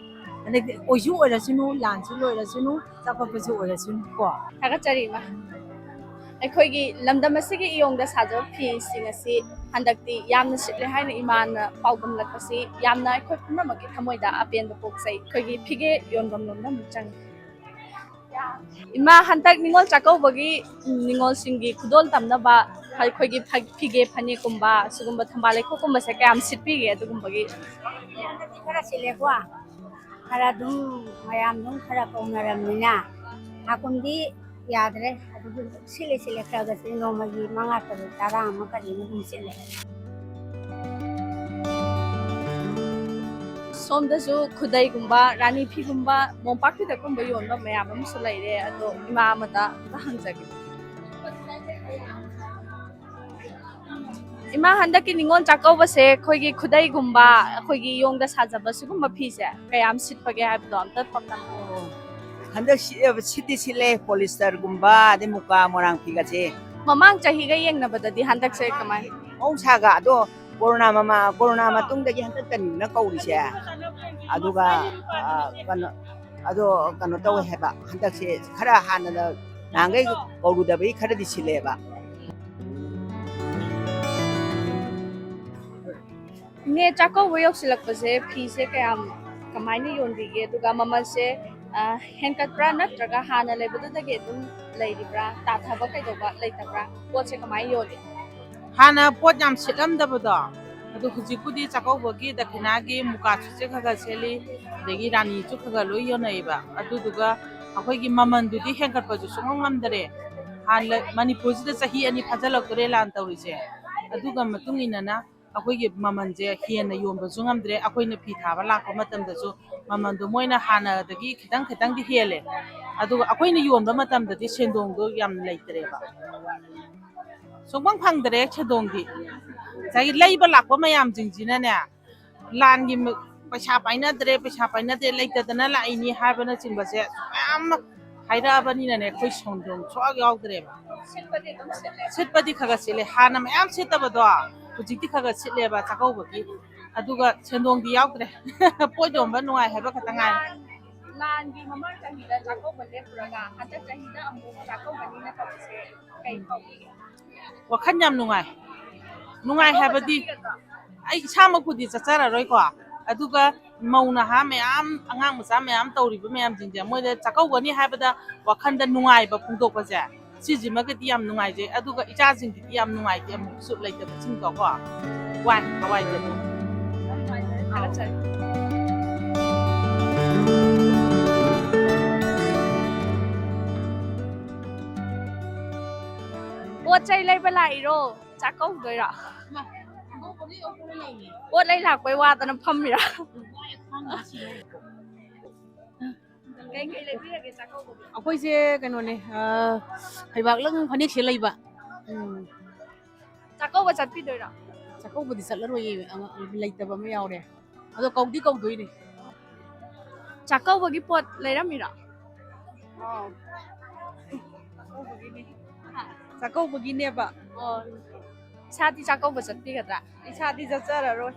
ꯍꯟꯗꯛꯇꯤ ꯑꯣꯏꯁꯨ ꯑꯣꯏꯔꯁꯅꯨ, ꯂꯥꯟꯁꯨ ꯂꯣꯏꯔꯁꯅꯨ, ꯆꯥꯎꯈꯠꯄꯁꯨ ꯑꯣꯏꯔꯁꯅꯨ ꯀꯣ꯫ ꯊꯥꯒꯠꯆꯔꯤ, ꯏꯃꯥ꯫ ꯑꯩꯈꯣꯏꯒꯤ ꯂꯝꯗꯝ ꯑꯁꯤꯒꯤ ꯏꯌꯣꯡꯗ ꯁꯥꯖꯕ ꯐꯤꯁꯤꯡ ꯑꯁꯤ ꯍꯟꯗꯛꯇꯤ ꯌꯥꯝꯅ ꯁꯤꯠꯂꯦ ꯍꯥꯏꯅ ꯏꯃꯥꯅ ꯄꯥꯎꯗꯝꯂꯛꯄꯁꯤ ꯌꯥꯝꯅ ꯑꯩꯈꯣꯏ ꯄꯨꯝꯅꯃꯛꯀꯤ ꯊꯃꯣꯏꯗ ꯑꯄꯦꯟꯕ ꯄꯣꯛꯆꯩ꯫ ꯑꯩꯈꯣꯏꯒꯤ ꯐꯤꯒꯦ ꯌꯣꯟꯐꯝ ꯂꯣꯝꯗ ꯑꯃꯨꯛ ꯆꯪꯉꯤ꯫ ꯏꯃꯥ, ꯍꯟꯗꯛ ꯅꯤꯉꯣꯜ ꯆꯥꯛꯀꯧꯕꯒꯤ, ꯎꯝ, ꯅꯤꯉꯣꯜꯁꯤꯡꯒꯤ ꯈꯨꯗꯣꯜ ꯇꯝꯅꯕ ꯑꯩꯈꯣꯏꯒꯤ ꯐ-, ꯐꯤꯒꯦ ꯐꯅꯦꯛꯀꯨꯝꯕ, ꯁꯤꯒꯨꯝꯕ ꯊꯝꯕꯥꯜ ꯂꯩꯈꯣꯛꯀꯨꯝꯕꯁꯦ ꯀꯌꯥꯝ ꯁꯤꯠꯄꯤꯒꯦ? ꯑꯗꯨꯒꯨꯝꯕꯒꯤ ꯈꯔ ꯁꯤꯠꯂꯦꯀꯣ, ꯈꯔ ꯑꯗꯨꯝ ꯃꯌꯥꯝ ꯑꯗꯨꯝ ꯈꯔ ꯀꯧꯅꯔꯝꯅꯤꯅ ꯍꯥꯀꯨꯝꯗꯤ ꯌꯥꯗ꯭ꯔꯦ꯫ ꯑꯗꯨꯕꯨ ꯁꯤꯠꯂꯦ, ꯁꯤꯠꯂꯦ, ꯈꯔ ꯈꯔ ꯁꯤꯠꯂꯦ, ꯅꯣꯡꯃꯒꯤ ꯃꯉꯥ, ꯇꯔꯨꯛ, ꯇꯔꯥ ꯑꯃ ꯀꯔꯤ ꯑꯃ ꯑꯗꯨꯝ ꯁꯤꯠꯂꯦ꯫ ꯁꯣꯝꯗꯁꯨ ꯈꯨꯗꯩꯒꯨꯝꯕ, ꯔꯥꯅꯤ ꯐꯤꯒꯨꯝꯕ, ꯃꯣꯝꯄꯥꯛ ꯐꯤꯗꯛꯀꯨꯝꯕ ꯌꯣꯟꯕ ꯃꯌꯥꯝ ꯑꯃꯁꯨ ꯂꯩꯔꯦ꯫ ꯑꯗꯣ ꯏꯃꯥ ꯑꯃꯗ ꯑꯝꯇ ꯍꯪꯖꯒꯦ꯫ ꯏꯃꯥ, ꯍꯟꯗꯛꯀꯤ ꯅꯤꯉꯣꯜ ꯆꯥꯛꯀꯧꯕꯁꯦ ꯑꯩꯈꯣꯏꯒꯤ ꯈꯨꯗꯩꯒꯨꯝꯕ, ꯑꯩꯈꯣꯏꯒꯤ ꯌꯣꯡꯗ ꯁꯥꯖꯕ ꯁꯤꯒꯨꯝꯕ ꯐꯤꯁꯦ ꯀꯌꯥꯝ ꯁꯤꯠꯄꯒꯦ ꯍꯥꯏꯕꯗꯣ ꯑꯝꯇ ꯄꯥꯎꯗꯝ꯫ ꯑꯣ, ꯍꯟꯗꯛ ꯁꯤ-, ꯁꯤꯠꯇꯤ ꯁꯤꯠꯂꯦ, ꯄꯣꯂꯤꯁꯇꯔꯒꯨꯝꯕ, ꯑꯗꯩ ꯃꯨꯀꯥ ꯃꯣꯏꯔꯥꯡ ꯐꯤꯒꯁꯦ꯫ ꯃꯃꯥꯡ ꯆꯍꯤꯒ ꯌꯦꯡꯅꯕꯗꯗꯤ ꯍꯟꯗꯛꯁꯦ ꯀꯃꯥꯏ? ꯃꯍꯧꯁꯥꯒ ꯑꯗꯣ ꯀꯣꯔꯣꯅꯥ ꯃꯃꯥ-, ꯀꯣꯔꯣꯅꯥ ꯃꯇꯨꯡꯗꯒꯤ ꯍꯟꯗꯛꯇꯅꯤꯗꯅ ꯀꯧꯔꯤꯁꯦ꯫ ꯑꯗꯨꯒ, ꯑ, ꯀꯩꯅꯣ, ꯑꯗꯣ ꯀꯩꯅꯣ ꯇꯧꯋꯦ ꯍꯥꯏꯕ, ꯍꯟꯗꯛꯁꯦ ꯈꯔ ꯍꯥꯟꯅ ꯅꯍꯥꯟꯈꯩ ꯀꯧꯔꯨꯗꯕꯒꯤ ꯈꯔꯗꯤ ꯁꯤꯠꯂꯦꯕ꯫ ꯏꯅꯦ, ꯆꯥꯛꯀꯧꯕ ꯌꯧꯁꯤꯜꯂꯛꯄꯁꯦ ꯐꯤꯁꯦ ꯀꯌꯥꯝ, ꯀꯃꯥꯏꯅ ꯌꯣꯟꯕꯤꯒꯦ? ꯑꯗꯨꯒ ꯃꯃꯜꯁꯦ, ꯑ, ꯍꯦꯟꯒꯠꯄ꯭ꯔꯥ ꯅꯠꯇ꯭ꯔꯒ ꯍꯥꯟꯅ ꯂꯩꯕꯗꯨꯗꯒꯤ ꯑꯗꯨꯝ ꯂꯩꯔꯤꯕ꯭ꯔꯥ? ꯇꯥꯊꯕ ꯀꯩꯗꯧꯕ ꯂꯩꯇꯕ꯭ꯔꯥ? ꯄꯣꯠꯁꯦ ꯀꯃꯥꯏꯅ ꯌꯣꯜꯂꯤ? ꯍꯥꯟꯅ ꯄꯣꯠ ꯌꯥꯝ ꯁꯤꯠꯂꯝꯗꯕꯗꯣ, ꯑꯗꯨ ꯍꯧꯖꯤꯛꯄꯨꯗꯤ ꯆꯥꯛꯀꯧꯕꯒꯤ ꯗꯈꯤꯅꯥꯒꯤ ꯃꯨꯀꯥ ꯁꯨꯠꯁꯦ ꯈꯔ ꯈꯔ ꯁꯦꯠꯂꯤ, ꯑꯗꯒꯤ ꯔꯥꯅꯤꯁꯨ ꯈꯔ ꯈꯔ ꯂꯣꯏ ꯌꯣꯟꯅꯩꯌꯦꯕ꯫ ꯑꯗꯨꯗꯨꯒ ꯑꯩꯈꯣꯏꯒꯤ ꯃꯃꯜꯗꯨꯗꯤ ꯍꯦꯟꯒꯠꯄꯁꯨ ꯁꯨꯡꯉꯝ ꯉꯝꯗꯔꯦ꯫ ꯍꯥꯟꯅ ꯃꯅꯤꯄꯨꯔꯁꯤꯗ ꯆꯍꯤ ꯑꯅꯤ ꯐꯥꯖꯤꯜꯂꯛꯇꯣꯔꯦ ꯂꯥꯟ ꯇꯧꯔꯤꯁꯦ, ꯑꯗꯨꯒ ꯃꯇꯨꯡ ꯏꯟꯅꯅ ꯑꯩꯈꯣꯏꯒꯤ ꯃꯃꯜꯁꯦ ꯍꯦꯟꯅ ꯌꯣꯟꯕꯁꯨ ꯉꯝꯗ꯭ꯔꯦ꯫ ꯑꯩꯈꯣꯏꯅ ꯐꯤ ꯊꯥꯕ ꯂꯥꯛꯄ ꯃꯇꯝꯗꯁꯨ ꯃꯃꯜꯗꯣ ꯃꯣꯏꯅ ꯍꯥꯟꯅꯗꯒꯤ ꯈꯤꯇꯪ ꯈꯤꯇꯪꯗꯤ ꯍꯦꯜꯂꯦ, ꯑꯗꯨꯒ ꯑꯩꯈꯣꯏꯅ ꯌꯣꯟꯕ ꯃꯇꯝꯗꯗꯤ ꯁꯦꯟꯗꯣꯡꯗꯣ ꯌꯥꯝ ꯂꯩꯇ꯭ꯔꯦꯕ, ꯁꯨꯡꯐꯪ ꯐꯪꯗ꯭ꯔꯦ ꯁꯦꯟꯗꯣꯡꯗꯤ꯫ ꯉꯁꯥꯏꯒꯤ ꯂꯩꯕ ꯂꯥꯛꯄ ꯃꯌꯥꯝꯁꯤꯡꯁꯤꯅꯅꯦ, ꯂꯥꯟꯒꯤ ꯃ-, ꯄꯩꯁꯥ ꯄꯥꯏꯅꯗ꯭ꯔꯦ, ꯄꯩꯁꯥ ꯄꯥꯏꯅꯗꯦ, ꯂꯩꯇꯗꯅ ꯂꯥꯛꯏꯅꯤ ꯍꯥꯏꯕꯅꯆꯤꯡꯕꯁꯦ ꯃꯌꯥꯝ ꯑꯃ ꯍꯥꯏꯔꯛꯑꯕꯅꯤꯅꯅꯦ, ꯑꯩꯈꯣꯏ ꯁꯦꯟꯗꯣꯡ ꯁꯨꯡꯌꯥꯎ ꯌꯥꯎꯗ꯭ꯔꯦꯕ꯫ ꯁꯤꯠꯄꯗꯤ ꯑꯗꯨꯝ ꯁꯤꯠꯂꯦ꯫ ꯁꯤꯠꯄꯗꯤ ꯈꯔ ꯈꯔ ꯁꯤꯠꯂꯦ, ꯍꯥꯟꯅ ꯃꯌꯥꯝ ꯁꯤꯠꯇꯕꯗꯣ ꯍꯧꯖꯤꯛꯇꯤ ꯈꯔ ꯈꯔ ꯁꯤꯠꯂꯦꯕ ꯆꯥꯛꯀꯧꯕꯒꯤ, ꯑꯗꯨꯒ ꯁꯦꯟꯗꯣꯡꯗꯤ ꯌꯥꯎꯗ꯭ꯔꯦ꯫ ꯄꯣꯠ ꯌꯣꯟꯕ ꯅꯨꯡꯉꯥꯏ ꯍꯥꯏꯕ ꯈꯛꯇ ꯉꯥꯏꯔꯦ꯫ ꯂꯥꯟꯒꯤ ꯃꯃꯥꯡ ꯆꯍꯤꯗ ꯆꯥꯛꯀꯧꯕ ꯂꯦꯞꯄꯨꯔꯒ ꯍꯟꯗꯛ ꯆꯍꯤꯗ ꯑꯃꯨꯛ ꯆꯥꯛꯀꯧꯕꯅꯤꯅ ꯇꯧꯕꯁꯦ ꯀꯩ ꯐꯥꯎꯕꯤꯒꯦ? ꯋꯥꯈꯜ ꯌꯥꯝ ꯅꯨꯡꯉꯥꯏ꯫ ꯅꯨꯡꯉꯥꯏ ꯍꯥꯏꯕꯗꯤ ꯑꯩ ꯏꯁꯥꯃꯛꯄꯨꯗꯤ ꯆꯠꯆꯔꯔꯣꯏꯀꯣ, ꯑꯗꯨꯒ ꯃꯧ ꯅꯍꯥ ꯃꯌꯥꯝ, ꯑꯉꯥꯡ ꯃꯆꯥ ꯃꯌꯥꯝ ꯇꯧꯔꯤꯕ ꯃꯌꯥꯝꯁꯤꯡꯁꯦ, ꯃꯣꯏꯗ ꯆꯥꯛꯀꯧꯒꯅꯤ ꯍꯥꯏꯕꯗ ꯋꯥꯈꯜꯗ ꯅꯨꯡꯉꯥꯏꯕ ꯐꯣꯡꯗꯣꯛꯄꯁꯦ, ꯁꯤꯁꯤꯃꯒꯗꯤ ꯌꯥꯝ ꯅꯨꯡꯉꯥꯏꯖꯩ꯫ ꯑꯗꯨꯒ ꯏꯆꯥꯁꯤꯡꯒꯤꯗꯤ ꯌꯥꯝ ꯅꯨꯡꯉꯥꯏꯇꯦ, ꯑꯃꯨꯛ ꯁꯨꯞ ꯂꯩꯇꯕꯁꯤꯡꯗꯣꯀꯣ, ꯋꯥꯏ ꯊꯋꯥꯏꯗꯗꯤ꯫ ꯄꯣꯠ ꯆꯩ ꯂꯩꯕ ꯂꯥꯛꯏꯔꯣ? ꯆꯥꯛꯀꯧꯗꯣꯏꯔꯣ? ꯄꯣꯠ ꯂꯩ ꯂꯥꯛꯄꯩ ꯋꯥꯗꯅ ꯐꯝꯃꯤꯔꯥ? ꯀꯩ ꯀꯩ ꯂꯩꯕꯤꯔꯒꯦ ꯆꯥꯛꯀꯧꯕꯒꯤ? ꯑꯩꯈꯣꯏꯁꯦ ꯀꯩꯅꯣꯅꯦ, ꯑ, ꯐꯩꯕꯥꯛꯂꯪ ꯐꯅꯦꯛꯁꯦ ꯂꯩꯕ꯫ ꯎꯝ꯫ ꯆꯥꯛꯀꯧꯕ ꯆꯠꯄꯤꯗꯣꯏꯔꯣ? ꯆꯥꯛꯀꯧꯕꯗꯤ ꯆꯠꯂꯔꯣꯏꯌꯦ, ꯑꯉꯥꯡ ꯂꯩꯇꯕ ꯑꯃ ꯌꯥꯎꯔꯦ꯫ ꯑꯗꯣ ꯀꯧꯗꯤ ꯀꯧꯗꯣꯏꯅꯦ꯫ ꯆꯥꯛꯀꯧꯕꯒꯤ ꯄꯣꯠ ꯂꯩꯔꯝꯃꯤꯔꯣ? ꯑꯥꯎ꯫ ꯆꯥꯛꯀꯧꯕꯒꯤꯅꯦ꯫ ꯆꯥꯛꯀꯧꯕꯒꯤꯅꯦꯕ꯫ ꯑꯣ꯫ ꯏꯁꯥꯗꯤ ꯆꯥꯛꯀꯧꯕ ꯆꯠꯄꯤꯒꯗ꯭ꯔꯥ? ꯏꯁꯥꯗꯤ ꯆꯠꯆꯔꯔꯣꯏ꯫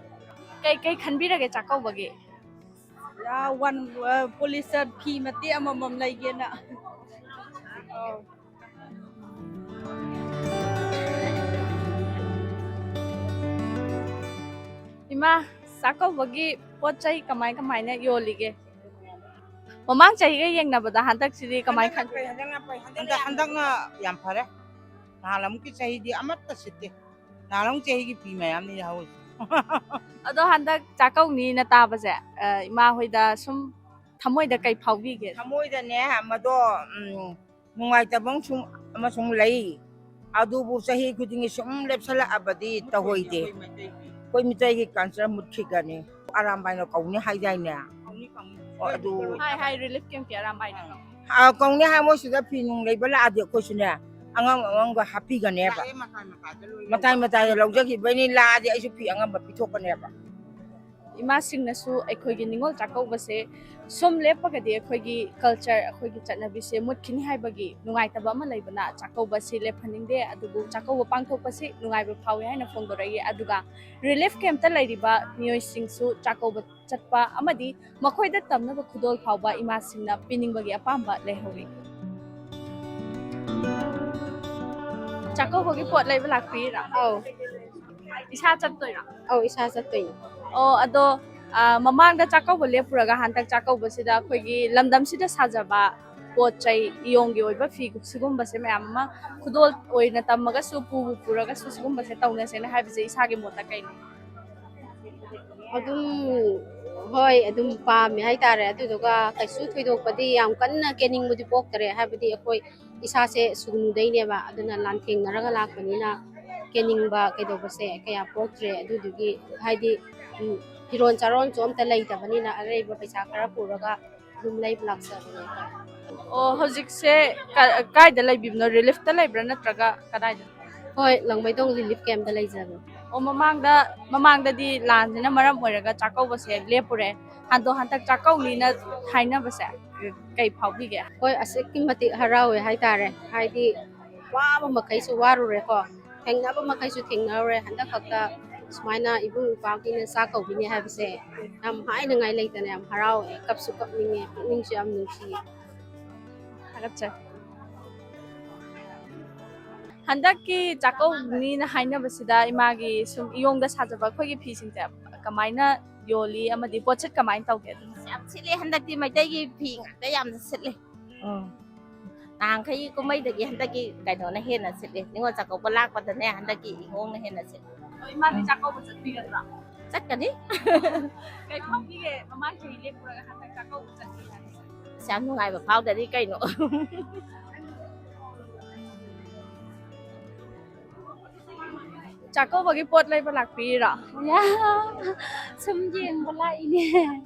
ꯀꯩ ꯀꯩ ꯈꯟꯕꯤꯔꯒꯦ ꯆꯥꯛꯀꯧꯕꯒꯤ? ꯌꯥ, ꯋꯥꯟ, ꯑ, ꯄꯣꯂꯤꯁꯇꯔ ꯐꯤ ꯃꯇꯦꯛ ꯑꯃꯃꯝ ꯂꯩꯒꯦꯅ꯫ ꯑꯧ꯫ ꯏꯃꯥ, ꯆꯥꯛꯀꯧꯕꯒꯤ ꯄꯣꯠ ꯆꯩ ꯀꯃꯥꯏ ꯀꯃꯥꯏꯅ ꯌꯣꯜꯂꯤꯒꯦ? ꯃꯃꯥꯡ ꯆꯍꯤꯒ ꯌꯦꯡꯅꯕꯗ ꯍꯟꯗꯛꯁꯤꯗꯤ ꯀꯃꯥꯏ ꯈꯟ- ꯍꯟꯗꯛ, ꯍꯟꯗꯛꯅ ꯌꯥꯝ ꯐꯔꯦ꯫ ꯅꯍꯥꯟ ꯑꯃꯨꯛꯀꯤ ꯆꯍꯤꯗꯤ ꯑꯃꯠꯇ ꯁꯤꯠꯇꯦ꯫ ꯅꯍꯥꯟ ꯑꯃꯨꯛ ꯆꯍꯤꯒꯤ ꯐꯤ ꯃꯌꯥꯝꯅꯤ ꯂꯧꯍꯧꯔꯤꯁꯦ꯫ ꯑꯗꯣ ꯍꯟꯗꯛ ꯆꯥꯛꯀꯧꯅꯤꯅ ꯇꯥꯕꯁꯦ, ꯑ, ꯏꯃꯥ ꯍꯣꯏꯗ ꯁꯨꯝ ꯊꯃꯣꯏꯗ ꯀꯩ ꯐꯥꯎꯕꯤꯒꯦ? ꯊꯃꯣꯏꯗꯅꯦ, ꯃꯗꯣ, ꯎꯝ, ꯅꯨꯡꯉꯥꯏꯇꯕ ꯑꯃꯁꯨꯡ, ꯑꯃꯁꯨꯡ ꯂꯩ꯫ ꯑꯗꯨꯕꯨ ꯆꯍꯤ ꯈꯨꯗꯤꯡꯒꯤ ꯁꯨꯝ ꯂꯦꯞꯁꯜꯂꯛꯑꯕꯗꯤ ꯇꯧꯍꯣꯏꯗꯦ꯫ ꯑꯩꯈꯣꯏ ꯃꯤꯇꯩꯒꯤ culture ꯃꯨꯠꯈꯤꯒꯅꯤ꯫ ꯑꯔꯥꯝꯕꯥꯏꯅ ꯀꯧꯅꯤ ꯍꯥꯏꯗꯥꯏꯅꯦ? ꯑꯣ, ꯑꯗꯨ ꯍꯥꯏ, ꯍꯥꯏ, relief campꯀꯤ ꯑꯔꯥꯝꯕꯥꯏꯅ ꯀꯧꯅꯤ꯫ ꯑ, ꯀꯧꯅꯤ ꯍꯥꯏ, ꯃꯣꯏ ꯁꯤꯗ ꯐꯤ ꯅꯨꯡ ꯂꯩꯕ ꯂꯥꯛꯑꯗꯤ ꯑꯩꯈꯣꯏꯁꯨꯅꯦ, ꯑꯉꯝ ꯑꯉꯝꯕ ꯍꯥꯞꯄꯤꯒꯅꯦꯕ꯫ ꯂꯥꯛꯑꯦ, ꯃꯇꯥꯏ ꯃꯇꯥꯏꯗ ꯂꯣꯏ ꯃꯇꯥꯏ ꯃꯇꯥꯏꯗ ꯂꯧꯖꯈꯤꯕꯩꯅꯤ, ꯂꯥꯛꯑꯗꯤ ꯑꯩꯁꯨ ꯐꯤ ꯑꯉꯝꯕ ꯄꯤꯊꯣꯛꯀꯅꯦꯕ꯫ ꯏꯃꯥꯁꯤꯡꯅꯁꯨ ꯑꯩꯈꯣꯏꯒꯤ ꯅꯤꯉꯣꯜ ꯆꯥꯛꯀꯧꯕꯁꯦ ꯁꯨꯝ ꯂꯦꯞꯄꯒꯗꯤ ꯑꯩꯈꯣꯏꯒꯤ culture, ꯑꯩꯈꯣꯏꯒꯤ ꯆꯠꯅꯕꯤꯁꯦ ꯃꯨꯠꯈꯤꯅꯤ ꯍꯥꯏꯕꯒꯤ ꯅꯨꯡꯉꯥꯏꯇꯕ ꯑꯃ ꯂꯩꯕꯅ ꯆꯥꯛꯀꯧꯕꯁꯤ ꯂꯦꯞꯍꯟꯅꯤꯡꯗꯦ, ꯑꯗꯨꯕꯨ ꯆꯥꯛꯀꯧꯕ ꯄꯥꯡꯊꯣꯛꯄꯁꯤ ꯅꯨꯡꯉꯥꯏꯕ ꯐꯥꯎꯏ ꯍꯥꯏꯅ ꯐꯣꯡꯗꯣꯔꯛꯏ꯫ ꯑꯗꯨꯒ relief campꯇ ꯂꯩꯔꯤꯕ ꯃꯤꯑꯣꯏꯁꯤꯡꯁꯨ ꯆꯥꯛꯀꯧꯕ ꯆꯠꯄ ꯑꯃꯗꯤ ꯃꯈꯣꯏꯗ ꯇꯝꯅꯕ ꯈꯨꯗꯣꯜ ꯐꯥꯎꯕ ꯏꯃꯥꯁꯤꯡꯅ ꯄꯤꯅꯤꯡꯕꯒꯤ ꯑꯄꯥꯝꯕ ꯂꯩꯍꯧꯔꯤ꯫ ꯆꯥꯛꯀꯧꯕꯒꯤ ꯄꯣꯠ ꯂꯩꯕ ꯂꯥꯛꯄꯤꯔꯥ? ꯑꯧ꯫ ꯏꯁꯥ ꯆꯠꯇꯣꯏꯔꯥ? ꯑꯧ, ꯏꯁꯥ ꯆꯠꯇꯣꯏꯅꯤ꯫ ꯑꯣ, ꯑꯗꯣ, ꯑ, ꯃꯃꯥꯡꯗ ꯆꯥꯛꯀꯧꯕ ꯂꯦꯞꯄꯨꯔꯒ ꯍꯟꯗꯛ ꯆꯥꯛꯀꯧꯕꯁꯤꯗ ꯑꯩꯈꯣꯏꯒꯤ ꯂꯝꯗꯝꯁꯤꯗ ꯁꯥꯖꯕ ꯄꯣꯠ ꯆꯩ, ꯏꯌꯣꯡꯒꯤ ꯑꯣꯏꯕ ꯐꯤ ꯁꯤꯒꯨꯝꯕꯁꯦ ꯃꯌꯥꯝ ꯑꯃ ꯈꯨꯗꯣꯜ ꯑꯣꯏꯅ ꯇꯝꯃꯒꯁꯨ, ꯄꯨꯕꯨ ꯄꯨꯔꯒꯁꯨ ꯁꯤꯒꯨꯝꯕꯁꯦ ꯇꯧꯅꯁꯦꯅ ꯍꯥꯏꯕꯁꯦ ꯏꯁꯥꯒꯤ ꯃꯣꯠꯇ ꯀꯩꯅꯣ? ꯑꯗꯨꯝ, ꯍꯣꯏ, ꯑꯗꯨꯝ ꯄꯥꯝꯃꯦ ꯍꯥꯏꯇꯥꯔꯦ꯫ ꯑꯗꯨꯗꯨꯒ ꯀꯩꯁꯨ ꯊꯣꯏꯗꯣꯛꯄꯗꯤ ꯌꯥꯝ ꯀꯟꯅ ꯀꯦꯅꯤꯡꯕꯗꯤ ꯄꯣꯛꯇꯔꯦ, ꯍꯥꯏꯕꯗꯤ ꯑꯩꯈꯣꯏ ꯏꯁꯥꯁꯦ ꯁꯨꯒꯅꯨꯗꯩꯅꯦꯕ, ꯑꯗꯨꯅ ꯂꯥꯟꯊꯦꯡꯅꯔꯒ ꯂꯥꯛꯄꯅꯤꯅ ꯀꯦꯅꯤꯡꯕ ꯀꯩꯗꯧꯕꯁꯦ ꯀꯌꯥ ꯄꯣꯛꯇ꯭ꯔꯦ꯫ ꯑꯗꯨꯗꯨꯒꯤ, ꯍꯥꯏꯗꯤ, ꯎꯝ, ꯐꯤꯔꯣꯜ ꯆꯥꯔꯣꯟꯁꯨ ꯑꯝꯇ ꯂꯩꯇꯕꯅꯤꯅ ꯑꯔꯩꯕ ꯄꯩꯁꯥ ꯈꯔ ꯄꯨꯔꯒ ꯑꯗꯨꯝ ꯂꯩꯕ ꯂꯥꯛꯆꯕꯅꯦ꯫ ꯑꯣ, ꯍꯧꯖꯤꯛꯁꯦ ꯀ-, ꯀꯥꯏꯗ ꯂꯩꯕꯤꯕꯅꯣ? Reliefꯇ ꯂꯩꯕ꯭ꯔꯥ ꯅꯠꯇ꯭ꯔꯒ ꯀꯗꯥꯏꯗ? ꯍꯣꯏ, ꯂꯥꯡꯃꯩꯗꯣꯡ relief campꯇ ꯂꯩꯖꯕꯅꯦ꯫ ꯑꯣ, ꯃꯃꯥꯡꯗ, ꯃꯃꯥꯡꯗꯗꯤ ꯂꯥꯟꯁꯤꯅ ꯃꯔꯝ ꯑꯣꯏꯔꯒ ꯆꯥꯛꯀꯧꯕꯁꯦ ꯂꯦꯞꯄꯨꯔꯦ꯫ ꯑꯗꯣ ꯍꯟꯗꯛ ꯆꯥꯛꯀꯧꯅꯤꯅ ꯍꯥꯏꯅꯕꯁꯦ ꯀꯩ ꯐꯥꯎꯕꯤꯒꯦ? ꯍꯣꯏ, ꯑꯁꯨꯛꯀꯤ ꯃꯇꯤꯛ ꯍꯔꯥꯎꯋꯦ ꯍꯥꯏꯇꯥꯔꯦ꯫ ꯍꯥꯏꯗꯤ, ꯋꯥꯕ ꯃꯈꯩꯁꯨ ꯋꯥꯔꯨꯔꯦꯀꯣ, ꯊꯦꯡꯅꯕ ꯃꯈꯩꯁꯨ ꯊꯦꯡꯅꯔꯨꯔꯦ꯫ ꯍꯟꯗꯛ ꯈꯛꯇ ꯁꯨꯃꯥꯏꯅ ꯏꯕꯨꯡ ꯏꯄ꯭ꯋꯥꯒꯤꯅ ꯆꯥꯛ ꯀꯧꯕꯤꯅꯤ ꯍꯥꯏꯕꯁꯦ ꯌꯥꯝ ꯍꯥꯏꯅꯉꯥꯏ ꯂꯩꯇꯅ ꯌꯥꯝ ꯍꯔꯥꯎꯋꯦ, ꯀꯞꯁꯨ ꯀꯞꯅꯤꯡꯉꯦ, ꯄꯨꯛꯅꯤꯡꯁꯨ ꯌꯥꯝ ꯅꯨꯡꯁꯤ꯫ ꯊꯥꯒꯠꯆꯔꯤ꯫ ꯍꯟꯗꯛꯀꯤ ꯆꯥꯛꯀꯧꯅꯤꯅ ꯍꯥꯏꯅꯕꯁꯤꯗ ꯏꯃꯥꯒꯤ ꯁꯨꯝ ꯏꯌꯣꯡꯗ ꯁꯥꯖꯕ ꯑꯩꯈꯣꯏꯒꯤ ꯐꯤꯁꯤꯡꯁꯦ ꯀꯃꯥꯏꯅ ꯌꯣꯜꯂꯤ ꯑꯃꯗꯤ ꯄꯣꯠꯁꯤꯠ ꯀꯃꯥꯏꯅ ꯇꯧꯒꯦ? ꯑꯗꯨꯝ ꯌꯥꯝ ꯁꯤꯠꯂꯦ, ꯍꯟꯗꯛꯇꯤ ꯃꯩꯇꯩꯒꯤ ꯐꯤ ꯉꯥꯛꯇ ꯌꯥꯝꯅ ꯁꯤꯠꯂꯦ꯫ ꯎꯝ꯫ ꯅꯍꯥꯟꯈꯩ ꯀꯨꯝꯍꯩꯗꯒꯤ ꯍꯟꯗꯛꯀꯤ ꯀꯩꯅꯣꯅ ꯍꯦꯟꯅ ꯁꯤꯠꯂꯦ꯫ ꯅꯤꯉꯣꯜ ꯆꯥꯛꯀꯧꯕ ꯂꯥꯛꯄꯗꯅꯦ, ꯍꯟꯗꯛꯀꯤ ꯏꯍꯣꯡꯅ ꯍꯦꯟꯅ ꯁꯤꯠꯂꯦ꯫ ꯑꯣ, ꯏꯃꯥꯗꯤ ꯆꯥꯛꯀꯧꯕ ꯆꯠꯄꯤꯒꯗ꯭ꯔꯥ? ꯆꯠꯀꯅꯤ꯫ ꯀꯩ ꯐꯥꯎꯕꯤꯒꯦ? ꯃꯃꯥꯡ ꯆꯍꯤ ꯂꯦꯞꯄꯨꯔꯒ ꯍꯟꯗꯛ ꯆꯥꯛꯀꯧꯕ ꯆꯠꯄꯤ ꯍꯥꯏꯕꯁꯦ꯫ ꯑꯁ, ꯌꯥꯝ ꯅꯨꯡꯉꯥꯏꯕ ꯐꯥꯎꯗꯔꯤ ꯀꯩꯅꯣ꯫ ꯆꯥꯛꯀꯧꯕꯒꯤ ꯄꯣꯠ ꯂꯩꯕ ꯂꯥꯛꯄꯤꯔꯣ? ꯌꯥ, ꯁꯨꯝ ꯌꯦꯡꯕ ꯂꯥꯛꯏꯅꯦ꯫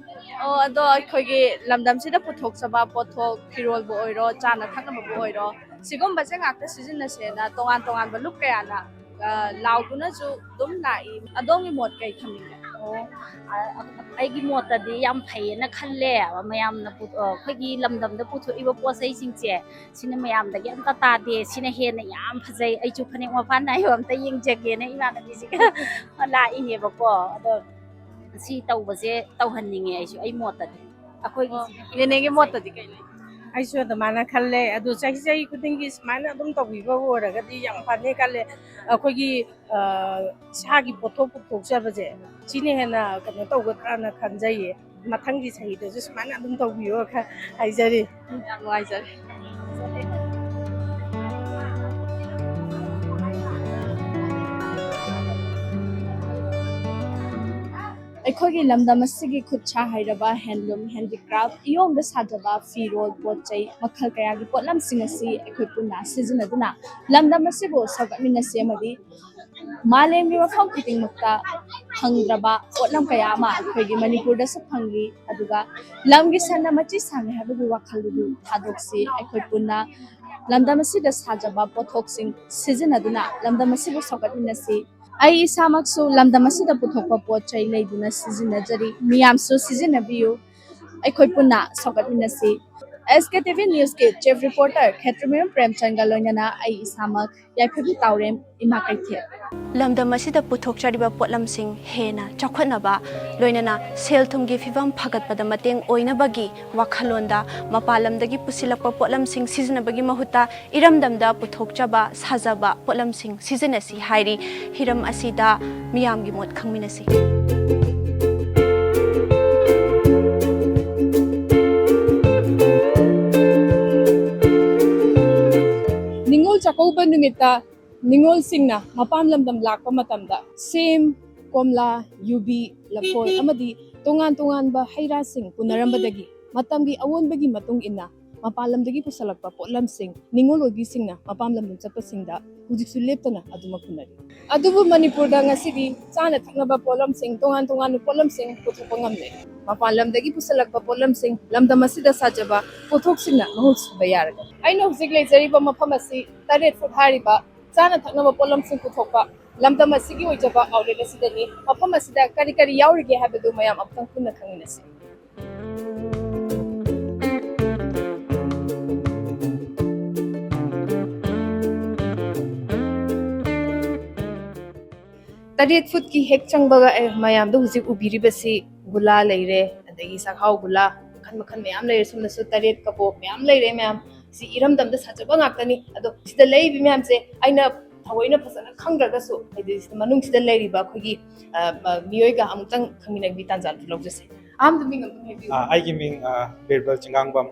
ꯑꯣ, ꯑꯗꯣ ꯑꯩꯈꯣꯏꯒꯤ ꯂꯝꯗꯝꯁꯤꯗ ꯄꯨꯊꯣꯛꯆꯕ ꯄꯣꯠꯊꯣꯛ, ꯐꯤꯔꯣꯜꯕꯨ ꯑꯣꯏꯔꯣ, ꯆꯥꯅ ꯊꯛꯅꯕꯕꯨ ꯑꯣꯏꯔꯣ, ꯁꯤꯒꯨꯝꯕꯁꯦ ꯉꯥꯛꯇ ꯁꯤꯖꯤꯟꯅꯁꯦꯅ ꯇꯣꯉꯥꯟ ꯇꯣꯉꯥꯟꯕ ꯂꯨꯞ ꯀꯌꯥꯅ, ꯑ, ꯂꯥꯎꯗꯨꯅꯁꯨ ꯑꯗꯨꯝ ꯂꯥꯛꯏ꯫ ꯑꯗꯣꯝꯒꯤ ꯃꯣꯠ ꯀꯩ ꯊꯝꯅꯤꯡꯒꯦ? ꯑꯣ, ꯑ-, ꯑꯩꯒꯤ ꯃꯣꯠꯇꯗꯤ ꯌꯥꯝ ꯐꯩꯌꯦꯅ ꯈꯜꯂꯦ꯫ ꯃꯌꯥꯝꯅ ꯄꯨ-, ꯑ, ꯑꯩꯈꯣꯏꯒꯤ ꯂꯝꯗꯝꯗ ꯄꯨꯊꯣꯛꯏꯕ ꯄꯣꯠ ꯆꯩꯁꯤꯡꯁꯦ ꯁꯤꯅ ꯃꯌꯥꯝꯗꯒꯤ ꯑꯝꯇ ꯇꯥꯗꯦ, ꯁꯤꯅ ꯍꯦꯟꯅ ꯌꯥꯝ ꯐꯖꯩ, ꯑꯩꯁꯨ ꯐꯅꯦꯛ ꯃꯄꯥꯟ ꯅꯥꯏꯕ ꯑꯝꯇ ꯌꯦꯡꯖꯒꯦꯅ ꯏꯃꯥꯟꯅꯕꯤꯁꯤꯒ ꯂꯥꯛꯏꯅꯦꯕꯀꯣ꯫ ꯑꯗꯣ ꯁꯤ ꯇꯧꯕꯁꯦ ꯇꯧꯍꯟꯅꯤꯡꯉꯦ ꯑꯩꯁꯨ, ꯑꯩ ꯃꯣꯠꯇꯗꯤ꯫ ꯑꯩꯈꯣꯏꯒꯤ ꯑꯣ, ꯁꯤꯅ ꯍꯦꯟꯅ ꯅꯦꯅꯦꯒꯤ ꯐꯖꯩ꯫ ꯃꯣꯠꯇꯗꯤ ꯀꯩ ꯂꯩ? ꯑꯩꯁꯨ ꯑꯗꯨꯃꯥꯏꯅ ꯈꯜꯂꯦ꯫ ꯑꯗꯨ ꯆꯍꯤ ꯆꯍꯤ ꯈꯨꯗꯤꯡꯒꯤ ꯁꯨꯃꯥꯏꯅ ꯑꯗꯨꯝ ꯇꯧꯕꯤꯕ ꯑꯣꯏꯔꯒꯗꯤ ꯌꯥꯝ ꯐꯅꯤ ꯈꯜꯂꯦ꯫ ꯑꯩꯈꯣꯏꯒꯤ, ꯑ, ꯏꯁꯥꯒꯤ ꯄꯣꯠꯊꯣꯛ ꯄꯨꯊꯣꯛꯆꯕꯁꯦ ꯁꯤꯅ ꯍꯦꯟꯅ ꯀꯩꯅꯣ ꯇꯧꯒꯗ꯭ꯔꯥꯅ ꯈꯟꯖꯩꯌꯦ꯫ ꯃꯊꯪꯒꯤ ꯆꯍꯤꯗꯁꯨ ꯁꯨꯃꯥꯏꯅ ꯑꯗꯨꯝ ꯇꯧꯕꯤꯌꯣ ꯈ-, ꯍꯥꯏꯖꯔꯤ꯫ ꯌꯥꯝ ꯅꯨꯡꯉꯥꯏꯖꯔꯦ꯫ ꯑꯩꯈꯣꯏꯒꯤ ꯂꯝꯗꯝ ꯑꯁꯤꯒꯤ ꯈꯨꯠ ꯁꯥ ꯍꯩꯔꯕ, ꯍꯦꯟꯂꯨꯝ, ꯍꯦꯟꯗꯤꯀ꯭ꯔꯥꯐ, ꯏꯌꯣꯡꯗ ꯁꯥꯖꯕ ꯐꯤꯔꯣꯜ, ꯄꯣꯠ ꯆꯩ ꯃꯈꯜ ꯀꯌꯥꯒꯤ ꯄꯣꯠꯂꯝꯁꯤꯡ ꯑꯁꯤ ꯑꯩꯈꯣꯏ ꯄꯨꯟꯅ ꯁꯤꯖꯤꯟꯅꯗꯨꯅ ꯂꯝꯗꯝ ꯑꯁꯤꯕꯨ ꯁꯧꯒꯠꯃꯤꯟꯅꯁꯤ ꯑꯃꯗꯤ ꯃꯥꯂꯦꯝꯒꯤ ꯃꯐꯝ ꯈꯨꯗꯤꯡꯃꯛꯇ ꯐꯪꯗ꯭ꯔꯕ ꯄꯣꯠꯂꯝ ꯀꯌꯥ ꯑꯃ ꯑꯩꯈꯣꯏꯒꯤ ꯃꯅꯤꯄꯨꯔꯗꯁꯨ ꯐꯪꯂꯤ꯫ ꯑꯗꯨꯒ ꯂꯝꯒꯤ ꯁꯟꯅ ꯃꯆꯤ ꯁꯥꯡꯉꯤ ꯍꯥꯏꯕꯒꯤ ꯋꯥꯈꯜꯗꯨ ꯊꯥꯗꯣꯛꯁꯤ꯫ ꯑꯩꯈꯣꯏ ꯄꯨꯟꯅ ꯂꯝꯗꯝ ꯑꯁꯤꯗ ꯁꯥꯖꯕ ꯄꯣꯠꯊꯣꯛꯁꯤꯡ ꯁꯤꯖꯤꯟꯅꯗꯨꯅ ꯂꯝꯗꯝ ꯑꯁꯤꯕꯨ ꯁꯧꯒꯠꯃꯤꯟꯅꯁꯤ꯫ ꯑꯩ ꯏꯁꯥꯃꯛꯁꯨ ꯂꯝꯗꯝ ꯑꯁꯤꯗ ꯄꯨꯊꯣꯛꯄ ꯄꯣꯠ ꯆꯩ ꯂꯩꯗꯨꯅ ꯁꯤꯖꯤꯟꯅꯖꯔꯤ꯫ ꯃꯤꯌꯥꯝꯁꯨ ꯁꯤꯖꯤꯟꯅꯕꯤꯌꯨ꯫ ꯑꯩꯈꯣꯏ ꯄꯨꯟꯅ ꯁꯧꯒꯠꯃꯤꯟꯅꯁꯤ꯫ ꯑꯦꯁ ꯀꯦ ꯇꯤ ꯚꯤ ꯅ꯭ꯌꯨꯁꯀꯤ ꯆꯤꯐ ꯔꯤꯄꯣꯔꯇꯔ ꯈꯦꯇ꯭ꯔꯤꯃꯌꯨꯝ ꯄ꯭ꯔꯦꯝꯆꯟꯒ ꯂꯣꯏꯅꯅ ꯑꯩ ꯏꯁꯥꯃꯛ ꯌꯥꯏꯐꯕꯤ ꯇꯥꯎꯔꯦꯝ, ꯏꯃꯥ ꯀꯩꯊꯦꯜ꯫ ꯂꯝꯗꯝ ꯑꯁꯤꯗ ꯄꯨꯊꯣꯛꯆꯔꯤꯕ ꯄꯣꯠꯂꯝꯁꯤꯡ ꯍꯦꯟꯅ ꯆꯥꯎꯈꯠꯅꯕ, ꯂꯣꯏꯅꯅ ꯁꯦꯜ ꯊꯨꯝꯒꯤ ꯐꯤꯕꯝ ꯐꯒꯠꯄꯗ ꯃꯇꯦꯡ ꯑꯣꯏꯅꯕꯒꯤ ꯋꯥꯈꯜꯂꯣꯟꯗ ꯃꯄꯥꯟ ꯂꯝꯗꯒꯤ ꯄꯨꯁꯤꯜꯂꯛꯄ ꯄꯣꯠꯂꯝꯁꯤꯡ ꯁꯤꯖꯤꯟꯅꯕꯒꯤ ꯃꯍꯨꯠꯇ ꯏꯔꯝꯗꯝꯗ ꯄꯨꯊꯣꯛꯆꯕ, ꯁꯥꯖꯕ ꯄꯣꯠꯂꯝꯁꯤꯡ ꯁꯤꯖꯤꯟꯅꯁꯤ ꯍꯥꯏꯔꯤ꯫ ꯍꯤꯔꯝ ꯑꯁꯤꯗ ꯃꯤꯌꯥꯝꯒꯤ ꯃꯣꯠ ꯈꯪꯃꯤꯟꯅꯁꯤ꯫ ꯅꯤꯉꯣꯜ ꯆꯥꯛꯀꯧꯕ ꯅꯨꯃꯤꯠꯇ ꯅꯤꯉꯣꯜꯁꯤꯡꯅ ꯃꯄꯥꯟ ꯂꯝꯗꯝ ꯂꯥꯛꯄ ꯃꯇꯝꯗ ꯁꯦꯝ, ꯀꯣꯝꯂꯥ, ꯌꯨꯕꯤ, ꯂꯐꯣꯏ ꯑꯃꯗꯤ ꯇꯣꯉꯥꯟ ꯇꯣꯉꯥꯟꯕ ꯍꯩ ꯔꯥꯁꯤꯡ ꯄꯨꯅꯔꯝꯕꯗꯒꯤ ꯃꯇꯝꯒꯤ ꯑꯑꯣꯟꯕꯒꯤ ꯃꯇꯨꯡ ꯏꯟꯅ ꯃꯄꯥꯟ ꯂꯝꯗꯒꯤ ꯄꯨꯁꯜꯂꯛꯄ ꯄꯣꯠꯂꯝꯁꯤꯡ ꯅꯤꯉꯣꯜ ꯑꯣꯏꯕꯤꯁꯤꯡꯅ ꯃꯄꯥꯟ ꯂꯝꯗ ꯆꯠꯄꯁꯤꯡꯗ ꯍꯧꯖꯤꯛꯁꯨ ꯂꯦꯞꯇꯅ ꯑꯗꯨꯃꯛ ꯍꯨꯟꯅꯔꯤ꯫ ꯑꯗꯨꯕꯨ ꯃꯅꯤꯄꯨꯔꯗ ꯉꯁꯤꯗꯤ ꯆꯥꯅ ꯊꯛꯅꯕ ꯄꯣꯠꯂꯝꯁꯤꯡ, ꯇꯣꯉꯥꯟ ꯇꯣꯉꯥꯟꯕ ꯄꯣꯠꯂꯝꯁꯤꯡ ꯄꯨꯊꯣꯛꯄ ꯉꯝꯂꯦ꯫ ꯃꯄꯥꯟ ꯂꯝꯗꯒꯤ ꯄꯨꯁꯜꯂꯛꯄ ꯄꯣꯠꯂꯝꯁꯤꯡ ꯂꯝꯗꯝ ꯑꯁꯤꯗ ꯁꯥꯖꯕ ꯄꯣꯠꯊꯣꯛꯁꯤꯡꯅ ꯃꯍꯨꯠ ꯁꯤꯟꯕ ꯌꯥꯔꯒꯅꯤ꯫ ꯑꯩꯅ ꯍꯧꯖꯤꯛ ꯂꯩꯖꯔꯤꯕ ꯃꯐꯝ ꯑꯁꯤ ꯇꯔꯦꯠ ꯐꯨꯠ ꯍꯥꯏꯔꯤꯕ ꯆꯥꯅ ꯊꯛꯅꯕ ꯄꯣꯠꯂꯝꯁꯤꯡ ꯄꯨꯊꯣꯛꯄ ꯂꯝꯗꯝ ꯑꯁꯤꯒꯤ ꯑꯣꯏꯖꯕ ꯑꯥꯎꯠꯂꯦꯠ ꯑꯁꯤꯗꯅꯤ꯫ ꯃꯐꯝ ꯑꯁꯤꯗ ꯀꯔꯤ ꯀꯔꯤ ꯌꯥꯎꯔꯤꯒꯦ ꯍꯥꯏꯕꯗꯨ ꯃꯌꯥꯝ ꯑꯃꯨꯛꯇꯪ ꯄꯨꯟꯅ ꯈꯪꯃꯤꯟꯅꯁꯤ꯫ ꯇꯔꯦꯠ ꯐꯨꯠꯀꯤ ꯍꯦꯛ ꯆꯪꯕꯒ, ꯑꯦ, ꯃꯌꯥꯝꯗꯣ ꯍꯧꯖꯤꯛ ꯎꯕꯤꯔꯤꯕꯁꯤ ꯒꯨꯂꯥ ꯂꯩꯔꯦ, ꯑꯗꯒꯤ ꯆꯥꯛꯍꯥꯎ ꯒꯨꯂꯥ ꯃꯈꯜ ꯃꯈꯜ ꯃꯌꯥꯝ ꯂꯩꯔꯦ꯫ ꯁꯣꯝꯗꯁꯨ ꯇꯔꯦꯠ ꯀꯕꯣꯛ ꯃꯌꯥꯝ ꯂꯩꯔꯦ꯫ ꯃꯌꯥꯝ ꯁꯤ ꯏꯔꯝꯗꯝꯗ ꯁꯥꯖꯕ ꯉꯥꯛꯇꯅꯤ꯫ ꯑꯗꯣ ꯁꯤꯗ ꯂꯩꯔꯤꯕ ꯃꯌꯥꯝꯁꯦ ꯑꯩꯅ ꯊꯑꯣꯏꯅ ꯐꯖꯅ ꯈꯪꯗ꯭ꯔꯒꯁꯨ, ꯍꯥꯏꯗꯤ ꯁꯤꯗ ꯃꯅꯨꯡꯁꯤꯗ ꯂꯩꯔꯤꯕ ꯑꯩꯈꯣꯏꯒꯤ, ꯑ, ꯑ, ꯃꯤꯑꯣꯏꯒ ꯑꯃꯨꯛꯇꯪ ꯈꯪꯃꯤꯟꯅꯕꯒꯤ ꯇꯥꯟꯖꯥꯗꯨ ꯂꯧꯖꯁꯦ꯫ ꯑꯍꯥꯟꯕꯗ ꯃꯤꯡ ꯑꯃꯨꯛꯇꯪ ꯍꯥꯏꯕꯤꯌꯨ꯫ ꯑ, ꯑꯩꯒꯤ ꯃꯤꯡ, ꯑ, ꯕꯤꯔꯕꯜ ꯆꯤꯡꯉꯥꯡꯕꯝ,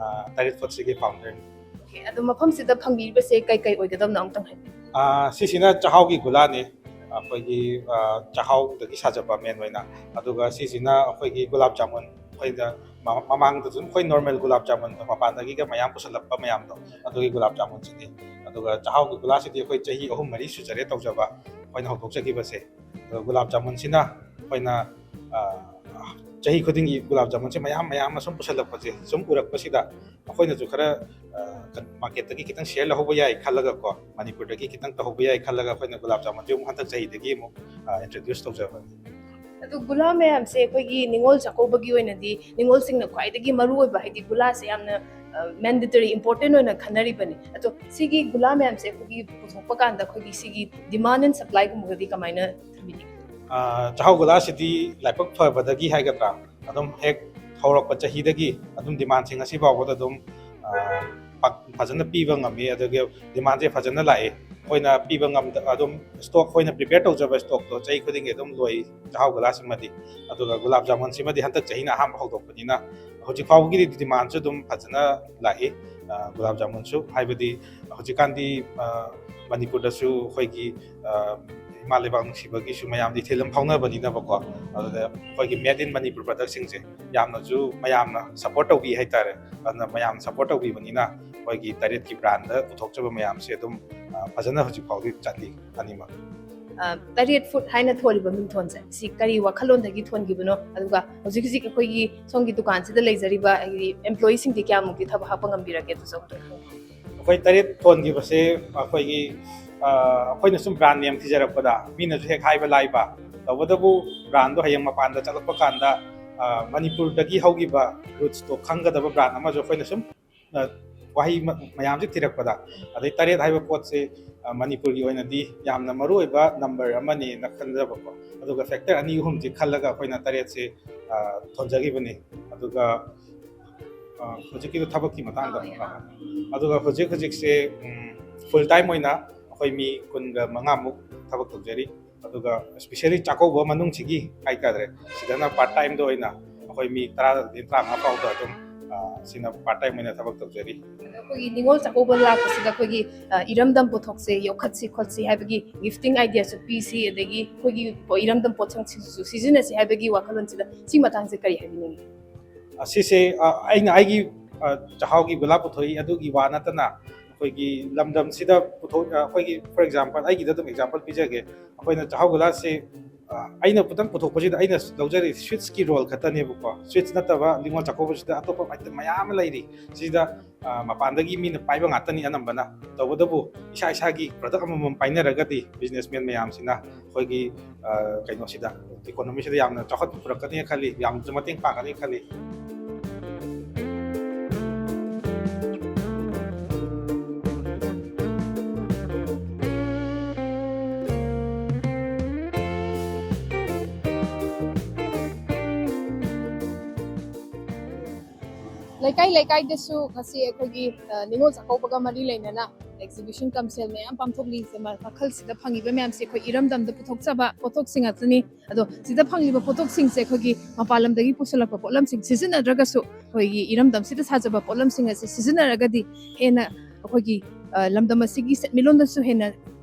ꯑ, ꯇꯔꯦꯠ ꯐꯨꯠꯁꯤꯒꯤ ꯐꯥꯎꯟꯗꯔꯅꯤ꯫ ꯑꯣꯀꯦ, ꯑꯗꯣ ꯃꯐꯝꯁꯤꯗ ꯐꯪꯕꯤꯔꯤꯕꯁꯦ ꯀꯩ ꯀꯩ ꯑꯣꯏꯒꯗꯕꯅꯣ ꯑꯃꯨꯛꯇꯪ ꯍꯥꯏꯕꯤꯌꯨ꯫ ꯑ, ꯁꯤꯁꯤꯅ ꯆꯥꯛꯍꯥꯎꯒꯤ ꯒꯨꯂꯥꯅꯤ꯫ ꯑꯩꯈꯣꯏꯒꯤ, ꯑ, ꯆꯥꯛꯍꯥꯎꯗꯒꯤ ꯁꯥꯖꯕ ꯃꯦꯟ ꯑꯣꯏꯅ꯫ ꯑꯗꯨꯒ ꯁꯤꯁꯤꯅ ꯑꯩꯈꯣꯏꯒꯤ ꯒꯨꯂꯥꯞ ꯖꯥꯃꯨꯟ, ꯑꯩꯈꯣꯏꯗ ꯃ-, ꯃꯃꯥꯡꯗꯁꯨ ꯑꯩꯈꯣꯏ ꯅꯣꯔꯃꯦꯜ ꯒꯨꯂꯥꯞ ꯖꯥꯃꯨꯟꯗꯣ ꯃꯄꯥꯟꯗꯒꯤꯒ ꯃꯌꯥꯝ ꯄꯨꯁꯜꯂꯛꯄ ꯃꯌꯥꯝꯗꯣ, ꯑꯗꯨꯒꯤ ꯒꯨꯂꯥꯞ ꯖꯥꯃꯨꯟꯁꯤꯅꯤ꯫ ꯑꯗꯨꯒ ꯆꯥꯛꯍꯥꯎꯒꯤ ꯒꯨꯂꯥꯁꯤꯗꯤ ꯑꯩꯈꯣꯏ ꯆꯍꯤ ꯑꯍꯨꯝ ꯃꯔꯤ ꯁꯨꯖꯔꯦ ꯇꯧꯖꯕ, ꯑꯩꯈꯣꯏꯅ ꯍꯧꯗꯣꯛꯆꯈꯤꯕꯁꯦ꯫ ꯑꯗꯨꯒ ꯒꯨꯂꯥꯞ ꯖꯥꯃꯨꯟꯁꯤꯅ ꯑꯩꯈꯣꯏꯅ, ꯑ, ꯆꯍꯤ ꯈꯨꯗꯤꯡꯒꯤ ꯒꯨꯂꯥꯞ ꯖꯥꯃꯨꯟꯁꯦ ꯃꯌꯥꯝ ꯃꯌꯥꯝ ꯑꯃ ꯁꯨꯝ ꯄꯨꯁꯜꯂꯛꯄꯁꯦ ꯁꯨꯝ ꯎꯔꯛꯄꯁꯤꯗ, ꯑꯩꯈꯣꯏꯅꯁꯨ ꯈꯔ, ꯑ, ꯀ-, ꯃꯥꯔꯀꯦꯠꯇꯒꯤ ꯈꯤꯇꯪ ꯁꯤꯌꯔ ꯂꯧꯍꯧꯕ ꯌꯥꯏ ꯈꯜꯂꯒꯀꯣ, ꯃꯅꯤꯄꯨꯔꯗꯒꯤ ꯈꯤꯇꯪ ꯇꯧꯍꯧꯕ ꯌꯥꯏ ꯈꯜꯂꯒ ꯑꯩꯈꯣꯏꯅ ꯒꯨꯂꯥꯞ ꯖꯥꯃꯨꯟꯁꯦ ꯑꯃꯨꯛ ꯍꯟꯗꯛ ꯆꯍꯤꯗꯒꯤ ꯑꯃꯨꯛ, ꯑ, ꯏꯟꯇ꯭ꯔꯣꯗ꯭ꯌꯨꯁ ꯇꯧꯖꯕꯅꯤ꯫ ꯑꯗꯨ ꯒꯨꯂꯥ ꯃꯌꯥꯝꯁꯦ ꯑꯩꯈꯣꯏꯒꯤ ꯅꯤꯉꯣꯜ ꯆꯥꯛꯀꯧꯕꯒꯤ ꯑꯣꯏꯅꯗꯤ ꯅꯤꯉꯣꯜꯁꯤꯡꯅ ꯈ꯭ꯋꯥꯏꯗꯒꯤ ꯃꯔꯨ ꯑꯣꯏꯕ, ꯍꯥꯏꯗꯤ ꯒꯨꯂꯥꯁꯦ ꯌꯥꯝꯅ, ꯑ, ꯃꯦꯟꯗꯦꯇꯔꯤ, ꯏꯝꯄꯣꯔꯇꯦꯟ ꯑꯣꯏꯅ ꯈꯟꯅꯔꯤꯕꯅꯤ꯫ ꯑꯗꯣ ꯁꯤꯒꯤ ꯒꯨꯂꯥ ꯃꯌꯥꯝꯁꯦ ꯑꯩꯈꯣꯏꯒꯤ ꯄꯨꯊꯣꯛꯄ ꯀꯥꯟꯗ ꯑꯩꯈꯣꯏꯒꯤ ꯁꯤꯒꯤ ꯗꯤꯃꯥꯟ ꯑꯦꯟ ꯁꯄ꯭ꯂꯥꯏꯒꯨꯝꯕꯒꯗꯤ ꯀꯃꯥꯏꯅ ꯊꯝꯕꯤꯅꯤ? ꯑ, ꯆꯥꯛꯍꯥꯎ ꯒꯨꯂꯥꯁꯤꯗꯤ ꯂꯥꯏꯕꯛ ꯐꯕꯗꯒꯤ ꯍꯥꯏꯒꯗ꯭ꯔꯥ, ꯑꯗꯨꯝ ꯍꯦꯛ ꯍꯧꯔꯛꯄ ꯆꯍꯤꯗꯒꯤ ꯑꯗꯨꯝ ꯗꯤꯃꯥꯟꯁꯦ ꯉꯁꯤ ꯐꯥꯎꯕꯗ ꯑꯗꯨꯝ, ꯑ, ꯄꯥꯛ-, ꯐꯖꯅ ꯄꯤꯕ ꯉꯝꯃꯤ꯫ ꯑꯗꯨꯒ ꯗꯤꯃꯥꯟꯁꯦ ꯐꯖꯅ ꯂꯥꯛꯏ꯫ ꯑꯩꯈꯣꯏꯅ ꯄꯤꯕ ꯉꯝꯗ-, ꯑꯗꯨꯝ ꯁ꯭ꯇꯣꯛ, ꯑꯩꯈꯣꯏꯅ ꯄ꯭ꯔꯤꯄꯦꯌꯔ ꯇꯧꯖꯕ ꯁ꯭ꯇꯣꯛꯇꯣ ꯆꯍꯤ ꯈꯨꯗꯤꯡꯒꯤ ꯑꯗꯨꯝ ꯂꯣꯏ, ꯆꯥꯛꯍꯥꯎ ꯒꯨꯂꯥꯁꯤꯃꯗꯤ꯫ ꯑꯗꯨꯒ ꯒꯨꯂꯥꯞ ꯖꯥꯃꯨꯟꯁꯤꯃꯗꯤ ꯍꯟꯗꯛ ꯆꯍꯤꯅ ꯑꯍꯥꯟꯕ ꯍꯧꯗꯣꯛꯄꯅꯤꯅ ꯍꯧꯖꯤꯛ ꯐꯥꯎꯕꯒꯤꯗꯤ ꯗꯤꯃꯥꯟꯁꯨ ꯑꯗꯨꯝ ꯐꯖꯅ ꯂꯥꯛꯏ꯫ ꯑ, ꯒꯨꯂꯥꯞ ꯖꯥꯃꯨꯟꯁꯨ, ꯍꯥꯏꯕꯗꯤ ꯍꯧꯖꯤꯛꯀꯥꯟꯗꯤ, ꯑ, ꯃꯅꯤꯄꯨꯔꯗꯁꯨ ꯑꯩꯈꯣꯏꯒꯤ, ꯑ, ꯏꯃꯥ ꯂꯩꯕꯥꯛ ꯅꯨꯡꯁꯤꯕꯒꯤꯁꯨ ꯃꯌꯥꯝꯗ ꯏꯊꯤꯜ ꯑꯃ ꯐꯥꯎꯅꯕꯅꯤꯅꯕꯀꯣ꯫ ꯑꯗꯨꯗ ꯑꯩꯈꯣꯏꯒꯤ made in Manipur productꯁꯤꯡꯁꯦ ꯌꯥꯝꯅꯁꯨ ꯃꯌꯥꯝꯅ support ꯇꯧꯕꯤ ꯍꯥꯏꯇꯥꯔꯦ꯫ ꯑꯗꯨꯅ ꯃꯌꯥꯝ support ꯇꯧꯕꯤꯕꯅꯤꯅ ꯑꯩꯈꯣꯏꯒꯤ ꯇꯔꯦꯠꯀꯤ brandꯗ ꯄꯨꯊꯣꯛꯆꯕ ꯃꯌꯥꯝꯁꯦ ꯑꯗꯨꯝ, ꯑ, ꯐꯖꯅ ꯍꯧꯖꯤꯛ ꯐꯥꯎꯗꯤ ꯆꯠꯂꯤ ꯑꯅꯤꯃꯛ꯫ ꯑ, ꯇꯔꯦꯠ foot ꯍꯥꯏꯅ ꯊꯣꯜꯂꯤꯕ ꯃꯤꯡꯊꯣꯟꯁꯦ, ꯁꯤ ꯀꯔꯤ ꯋꯥꯈꯜꯂꯣꯟꯗꯒꯤ ꯊꯣꯟꯈꯤꯕꯅꯣ? ꯑꯗꯨꯒ ꯍꯧꯖꯤꯛ ꯍꯧꯖꯤꯛ ꯑꯩꯈꯣꯏꯒꯤ ꯁꯣꯝꯒꯤ ꯗꯨꯀꯥꯟꯁꯤꯗ ꯂꯩꯖꯔꯤꯕ ꯍꯥꯏꯗꯤ employeeꯁꯤꯡꯗꯤ ꯀꯌꯥꯃꯨꯛꯇꯤ ꯊꯕꯛ ꯍꯥꯞꯄ ꯉꯝꯕꯤꯔꯒꯦ? ꯑꯗꯨꯁꯨ ꯑꯝꯇ ꯈꯪꯕꯤꯌꯨ꯫ ꯑꯩꯈꯣꯏ ꯇꯔꯦꯠ ꯊꯣꯟꯈꯤꯕꯁꯦ ꯑꯩꯈꯣꯏꯒꯤ, ꯑ, ꯑꯩꯈꯣꯏꯅ ꯁꯨꯝ brand name ꯊꯤꯖꯔꯛꯄꯗ ꯃꯤꯅꯁꯨ ꯍꯦꯛ ꯍꯥꯏꯕ ꯂꯥꯏꯕ, ꯇꯧꯕꯇꯕꯨ brandꯗꯣ ꯍꯌꯦꯡ ꯃꯄꯥꯟꯗ ꯆꯠꯂꯛꯄ ꯀꯥꯟꯗ, ꯑ, ꯃꯅꯤꯄꯨꯔꯗꯒꯤ ꯍꯧꯈꯤꯕ rootsꯇꯣ ꯈꯪꯒꯗꯕ brand ꯑꯃꯁꯨ ꯑꯩꯈꯣꯏꯅ ꯁꯨꯝ, ꯑ, ꯋꯥꯍꯩ ꯃ-, ꯃꯌꯥꯝꯁꯦ ꯊꯤꯔꯛꯄꯗ, ꯑꯗꯩ ꯇꯔꯦꯠ ꯍꯥꯏꯕ ꯄꯣꯠꯁꯦ, ꯑ, ꯃꯅꯤꯄꯨꯔꯒꯤ ꯑꯣꯏꯅꯗꯤ ꯌꯥꯝꯅ ꯃꯔꯨꯑꯣꯏꯕ number ꯑꯃꯅꯦꯅ ꯈꯟꯖꯕꯀꯣ꯫ ꯑꯗꯨꯒ factor ꯑꯅꯤ ꯑꯍꯨꯝꯁꯤ ꯈꯜꯂꯒ ꯑꯩꯈꯣꯏꯅ ꯇꯔꯦꯠꯁꯦ, ꯑ, ꯊꯣꯟꯖꯈꯤꯕꯅꯤ꯫ ꯑꯗꯨꯒ, ꯑ, ꯍꯧꯖꯤꯛꯀꯤꯗꯣ ꯊꯕꯛꯀꯤ ꯃꯇꯥꯡꯗ, ꯑ, ꯑꯗꯨꯒ ꯍꯧꯖꯤꯛ ꯍꯧꯖꯤꯛꯁꯦ, ꯎꯝ, full time ꯑꯣꯏꯅ ꯑꯩꯈꯣꯏ ꯃꯤ ꯀꯨꯟꯒ ꯃꯉꯥꯃꯨꯛ ꯊꯕꯛ ꯇꯧꯖꯔꯤ꯫ ꯑꯗꯨꯒ specially ꯆꯥꯛꯀꯧꯕ ꯃꯅꯨꯡꯁꯤꯒꯤ ꯍꯥꯏꯇꯥꯔꯦ, ꯁꯤꯗꯅ part timeꯗ ꯑꯣꯏꯅ ꯑꯩꯈꯣꯏ ꯃꯤ ꯇꯔꯥꯗꯒꯤ ꯇꯔꯥꯃꯉꯥ ꯐꯥꯎꯗ ꯑꯗꯨꯝ, ꯑ, ꯁꯤꯅ part time ꯑꯣꯏꯅ ꯊꯕꯛ ꯇꯧꯖꯔꯤ꯫ ꯑꯗꯣ ꯑꯩꯈꯣꯏꯒꯤ ꯅꯤꯉꯣꯜ ꯆꯥꯛꯀꯧꯕ ꯂꯥꯛꯄꯁꯤꯗ ꯑꯩꯈꯣꯏꯒꯤ, ꯑ, ꯏꯔꯝꯗꯝ ꯄꯣꯠꯊꯣꯛꯁꯦ ꯌꯣꯛꯈꯠꯁꯤ ꯈꯣꯠꯁꯤ ꯍꯥꯏꯕꯒꯤ gifting ideaꯁꯨ ꯄꯤꯁꯤ, ꯑꯗꯒꯤ ꯑꯩꯈꯣꯏꯒꯤ ꯄꯣ-, ꯏꯔꯝꯗꯝ ꯄꯣꯠꯆꯪꯁꯤꯡꯁꯨ ꯁꯤꯖꯤꯟꯅꯁꯤ ꯍꯥꯏꯕꯒꯤ ꯋꯥꯈꯜꯂꯣꯟꯁꯤꯗ ꯁꯤ ꯃꯇꯥꯡꯁꯦ ꯀꯔꯤ ꯍꯥꯏꯕꯤꯅꯤꯡꯉꯤ? ꯑꯁꯤꯁꯦ, ꯑ, ꯑꯩꯅ ꯑꯩꯒꯤ, ꯑ, ꯆꯥꯛꯍꯥꯎꯒꯤ ꯒꯨꯂꯥ ꯄꯨꯊꯣꯛꯏ ꯑꯗꯨꯒꯤ ꯋꯥ ꯅꯠꯇꯅ ꯑꯩꯈꯣꯏꯒꯤ ꯂꯝꯗꯝꯁꯤꯗ ꯄꯨꯊꯣꯛ-, ꯑ, ꯑꯩꯈꯣꯏꯒꯤ, for example, ꯑꯩꯒꯤꯗ ꯑꯗꯨꯝ example ꯄꯤꯖꯒꯦ꯫ ꯑꯩꯈꯣꯏꯅ ꯆꯥꯛꯍꯥꯎ ꯒꯨꯂꯥꯁꯦ, ꯑ, ꯑꯩꯅ ꯈꯤꯇꯪ ꯄꯨꯊꯣꯛꯄꯁꯤꯗ ꯑꯩꯅ ꯂꯧꯖꯔꯤ sweetsꯀꯤ role ꯈꯛꯇꯅꯦꯕꯀꯣ꯫ Sweets ꯅꯠꯇꯕ ꯅꯤꯉꯣꯜ ꯆꯥꯛꯀꯧꯕꯁꯤꯗ ꯑꯇꯣꯞꯄ item ꯃꯌꯥꯝ ꯑꯃ ꯂꯩꯔꯤ꯫ ꯁꯤꯗ, ꯑ, ꯃꯄꯥꯟꯗꯒꯤ ꯃꯤꯅ ꯄꯥꯏꯕ ꯉꯥꯛꯇꯅꯤ ꯑꯅꯝꯕꯅ꯫ ꯇꯧꯕꯇꯕꯨ ꯏꯁꯥ ꯏꯁꯥꯒꯤ product ꯑꯃꯃꯝ ꯄꯥꯏꯅꯔꯒꯗꯤ businessman ꯃꯌꯥꯝꯁꯤꯅ ꯑꯩꯈꯣꯏꯒꯤ, ꯑ, ꯀꯩꯅꯣꯁꯤꯗ, economyꯁꯤꯗ ꯌꯥꯝꯅ ꯆꯥꯎꯈꯠꯄ ꯄꯨꯔꯛꯀꯅꯤ ꯈꯜꯂꯤ, ꯌꯥꯝꯅꯁꯨ ꯃꯇꯦꯡ ꯄꯥꯡꯒꯅꯤ ꯈꯜꯂꯤ꯫ ꯂꯩꯀꯥꯏ ꯂꯩꯀꯥꯏꯗꯁꯨ ꯉꯁꯤ ꯑꯩꯈꯣꯏꯒꯤ, ꯑ, ꯅꯤꯉꯣꯜ ꯆꯥꯛꯀꯧꯕꯒ ꯃꯔꯤ ꯂꯩꯅꯅ exhibition cum sale ꯃꯌꯥꯝ ꯄꯥꯡꯊꯣꯛꯂꯤ꯫ ꯃ-, ꯃꯈꯜꯁꯤꯗ ꯐꯪꯉꯤꯕ ꯃꯌꯥꯝꯁꯦ ꯑꯩꯈꯣꯏ ꯏꯔꯝꯗꯝꯗ ꯄꯨꯊꯣꯛꯆꯕ ꯄꯣꯠꯊꯣꯛꯁꯤꯡ ꯉꯥꯛꯇꯅꯤ꯫ ꯑꯗꯣ ꯁꯤꯗ ꯐꯪꯂꯤꯕ ꯄꯣꯠꯊꯣꯛꯁꯤꯡꯁꯦ ꯑꯩꯈꯣꯏꯒꯤ ꯃꯄꯥꯟ ꯂꯝꯗꯒꯤ ꯄꯨꯁꯤꯜꯂꯛꯄ ꯄꯣꯠꯂꯝꯁꯤꯡ ꯁꯤꯖꯤꯟꯅꯗ꯭ꯔꯒꯁꯨ ꯑꯩꯈꯣꯏꯒꯤ ꯏꯔꯝꯗꯝꯁꯤꯗ ꯁꯥꯖꯕ ꯄꯣꯠꯂꯝꯁꯤꯡ ꯑꯁꯤ ꯁꯤꯖꯤꯟꯅꯔꯒꯗꯤ ꯍꯦꯟꯅ ꯑꯩꯈꯣꯏꯒꯤ ꯑ, ꯂꯝꯗꯝ ꯑꯁꯤꯒꯤ ꯁꯦꯟꯃꯤꯠꯂꯣꯟꯗꯁꯨ ꯍꯦꯟꯅ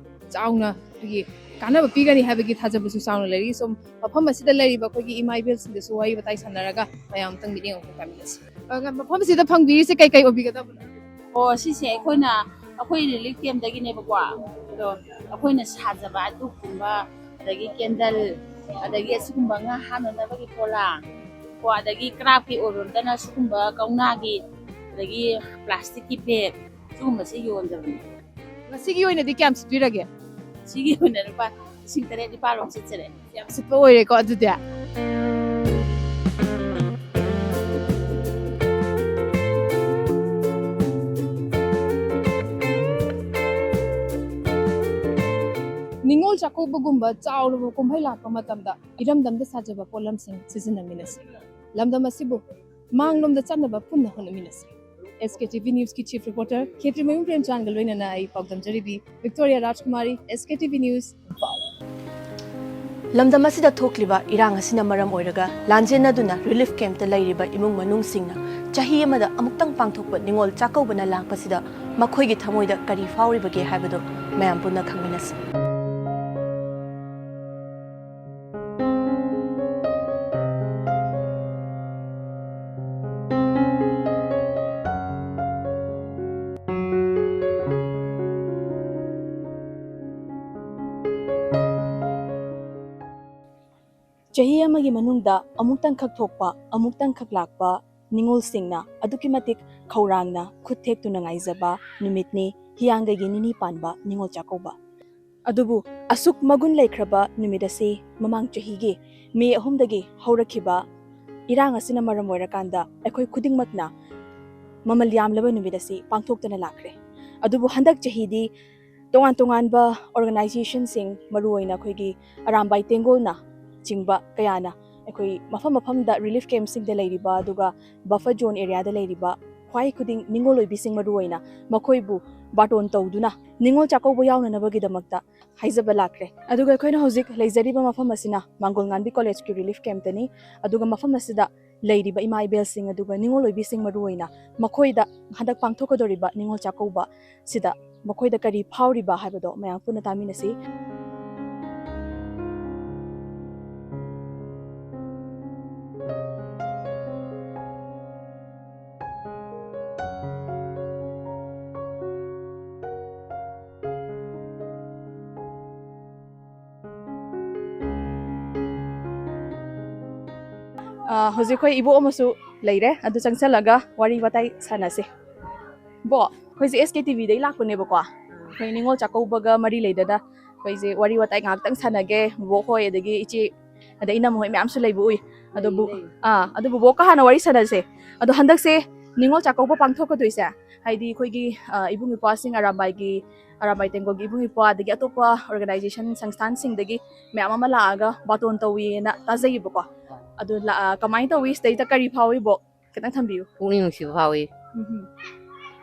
ꯆꯥꯎꯅ ꯑꯩꯈꯣꯏꯒꯤ ꯀꯥꯟꯅꯕ ꯄꯤꯒꯅꯤ ꯍꯥꯏꯕꯒꯤ ꯊꯥꯖꯕꯁꯨ ꯆꯥꯎꯅ ꯂꯩꯔꯤ꯫ ꯁꯣꯝ ꯃꯐꯝ ꯑꯁꯤꯗ ꯂꯩꯔꯤꯕ ꯑꯩꯈꯣꯏꯒꯤ ꯏꯃꯥ ꯏꯕꯦꯜꯁꯤꯡꯗꯁꯨ ꯋꯥꯔꯤ ꯋꯥꯇꯥꯏ ꯁꯥꯟꯅꯔꯒ ꯃꯌꯥꯝ ꯑꯃꯇꯪ ꯃꯤꯠꯌꯦꯡ ꯑꯃꯨꯛꯇꯪ ꯀꯥꯃꯤꯟꯅꯁꯤ꯫ ꯑ, ꯃꯐꯝꯁꯤꯗ ꯐꯪꯕꯤꯔꯤꯁꯦ ꯀꯩ ꯀꯩ ꯑꯣꯏꯕꯤꯒꯗꯕꯅꯣ? ꯑꯣ, ꯁꯤꯁꯦ ꯑꯩꯈꯣꯏꯅ, ꯑꯩꯈꯣꯏ relief camp ꯇꯒꯤꯅꯦꯕꯀꯣ꯫ ꯑꯗꯣ ꯑꯩꯈꯣꯏꯅ ꯁꯥꯖꯕ ꯙꯨꯞꯀꯨꯝꯕ, ꯑꯗꯒꯤ candle, ꯑꯗꯒꯤ ꯑꯁꯤꯒꯨꯝꯕ ꯉꯥ ꯍꯥꯞꯅꯅꯕꯒꯤ ꯄꯣꯂꯥꯡ, ꯀꯣ, ꯑꯗꯒꯤ craft ꯀꯤ ꯑꯣꯏꯔꯣꯝꯗꯅ ꯁꯤꯒꯨꯝꯕ ꯀꯧꯅꯥꯒꯤ, ꯑꯗꯒꯤ plastic ꯀꯤ bag, ꯁꯤꯒꯨꯝꯕꯁꯦ ꯌꯣꯟꯖꯕꯅꯤ꯫ ꯉꯁꯤꯒꯤ ꯑꯣꯏꯅꯗꯤ ꯀꯌꯥꯝ ꯁꯤꯠꯄꯤꯔꯒꯦ? ꯁꯤꯒꯤ ꯑꯣꯏꯅ ꯂꯨꯄꯥ ꯂꯤꯁꯤꯡ ꯇꯔꯦꯠ ꯅꯤꯄꯥꯜ ꯂꯣꯝ ꯁꯤꯠꯆꯔꯦ꯫ ꯌꯥꯝ ꯁꯤꯠꯄ ꯑꯣꯏꯔꯦꯀꯣ ꯑꯗꯨꯗꯤ꯫ ꯅꯤꯉꯣꯜ ꯆꯥꯛꯀꯧꯕꯒꯨꯝꯕ ꯆꯥꯎꯔꯕ ꯀꯨꯝꯍꯩ ꯂꯥꯛꯄ ꯃꯇꯝꯗ ꯏꯔꯝꯗꯝꯗ ꯁꯥꯖꯕ ꯄꯣꯠꯂꯝꯁꯤꯡ ꯁꯤꯖꯤꯟꯅꯃꯤꯟꯅꯁꯤ꯫ ꯂꯝꯗꯝ ꯑꯁꯤꯕꯨ ꯃꯥꯡꯂꯣꯝꯗ ꯆꯠꯅꯕ ꯄꯨꯟꯅ ꯍꯣꯠꯅꯃꯤꯟꯅꯁꯤ꯫ S K T V News ꯀꯤ chief reporter ꯈꯦꯇ꯭ꯔꯤꯃꯌꯨꯝ ꯄ꯭ꯔꯦꯝꯆꯥꯟꯒ ꯂꯣꯏꯅꯅ ꯑꯩ ꯄꯥꯎꯗꯝꯖꯔꯤꯕꯤ Victoria Rajkumari, S K T V News, Imphal. ꯂꯝꯗꯝ ꯑꯁꯤꯗ ꯊꯣꯛꯂꯤꯕ ꯏꯔꯥꯡ ꯑꯁꯤꯅ ꯃꯔꯝ ꯑꯣꯏꯔꯒ ꯂꯥꯟꯖꯦꯟꯅꯗꯨꯅ relief camp ꯇ ꯂꯩꯔꯤꯕ ꯏꯃꯨꯡ ꯃꯅꯨꯡꯁꯤꯡꯅ ꯆꯍꯤ ꯑꯃꯗ ꯑꯃꯨꯛꯇꯪ ꯄꯥꯡꯊꯣꯛꯄ ꯅꯤꯉꯣꯜ ꯆꯥꯛꯀꯧꯕꯅ ꯂꯥꯛꯄꯁꯤꯗ ꯃꯈꯣꯏꯒꯤ ꯊꯃꯣꯏꯗ ꯀꯔꯤ ꯐꯥꯎꯔꯤꯕꯒꯦ ꯍꯥꯏꯕꯗꯨ ꯃꯌꯥꯝ ꯄꯨꯟꯅ ꯈꯪꯃꯤꯟꯅꯁꯤ꯫ ꯆꯍꯤ ꯑꯃꯒꯤ ꯃꯅꯨꯡꯗ ꯑꯃꯨꯛꯇꯪꯈꯛ ꯊꯣꯛꯄ, ꯑꯃꯨꯛꯇꯪꯈꯛ ꯂꯥꯛꯄ ꯅꯤꯉꯣꯜꯁꯤꯡꯅ ꯑꯗꯨꯛꯀꯤ ꯃꯇꯤꯛ ꯈꯧꯔꯥꯡꯅ ꯈꯨꯠ ꯊꯦꯛꯇꯨꯅ ꯉꯥꯏꯖꯕ ꯅꯨꯃꯤꯠꯅꯤ ꯍꯤꯌꯥꯡꯒꯩꯒꯤ ꯅꯤꯅꯤ ꯄꯥꯟꯕ ꯅꯤꯉꯣꯜ ꯆꯥꯛꯀꯧꯕ꯫ ꯑꯗꯨꯕꯨ ꯑꯁꯨꯛ ꯃꯒꯨꯟ ꯂꯩꯈ꯭ꯔꯕ ꯅꯨꯃꯤꯠ ꯑꯁꯤ ꯃꯃꯥꯡ ꯆꯍꯤꯒꯤ ꯃꯦ ꯑꯍꯨꯝꯗꯒꯤ ꯍꯧꯔꯛꯈꯤꯕ ꯏꯔꯥꯡ ꯑꯁꯤꯅ ꯃꯔꯝ ꯑꯣꯏꯔꯀꯥꯟꯗ ꯑꯩꯈꯣꯏ ꯈꯨꯗꯤꯡꯃꯛꯅ ꯃꯃꯜ ꯌꯥꯝꯂꯕ ꯅꯨꯃꯤꯠ ꯑꯁꯤ ꯄꯥꯡꯊꯣꯛꯇꯅ ꯂꯥꯛꯈ꯭ꯔꯦ꯫ ꯑꯗꯨꯕꯨ ꯍꯟꯗꯛ ꯆꯍꯤꯗꯤ ꯇꯣꯉꯥꯟ ꯇꯣꯉꯥꯟꯕ organization ꯁꯤꯡ, ꯃꯔꯨꯑꯣꯏꯅ ꯑꯩꯈꯣꯏꯒꯤ ꯑꯔꯥꯝꯕꯥꯏ ꯇꯦꯡꯒꯣꯜꯅ ꯆꯤꯡꯕ ꯀꯌꯥꯅ ꯑꯩꯈꯣꯏ ꯃꯐꯝ ꯃꯐꯝꯗ relief camp ꯁꯤꯡꯗ ꯂꯩꯔꯤꯕ, ꯑꯗꯨꯒ buffer zone area ꯗ ꯂꯩꯔꯤꯕ ꯈ꯭ꯋꯥꯏ ꯈꯨꯗꯤꯡ ꯅꯤꯡꯉꯣꯜ ꯑꯣꯏꯕꯤꯁꯤꯡ ꯃꯔꯨꯑꯣꯏꯅ ꯃꯈꯣꯏꯕꯨ ꯕꯥꯔꯇꯣꯟ ꯇꯧꯗꯨꯅ ꯅꯤꯉꯣꯜ ꯆꯥꯛꯀꯧꯕ ꯌꯥꯎꯅꯅꯕꯒꯤꯗꯃꯛꯇ ꯍꯥꯏꯖꯕ ꯂꯥꯛꯈ꯭ꯔꯦ꯫ ꯑꯗꯨꯒ ꯑꯩꯈꯣꯏꯅ ꯍꯧꯖꯤꯛ ꯂꯩꯖꯔꯤꯕ ꯃꯐꯝ ꯑꯁꯤꯅ ꯃꯥꯡꯒꯣꯜ ꯉꯥꯟꯕꯤ ꯀꯣꯂꯦꯖꯀꯤ ꯔꯤꯂꯤꯐ ꯀꯦꯝꯞꯇꯅꯤ꯫ ꯑꯗꯨꯒ ꯃꯐꯝ ꯑꯁꯤꯗ ꯂꯩꯔꯤꯕ ꯏꯃꯥ ꯏꯕꯦꯜꯁꯤꯡ ꯑꯗꯨꯒ ꯅꯤꯉꯣꯜ ꯑꯣꯏꯕꯤꯁꯤꯡ ꯃꯔꯨ ꯑꯣꯏꯅ ꯃꯈꯣꯏꯗ ꯍꯟꯗꯛ ꯄꯥꯡꯊꯣꯛꯀꯗꯧꯔꯤꯕ ꯅꯤꯉꯣꯜ ꯆꯥꯛꯀꯧꯕ ꯁꯤꯗ ꯃꯈꯣꯏꯗ ꯀꯔꯤ ꯐꯥꯎꯔꯤꯕ ꯍꯥꯏꯕꯗꯣ ꯃꯌꯥꯝ ꯄꯨꯟꯅ ꯇꯥꯃꯤꯟꯅꯁꯤ꯫ ꯑ, ꯍꯧꯖꯤꯛ ꯑꯩꯈꯣꯏ ꯏꯕꯣꯛ ꯑꯃꯁꯨ ꯂꯩꯔꯦ, ꯑꯗꯨ ꯆꯪꯁꯜꯂꯒ ꯋꯥꯔꯤ ꯋꯥꯇꯥꯏ ꯁꯥꯟꯅꯁꯦ꯫ ꯏꯕꯣꯛ, ꯑꯩꯈꯣꯏꯁꯦ ꯑꯦꯁ ꯀꯦ ꯇꯤ ꯚꯤꯗꯒꯤ ꯂꯥꯛꯄꯅꯦꯕꯀꯣ꯫ ꯑꯩꯈꯣꯏ ꯅꯤꯉꯣꯜ ꯆꯥꯛꯀꯧꯕꯒ ꯃꯔꯤ ꯂꯩꯅꯅ ꯑꯩꯈꯣꯏꯁꯦ ꯋꯥꯔꯤ ꯋꯥꯇꯥꯏ ꯉꯥꯏꯍꯥꯛꯇꯪ ꯁꯥꯟꯅꯒꯦ꯫ ꯕꯣꯕꯣꯛ ꯍꯣꯏ, ꯑꯗꯒꯤ ꯏꯆꯦ, ꯑꯗꯩ ꯏꯅꯝꯃ ꯍꯣꯏ ꯃꯌꯥꯝꯁꯨ ꯂꯩꯕ ꯎꯏ꯫ ꯑꯗꯨꯕꯨ, ꯂꯩ, ꯂꯩ꯫ ꯑꯥ, ꯑꯗꯨ ꯕꯣꯕꯣꯛꯀ ꯍꯥꯟꯅ ꯋꯥꯔꯤ ꯁꯥꯟꯅꯁꯦ꯫ ꯑꯗꯣ ꯍꯟꯗꯛꯁꯦ ꯅꯤꯉꯣꯜ ꯆꯥꯛꯀꯧꯕ ꯄꯥꯡꯊꯣꯛꯀꯗꯣꯏꯁꯦ, ꯍꯥꯏꯗꯤ ꯑꯩꯈꯣꯏꯒꯤ, ꯑ, ꯏꯕꯨꯡ ꯏꯄ꯭ꯋꯥꯁꯤꯡ, ꯑꯔꯥꯝꯕꯥꯏꯒꯤ, ꯑꯔꯥꯝꯕꯥꯏ ꯇꯦꯡꯒꯣꯜꯒꯤ ꯏꯕꯨꯡ ꯏꯄ꯭ꯋꯥ, ꯑꯗꯒꯤ ꯑꯇꯣꯞꯄ ꯑꯣꯔꯒꯅꯥꯏꯖꯦꯁꯟ ꯁꯪꯁꯊꯥꯟꯁꯤꯡꯗꯒꯤ ꯃꯌꯥꯝ ꯑꯃ ꯂꯥꯛꯑꯒ ꯕꯥꯇꯣꯟ ꯇꯧꯋꯦꯅ ꯇꯥꯖꯩꯌꯦꯕꯀꯣ꯫ ꯑꯗꯨ ꯂꯥ-, ꯑ, ꯀꯃꯥꯏꯅ ꯇꯧꯋꯤ? ꯁꯤꯗꯩꯗ ꯀꯔꯤ ꯐꯥꯎꯏ, ꯕꯣꯛ? ꯈꯤꯇꯪ ꯊꯝꯕꯤꯌꯨ꯫ ꯄꯨꯛꯅꯤꯡ ꯅꯨꯡꯁꯤꯕ ꯐꯥꯎꯏ꯫ ꯎꯝꯍꯨꯝ꯫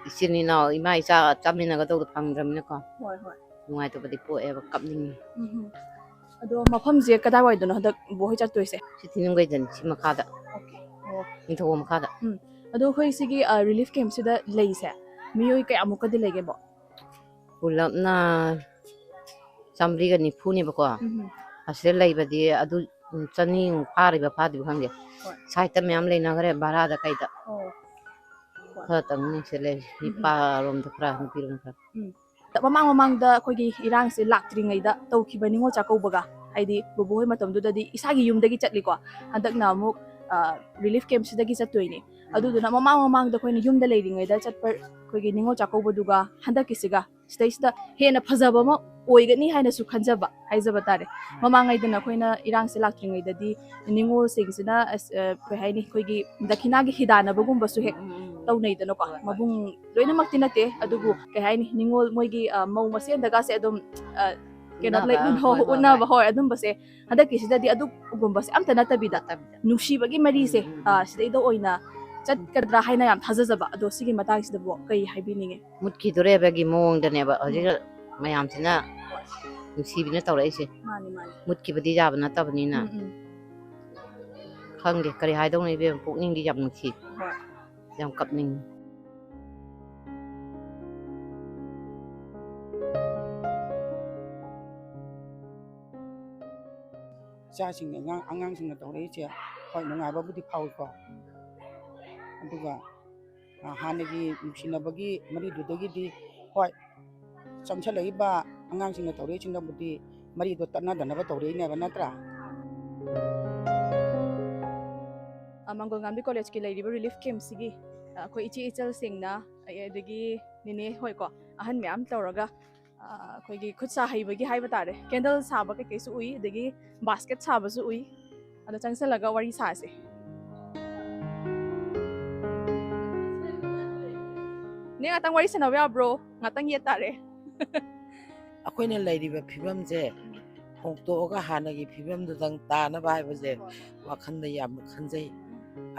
ꯏꯆꯤꯟ ꯏꯅꯥꯎ, ꯏꯃꯥ ꯏꯆꯥ ꯆꯥꯃꯤꯟꯅꯒꯗꯧꯗꯣ ꯐꯪꯗ꯭ꯔꯕꯅꯤꯅꯀꯣ꯫ ꯍꯣꯏ, ꯍꯣꯏ꯫ ꯅꯨꯡꯉꯥꯏꯇꯕꯗꯤ ꯄꯣꯛꯑꯦꯕ, ꯀꯞꯅꯤꯡꯉꯤ꯫ ꯎꯝꯍꯨꯝ꯫ ꯑꯗꯣ ꯃꯐꯝꯁꯦ ꯀꯗꯥꯏꯋꯥꯏꯗꯅꯣ ꯍꯟꯗꯛ ꯕꯣ ꯍꯣꯏ ꯆꯠꯇꯣꯏꯁꯦ? ꯁꯤ ꯊꯤꯅꯨꯡꯒꯩꯗꯅꯤ, ꯁꯤ ꯃꯈꯥꯗ꯫ ꯑꯣꯀꯦ꯫ ꯑꯣ꯫ ꯅꯤꯡꯊꯧ ꯃꯈꯥꯗ꯫ ꯎꯝ꯫ ꯑꯗꯣ ꯑꯩꯈꯣꯏ ꯁꯤꯒꯤ, ꯑ, ꯔꯤꯂꯤꯐ ꯀꯦꯝꯞꯁꯤꯗ ꯂꯩꯁꯦ ꯃꯤꯑꯣꯏ ꯀꯌꯥꯃꯨꯛꯀꯗꯤ ꯂꯩꯒꯦ, ꯕꯣ? ꯄꯨꯂꯞꯅ ꯆꯥꯃꯔꯤꯒ ꯅꯤꯐꯨꯅꯦꯕꯀꯣ꯫ ꯎꯝ꯫ ꯑꯁꯤꯗ ꯂꯩꯕꯗꯤ ꯑꯗꯨ, ꯎꯝ, ꯆꯅꯤꯃꯨꯛ ꯐꯥꯔꯤꯕ ꯐꯥꯗ꯭ꯔꯤꯕ ꯈꯪꯗꯦ꯫ ꯍꯣꯏ꯫ ꯁꯥꯏꯠꯇ ꯃꯌꯥꯝ ꯂꯩꯅꯈ꯭ꯔꯦ ꯚꯔꯥꯗ ꯀꯩꯗ꯫ ꯑꯣ꯫ ꯍꯣꯏ꯫ ꯈꯔꯇꯪꯅꯤ ꯁꯤꯗ ꯂꯩꯔꯤꯁꯦ꯫ ꯎꯝ꯫ ꯅꯨꯄꯥꯔꯣꯝꯗ ꯈꯔ, ꯅꯨꯄꯤꯔꯣꯝ ꯈꯔ꯫ ꯎꯝ꯫ ꯃꯃꯥꯡ ꯃꯃꯥꯡꯗ ꯑꯩꯈꯣꯏꯒꯤ ꯏꯔꯥꯡꯁꯦ ꯂꯥꯛꯇ꯭ꯔꯤꯉꯩꯗ ꯇꯧꯈꯤꯕ ꯅꯤꯉꯣꯜ ꯆꯥꯛꯀꯧꯕꯒ, ꯍꯥꯏꯗꯤ ꯕꯣꯕꯣ ꯍꯣꯏ ꯃꯇꯝꯗꯨꯗꯗꯤ ꯏꯁꯥꯒꯤ ꯌꯨꯝꯗꯒꯤ ꯆꯠꯂꯤꯀꯣ, ꯍꯟꯗꯛꯅ ꯑꯃꯨꯛ, ꯑ, ꯔꯤꯂꯤꯐ ꯀꯦꯝꯞꯁꯤꯗꯒꯤ ꯆꯠꯇꯣꯏꯅꯤ꯫ ꯑꯗꯨꯗꯨꯅ ꯃꯃꯥꯡ ꯃꯃꯥꯡꯗ ꯑꯩꯈꯣꯏꯅ ꯌꯨꯝꯗ ꯂꯩꯔꯤꯉꯩꯗ ꯆꯠꯄ ꯑꯩꯈꯣꯏꯒꯤ ꯅꯤꯉꯣꯜ ꯆꯥꯛꯀꯧꯕꯗꯨꯒ ꯍꯟꯗꯛꯀꯤꯁꯤꯒ ꯁꯤꯗꯩꯁꯤꯗ ꯍꯦꯟꯅ ꯐꯖꯕ ꯑꯃ ꯑꯣꯏꯒꯅꯤ ꯍꯥꯏꯅꯁꯨ ꯈꯟꯖꯕ, ꯍꯥꯏꯖꯕ ꯇꯥꯔꯦ꯫ ꯃꯃꯥꯡꯉꯩꯗꯅ ꯑꯩꯈꯣꯏꯅ ꯏꯔꯥꯡꯁꯦ ꯂꯥꯛꯇ꯭ꯔꯤꯉꯩꯗꯗꯤ ꯅꯤꯉꯣꯜꯁꯤꯡꯁꯤꯅ, ꯑꯁ, ꯑ, ꯀꯩ ꯍꯥꯏꯅꯤ, ꯑꯩꯈꯣꯏꯒꯤ ꯗꯈꯤꯅꯥꯒꯤ ꯍꯤꯗꯥꯟꯅꯕꯒꯨꯝꯕꯁꯨ ꯍꯦꯛ ꯎꯝ, ꯎꯝ, ꯎꯝ, ꯍꯣꯏ, ꯍꯣꯏ, ꯇꯧꯅꯩꯗꯅꯀꯣ꯫ ꯍꯣꯏ, ꯍꯣꯏ꯫ ꯃꯕꯨꯡ ꯂꯣꯏꯅꯃꯛꯇꯤ ꯅꯠꯇꯦ, ꯑꯗꯨꯕꯨ ꯎꯝ꯫ ꯀꯩ ꯍꯥꯏꯅꯤ, ꯅꯤꯉꯣꯜ ꯃꯣꯏꯒꯤ, ꯑ, ꯃꯧ ꯃꯁꯦꯟꯗꯒꯁꯦ ꯑꯗꯨꯝ, ꯑ, ꯀꯩꯅꯣ, ꯎꯠꯅꯕ, ꯂꯩ-, ꯍꯣ-, ꯍꯣꯏ, ꯍꯣꯏ, ꯎꯠꯅꯕ, ꯍꯣꯏ꯫ ꯍꯣꯏ, ꯑꯗꯨꯝꯕꯁꯦ ꯍꯟꯗꯛꯀꯤꯁꯤꯗꯗꯤ ꯑꯗꯨꯒꯨꯝꯕꯁꯦ ꯑꯝꯇ ꯅꯠꯇꯕꯤꯗ ꯅꯠꯇꯕꯤꯗ꯫ ꯅꯨꯡꯁꯤꯕꯒꯤ ꯃꯔꯤꯁꯦ, ꯎꯝ, ꯎꯝ, ꯎꯝ꯫ ꯑ, ꯁꯤꯗꯩꯗ ꯑꯣꯏꯅ ꯆꯠꯀꯗ꯭ꯔꯥ ꯍꯥꯏꯅ ꯌꯥꯝ ꯊꯥꯖꯖꯕ꯫ ꯑꯗꯣ ꯁꯤꯒꯤ ꯃꯇꯥꯡꯁꯤꯗꯕꯨ ꯀꯩ ꯍꯥꯏꯕꯤꯅꯤꯡꯉꯤ? ꯃꯨꯠꯈꯤꯗꯣꯔꯦꯕꯒꯤ ꯃꯑꯣꯡꯗꯅꯦꯕ ꯍꯧꯖꯤꯛ ꯃꯌꯥꯝꯁꯤꯅ ꯅꯨꯡꯁꯤꯕꯤꯅ ꯇꯧꯔꯛꯏꯁꯦ꯫ ꯃꯥꯅꯤ, ꯃꯥꯅꯤ꯫ ꯃꯨꯠꯈꯤꯕꯗꯤ ꯌꯥꯕ ꯅꯠꯇꯕꯅꯤꯅ꯫ ꯎꯝ, ꯎꯝ꯫ ꯈꯪꯗꯦ ꯀꯔꯤ ꯍꯥꯏꯗꯧꯅꯣ ꯏꯕꯦꯝꯃ, ꯄꯨꯛꯅꯤꯡꯗꯤ ꯌꯥꯝ ꯅꯨꯡꯁꯤ꯫ ꯍꯣꯏ꯫ ꯌꯥꯝ ꯀꯞꯅꯤꯡꯉꯤ꯫ ꯏꯆꯥꯁꯤꯡ, ꯑꯉꯥꯡ, ꯑꯉꯥꯡꯁꯤꯡꯅ ꯇꯧꯔꯛꯏꯁꯦ, ꯍꯣꯏ, ꯅꯨꯡꯉꯥꯏꯕꯕꯨꯗꯤ ꯐꯥꯎꯏꯀꯣ꯫ ꯑꯗꯨꯒ, ꯑ, ꯍꯥꯟꯅꯒꯤ ꯅꯨꯡꯁꯤꯅꯕꯒꯤ ꯃꯔꯤꯗꯨꯗꯒꯤꯗꯤ, ꯍꯣꯏ, ꯆꯪꯁꯜꯂꯛꯏꯕ ꯑꯉꯥꯡꯁꯤꯡꯅ ꯇꯧꯔꯛꯏꯁꯤꯡꯅꯕꯨꯗꯤ ꯃꯔꯤꯗꯣ ꯇꯠꯅꯗꯅꯕ ꯇꯧꯔꯛꯏꯅꯦꯕ, ꯅꯠꯇ꯭ꯔꯥ? ꯑ, ꯃꯪꯒꯣꯜ ꯉꯥꯝꯕꯤ ꯀꯣꯂꯦꯖꯀꯤ ꯂꯩꯔꯤꯕ ꯔꯤꯂꯤꯐ ꯀꯦꯝꯞꯁꯤꯒꯤ, ꯑ, ꯑꯩꯈꯣꯏ ꯏꯆꯦ ꯏꯆꯜꯁꯤꯡꯅ, ꯑ, ꯑꯗꯒꯤ ꯅꯦꯅꯦ ꯍꯣꯏꯀꯣ, ꯑꯍꯟ ꯃꯌꯥꯝ ꯇꯧꯔꯒ, ꯑ, ꯑꯩꯈꯣꯏꯒꯤ ꯈꯨꯠ ꯁꯥ ꯍꯩꯕꯒꯤ ꯍꯥꯏꯕ ꯇꯥꯔꯦ, ꯀꯦꯟꯗꯜ ꯁꯥꯕ ꯀꯩꯀꯩꯁꯨ ꯎꯏ, ꯑꯗꯒꯤ ꯕꯥꯁꯀꯦꯠ ꯁꯥꯕꯁꯨ ꯎꯏ꯫ ꯑꯗꯣ ꯆꯪꯁꯜꯂꯒ ꯋꯥꯔꯤ ꯁꯥꯁꯦ꯫ ꯅꯦ, ꯉꯥꯛꯇꯪ ꯋꯥꯔꯤ ꯁꯥꯟꯅꯕ ꯌꯥꯕ꯭ꯔꯣ? ꯉꯥꯛꯇꯪ ꯌꯦꯠ ꯇꯥꯔꯦ꯫ ꯑꯩꯈꯣꯏꯅ ꯂꯩꯔꯤꯕ ꯐꯤꯕꯝꯁꯦ ꯍꯣꯡꯗꯣꯛꯑꯒ ꯍꯥꯟꯅꯒꯤ ꯐꯤꯕꯝꯗꯨꯗꯪ ꯇꯥꯅꯕ ꯍꯥꯏꯕꯁꯦ ꯋꯥꯈꯜꯗ ꯌꯥꯝ ꯈꯟꯖꯩ꯫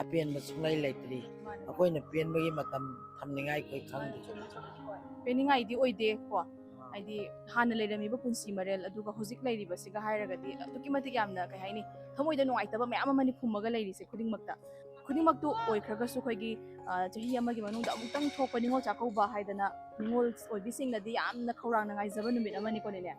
ꯑꯄꯦꯟꯕ ꯁꯨꯡꯂꯩ ꯂꯩꯇ꯭ꯔꯤ꯫ ꯑꯩꯈꯣꯏꯅ ꯄꯦꯟꯕꯒꯤ ꯃꯇꯝ ꯊꯝꯅꯤꯡꯉꯥꯏ ꯑꯩꯈꯣꯏ ꯈꯪꯗꯦ꯫ ꯄꯦꯟꯅꯤꯡꯉꯥꯏꯗꯤ ꯑꯣꯏꯗꯦꯀꯣ꯫ ꯍꯥꯏꯗꯤ ꯍꯥꯟꯅ ꯂꯩꯔꯝꯃꯤꯕ ꯄꯨꯟꯁꯤ ꯃꯔꯦꯜ ꯑꯗꯨꯒ ꯍꯧꯖꯤꯛ ꯂꯩꯔꯤꯕꯁꯤꯒ ꯍꯥꯏꯔꯒꯗꯤ ꯑꯗꯨꯛꯀꯤ ꯃꯇꯤꯛ ꯌꯥꯝꯅ, ꯀꯩ ꯍꯥꯏꯅꯤ, ꯊꯃꯣꯏꯗ ꯅꯨꯡꯉꯥꯏꯇꯕ ꯃꯌꯥꯝ ꯑꯃꯅꯤ ꯐꯨꯝꯃꯒ ꯂꯩꯔꯤꯁꯦ ꯈꯨꯗꯤꯡꯃꯛꯇ꯫ ꯈꯨꯗꯤꯡꯃꯛꯇꯨ ꯑꯣꯏꯈ꯭ꯔꯒꯁꯨ ꯑꯩꯈꯣꯏꯒꯤ, ꯑ, ꯆꯍꯤ ꯑꯃꯒꯤ ꯃꯅꯨꯡꯗ ꯑꯃꯨꯛꯇꯪ ꯊꯣꯛꯄ ꯅꯤꯉꯣꯜ ꯆꯥꯛꯀꯧꯕ ꯍꯥꯏꯗꯅ ꯅꯤꯉꯣꯜ ꯑꯣꯏꯕꯤꯁꯤꯡꯅꯗꯤ ꯌꯥꯝꯅ ꯈꯧꯔꯥꯡꯅ ꯉꯥꯏꯖꯕ ꯅꯨꯃꯤꯠ ꯑꯃꯅꯤꯀꯣ, ꯅꯦꯅꯦ꯫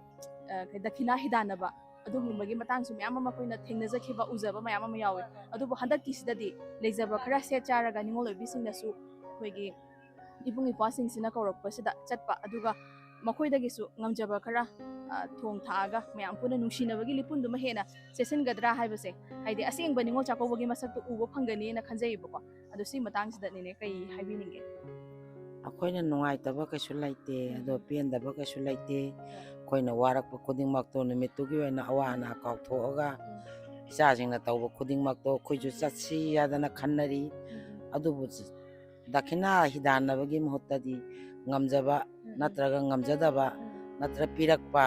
ꯑ, ꯗꯈꯤꯅꯥ ꯍꯤꯗꯥꯟꯅꯕ ꯑꯗꯨꯒꯨꯝꯕꯒꯤ ꯃꯇꯥꯡꯁꯨ ꯃꯌꯥꯝ ꯑꯃ ꯑꯩꯈꯣꯏꯅ ꯊꯦꯡꯅꯖꯈꯤꯕ, ꯎꯖꯕ ꯃꯌꯥꯝ ꯑꯃ ꯌꯥꯎꯋꯦ꯫ ꯑꯗꯨꯕꯨ ꯍꯟꯗꯛꯀꯤꯁꯤꯗꯗꯤ ꯂꯩꯖꯕ ꯈꯔ ꯁꯦꯠ ꯆꯥꯔꯒ ꯅꯤꯉꯣꯜ ꯑꯣꯏꯕꯤꯁꯤꯡꯅꯁꯨ ꯑꯩꯈꯣꯏꯒꯤ ꯏꯕꯨꯡ ꯏꯄ꯭ꯋꯥꯁꯤꯡꯁꯤꯅ ꯀꯧꯔꯛꯄꯁꯤꯗ ꯆꯠꯄ, ꯑꯗꯨꯒ ꯃꯈꯣꯏꯗꯒꯤꯁꯨ ꯉꯝꯖꯕ ꯈꯔ, ꯑ, ꯊꯣꯡ ꯊꯥꯛꯑꯒ ꯃꯌꯥꯝ ꯄꯨꯟꯅ ꯅꯨꯡꯁꯤꯅꯕꯒꯤ ꯂꯤꯄꯨꯟꯗꯨꯃ ꯍꯦꯟꯅ ꯆꯦꯠꯁꯤꯟꯒꯗ꯭ꯔꯥ ꯍꯥꯏꯕꯁꯦ, ꯍꯥꯏꯗꯤ ꯑꯁꯦꯡꯕ ꯅꯤꯉꯣꯜ ꯆꯥꯛꯀꯧꯕꯒꯤ ꯃꯁꯛꯇꯨ ꯎꯕ ꯐꯪꯒꯅꯤꯅ ꯈꯟꯖꯩꯌꯦꯕꯀꯣ꯫ ꯑꯗꯣ ꯁꯤ ꯃꯇꯥꯡꯁꯤꯗ ꯅꯦꯅꯦ ꯀꯩ ꯍꯥꯏꯕꯤꯅꯤꯡꯒꯦ? ꯑꯩꯈꯣꯏꯅ ꯅꯨꯡꯉꯥꯏꯇꯕ ꯀꯩꯁꯨ ꯂꯩꯇꯦ, ꯑꯗꯣ ꯄꯦꯟꯗꯕ ꯀꯩꯁꯨ ꯂꯩꯇꯦ꯫ ꯑꯩꯈꯣꯏꯅ ꯋꯥꯔꯛꯄ ꯈꯨꯗꯤꯡꯃꯛꯇꯣ ꯅꯨꯃꯤꯠꯇꯨꯒꯤ ꯑꯣꯏꯅ ꯑꯋꯥ ꯑꯅꯥ ꯀꯥꯎꯊꯣꯛꯑꯒ ꯏꯆꯥꯁꯤꯡꯅ ꯇꯧꯕ ꯈꯨꯗꯤꯡꯃꯛꯇꯣ ꯑꯩꯈꯣꯏꯁꯨ ꯆꯠꯁꯤ ꯍꯥꯏꯗꯅ ꯈꯟꯅꯔꯤ꯫ ꯑꯗꯨꯕꯨ ꯗꯈꯤꯅꯥ ꯍꯤꯗꯥꯟꯅꯕꯒꯤ ꯃꯍꯨꯠꯇꯗꯤ ꯉꯝꯖꯕ ꯅꯠꯇ꯭ꯔꯒ ꯉꯝꯖꯗꯕ ꯅꯠꯇ꯭ꯔꯒ ꯄꯤꯔꯛꯄ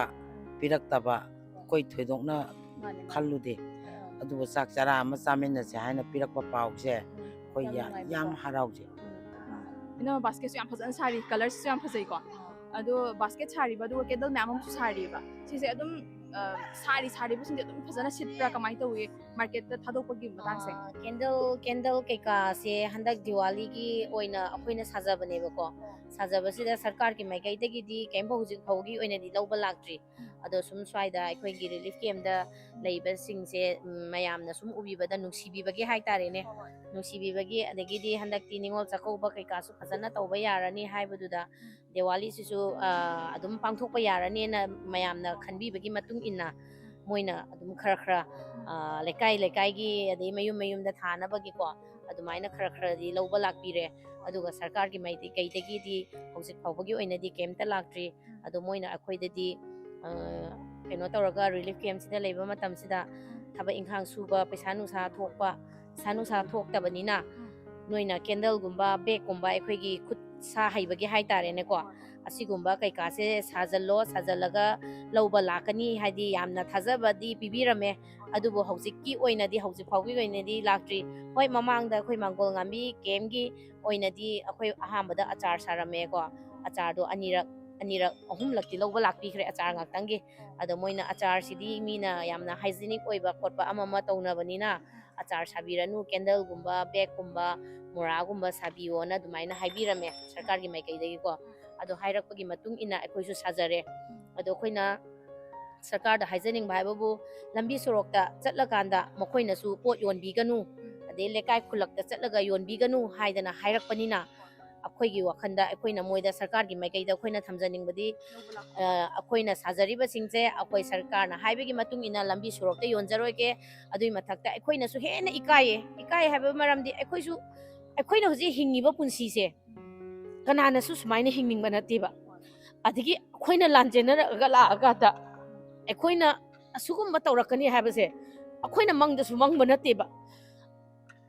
ꯄꯤꯔꯛꯇꯕ ꯑꯩꯈꯣꯏ ꯊꯣꯏꯗꯣꯛꯅ ꯃꯥꯅꯦ, ꯃꯥꯅꯦ꯫ ꯈꯜꯂꯨꯗꯦ꯫ ꯑꯥ꯫ ꯑꯗꯨꯕꯨ ꯆꯥꯛ ꯆꯔꯥ ꯑꯃ ꯆꯥꯃꯤꯟꯅꯁꯦ ꯍꯥꯏꯅ ꯄꯤꯔꯛꯄ ꯄꯥꯎꯁꯦ ꯎꯝ꯫ ꯑꯩꯈꯣꯏ ꯌꯥꯝ ꯌꯥꯝ ꯅꯨꯡꯉꯥꯏꯕꯀꯣ꯫ ꯍꯔꯥꯎꯖꯩ꯫ ꯏꯅꯝꯃ ꯕꯥꯁꯀꯦꯠꯁꯨ ꯌꯥꯝ ꯐꯖꯅ ꯁꯥꯔꯤ, ꯀꯂꯔꯁꯤꯁꯨ ꯌꯥꯝ ꯐꯖꯩꯀꯣ꯫ ꯑꯗꯣ ꯕꯥꯁꯀꯦꯠ ꯁꯥꯔꯤꯕ ꯑꯗꯨꯒ ꯀꯦꯟꯗꯜ ꯃꯌꯥꯝ ꯑꯃꯁꯨ ꯁꯥꯔꯤꯕ ꯁꯤꯁꯦ ꯑꯗꯨꯝ ꯑ, ꯁꯥꯔꯤ ꯁꯥꯔꯤꯕꯁꯤꯡꯁꯦ ꯑꯗꯨꯝ ꯐꯖꯅ ꯁꯤꯠꯄ꯭ꯔꯥ, ꯀꯃꯥꯏꯅ ꯇꯧꯏ ꯃꯥꯔꯀꯦꯠꯇ ꯊꯥꯗꯣꯛꯄꯒꯤ ꯃꯇꯥꯡꯁꯦ? ꯀꯦꯟꯗꯜ ꯀꯦꯟꯗꯜ ꯀꯩꯀꯥꯁꯦ ꯍꯟꯗꯛ ꯗꯤꯋꯥꯂꯤꯒꯤ ꯑꯣꯏꯅ ꯑꯩꯈꯣꯏꯅ ꯁꯥꯖꯕꯅꯦꯕꯀꯣ꯫ ꯁꯥꯖꯕꯁꯤꯗ ꯁꯔꯀꯥꯔꯒꯤ ꯃꯥꯏꯀꯩꯗꯒꯤꯗꯤ ꯀꯔꯤꯝꯐꯥꯎ ꯍꯧꯖꯤꯛ ꯐꯥꯎꯒꯤ ꯑꯣꯏꯅꯗꯤ ꯂꯧꯕ ꯂꯥꯛꯇ꯭ꯔꯤ꯫ ꯑꯗꯣ ꯁꯨꯝ ꯁ꯭ꯋꯥꯏꯗ ꯑꯩꯈꯣꯏꯒꯤ ꯔꯤꯂꯤꯐ ꯀꯦꯝꯗ ꯂꯩꯕꯁꯤꯡꯁꯦ, ꯎꯝ, ꯃꯌꯥꯝꯅ ꯁꯨꯝ ꯎꯕꯤꯕꯗ ꯅꯨꯡꯁꯤꯕꯤꯕꯒꯤ ꯍꯥꯏꯇꯥꯔꯦꯅꯦ, ꯅꯨꯡꯁꯤꯕꯤꯕꯒꯤ, ꯑꯗꯒꯤꯗꯤ ꯍꯟꯗꯛꯇꯤ ꯅꯤꯉꯣꯜ ꯆꯥꯛꯀꯧꯕ ꯀꯩꯀꯥꯁꯨ ꯐꯖꯅ ꯇꯧꯕ ꯌꯥꯔꯅꯤ ꯍꯥꯏꯕꯗꯨꯗ ꯗꯤꯋꯥꯂꯤꯁꯤꯁꯨ, ꯑ, ꯑꯗꯨꯝ ꯄꯥꯡꯊꯣꯛꯄ ꯌꯥꯔꯅꯤꯅ ꯃꯌꯥꯝꯅ ꯈꯟꯕꯤꯕꯒꯤ ꯃꯇꯨꯡ ꯏꯟꯅ ꯃꯣꯏꯅ ꯑꯗꯨꯝ ꯈꯔ ꯈꯔ, ꯑ, ꯂꯩꯀꯥꯏ ꯂꯩꯀꯥꯏꯒꯤ ꯑꯗꯩ ꯃꯌꯨꯝ ꯃꯌꯨꯝꯗ ꯊꯥꯅꯕꯒꯤꯀꯣ ꯑꯗꯨꯃꯥꯏꯅ ꯈꯔ ꯈꯔꯗꯤ ꯂꯧꯕ ꯂꯥꯛꯄꯤꯔꯦ꯫ ꯑꯗꯨꯒ ꯁꯔꯀꯥꯔꯒꯤ ꯃꯥꯏꯀꯩꯗꯒꯤꯗꯤ ꯍꯧꯖꯤꯛ ꯐꯥꯎꯕꯒꯤ ꯑꯣꯏꯅꯗꯤ ꯀꯩꯝꯇ ꯂꯥꯛꯇ꯭ꯔꯤ꯫ ꯑꯗꯣ ꯃꯣꯏꯅ ꯑꯩꯈꯣꯏꯗꯗꯤ, ꯑ, ꯀꯩꯅꯣ ꯇꯧꯔꯒ ꯔꯤꯂꯤꯐ ꯀꯦꯝꯁꯤꯗ ꯂꯩꯕ ꯃꯇꯝꯁꯤꯗ ꯊꯕꯛ ꯏꯪꯈꯥꯡ ꯁꯨꯕ, ꯄꯩꯁꯥ ꯅꯨꯡꯁꯥ ꯊꯣꯛꯄ, ꯄꯩꯁꯥ ꯅꯨꯡꯁꯥ ꯊꯣꯛꯇꯕꯅꯤꯅ ꯅꯣꯏꯅ ꯀꯦꯟꯗꯜꯒꯨꯝꯕ, ꯕꯦꯛꯀꯨꯝꯕ, ꯑꯩꯈꯣꯏꯒꯤ ꯈꯨꯠ ꯁꯥ ꯍꯩꯕꯒꯤ ꯍꯥꯏꯇꯥꯔꯦꯅꯦꯀꯣ, ꯑꯁꯤꯒꯨꯝꯕ ꯀꯩꯀꯥꯁꯦ ꯁꯥꯖꯜꯂꯣ, ꯁꯥꯖꯜꯂꯒ ꯂꯧꯕ ꯂꯥꯛꯀꯅꯤ, ꯍꯥꯏꯗꯤ ꯌꯥꯝꯅ ꯊꯥꯖꯕꯗꯤ ꯄꯤꯕꯤꯔꯝꯃꯦ꯫ ꯑꯗꯨꯕꯨ ꯍꯧꯖꯤꯛꯀꯤ ꯑꯣꯏꯅꯗꯤ, ꯍꯧꯖꯤꯛ ꯐꯥꯎꯒꯤ ꯑꯣꯏꯅꯗꯤ ꯂꯥꯛꯇ꯭ꯔꯤ꯫ ꯍꯣꯏ, ꯃꯃꯥꯡꯗ ꯑꯩꯈꯣꯏ ꯃꯥꯡꯒꯣꯜ ꯉꯥꯝꯕꯤ ꯀꯦꯝꯒꯤ ꯑꯣꯏꯅꯗꯤ ꯑꯩꯈꯣꯏ ꯑꯍꯥꯟꯕꯗ ꯑꯆꯥꯔ ꯁꯥꯔꯝꯃꯦꯀꯣ꯫ ꯑꯆꯥꯔꯗꯣ ꯑꯅꯤꯔꯛ, ꯑꯅꯤꯔꯛ ꯑꯍꯨꯝꯂꯛꯇꯤ ꯂꯧꯕ ꯂꯥꯛꯄꯤꯈ꯭ꯔꯦ ꯑꯆꯥꯔ ꯉꯥꯛꯇꯪꯒꯤ꯫ ꯑꯗꯣ ꯃꯣꯏꯅ ꯑꯆꯥꯔꯁꯤꯗꯤ ꯃꯤꯅ ꯌꯥꯝꯅ ꯍꯥꯏꯖꯤꯅꯤꯛ ꯑꯣꯏꯕ ꯈꯣꯠꯄ ꯑꯃ ꯑꯃ ꯇꯧꯅꯕꯅꯤꯅ ꯑꯆꯥꯔ ꯁꯥꯕꯤꯔꯅꯨ, ꯀꯦꯟꯗꯜꯒꯨꯝꯕ, ꯕꯦꯛꯀꯨꯝꯕ, ꯃꯣꯔꯥꯒꯨꯝꯕ ꯁꯥꯕꯤꯌꯣꯅ ꯑꯗꯨꯃꯥꯏꯅ ꯍꯥꯏꯕꯤꯔꯝꯃꯦ ꯁꯔꯀꯥꯔꯒꯤ ꯃꯥꯏꯀꯩꯗꯒꯤꯀꯣ꯫ ꯑꯗꯣ ꯍꯥꯏꯔꯛꯄꯒꯤ ꯃꯇꯨꯡ ꯏꯟꯅ ꯑꯩꯈꯣꯏꯁꯨ ꯁꯥꯖꯔꯦ꯫ ꯑꯗꯣ ꯑꯩꯈꯣꯏꯅ ꯁꯔꯀꯥꯔꯗ ꯍꯥꯏꯖꯅꯤꯡꯕ ꯍꯥꯏꯕꯕꯨ, ꯂꯝꯕꯤ ꯁꯣꯔꯣꯛꯇ ꯆꯠꯂꯀꯥꯟꯗ ꯃꯈꯣꯏꯅꯁꯨ ꯄꯣꯠ ꯌꯣꯟꯕꯤꯒꯅꯨ, ꯑꯗꯩ ꯂꯩꯀꯥꯏ ꯈꯨꯜꯂꯛꯇ ꯆꯠꯂꯒ ꯌꯣꯟꯕꯤꯒꯅꯨ ꯍꯥꯏꯗꯅ ꯍꯥꯏꯔꯛꯄꯅꯤꯅ, ꯑꯩꯈꯣꯏꯒꯤ ꯋꯥꯈꯜꯗ ꯑꯩꯈꯣꯏꯅ ꯃꯣꯏꯗ ꯁꯔꯀꯥꯔꯒꯤ ꯃꯥꯏꯀꯩꯗ ꯑꯩꯈꯣꯏꯅ ꯊꯝꯖꯅꯤꯡꯕꯗꯤ, ꯑ, ꯑꯩꯈꯣꯏꯅ ꯁꯥꯖꯔꯤꯕꯁꯤꯡꯁꯦ ꯑꯩꯈꯣꯏ ꯁꯔꯀꯥꯔꯅ ꯍꯥꯏꯕꯒꯤ ꯃꯇꯨꯡ ꯏꯟꯅ ꯂꯝꯕꯤ ꯁꯣꯔꯣꯛꯇ ꯌꯣꯟꯖꯔꯣꯏꯒꯦ꯫ ꯑꯗꯨꯒꯤ ꯃꯊꯛꯇ ꯑꯩꯈꯣꯏꯅꯁꯨ ꯍꯦꯟꯅ ꯏꯀꯥꯏꯌꯦ꯫ ꯏꯀꯥꯏ ꯍꯥꯏꯕ ꯃꯔꯝꯗꯤ ꯑꯩꯈꯣꯏꯁꯨ, ꯑꯩꯈꯣꯏꯅ ꯍꯧꯖꯤꯛ ꯍꯤꯡꯉꯤꯕ ꯄꯨꯟꯁꯤꯁꯦ ꯀꯅꯥꯅꯁꯨ ꯁꯨꯃꯥꯏꯅ ꯍꯤꯡꯅꯤꯡꯕ ꯅꯠꯇꯦꯕ꯫ ꯑꯗꯒꯤ ꯑꯩꯈꯣꯏꯅ ꯂꯥꯟꯖꯦꯟꯅꯔꯛꯑꯒ ꯂꯥꯛꯑꯀꯥꯟꯗ ꯑꯩꯈꯣꯏꯅ ꯑꯁꯤꯒꯨꯝꯕ ꯇꯧꯔꯛꯀꯅꯤ ꯍꯥꯏꯕꯁꯦ ꯑꯩꯈꯣꯏꯅ ꯃꯪꯗꯁꯨ ꯃꯪꯕ ꯅꯠꯇꯦꯕ꯫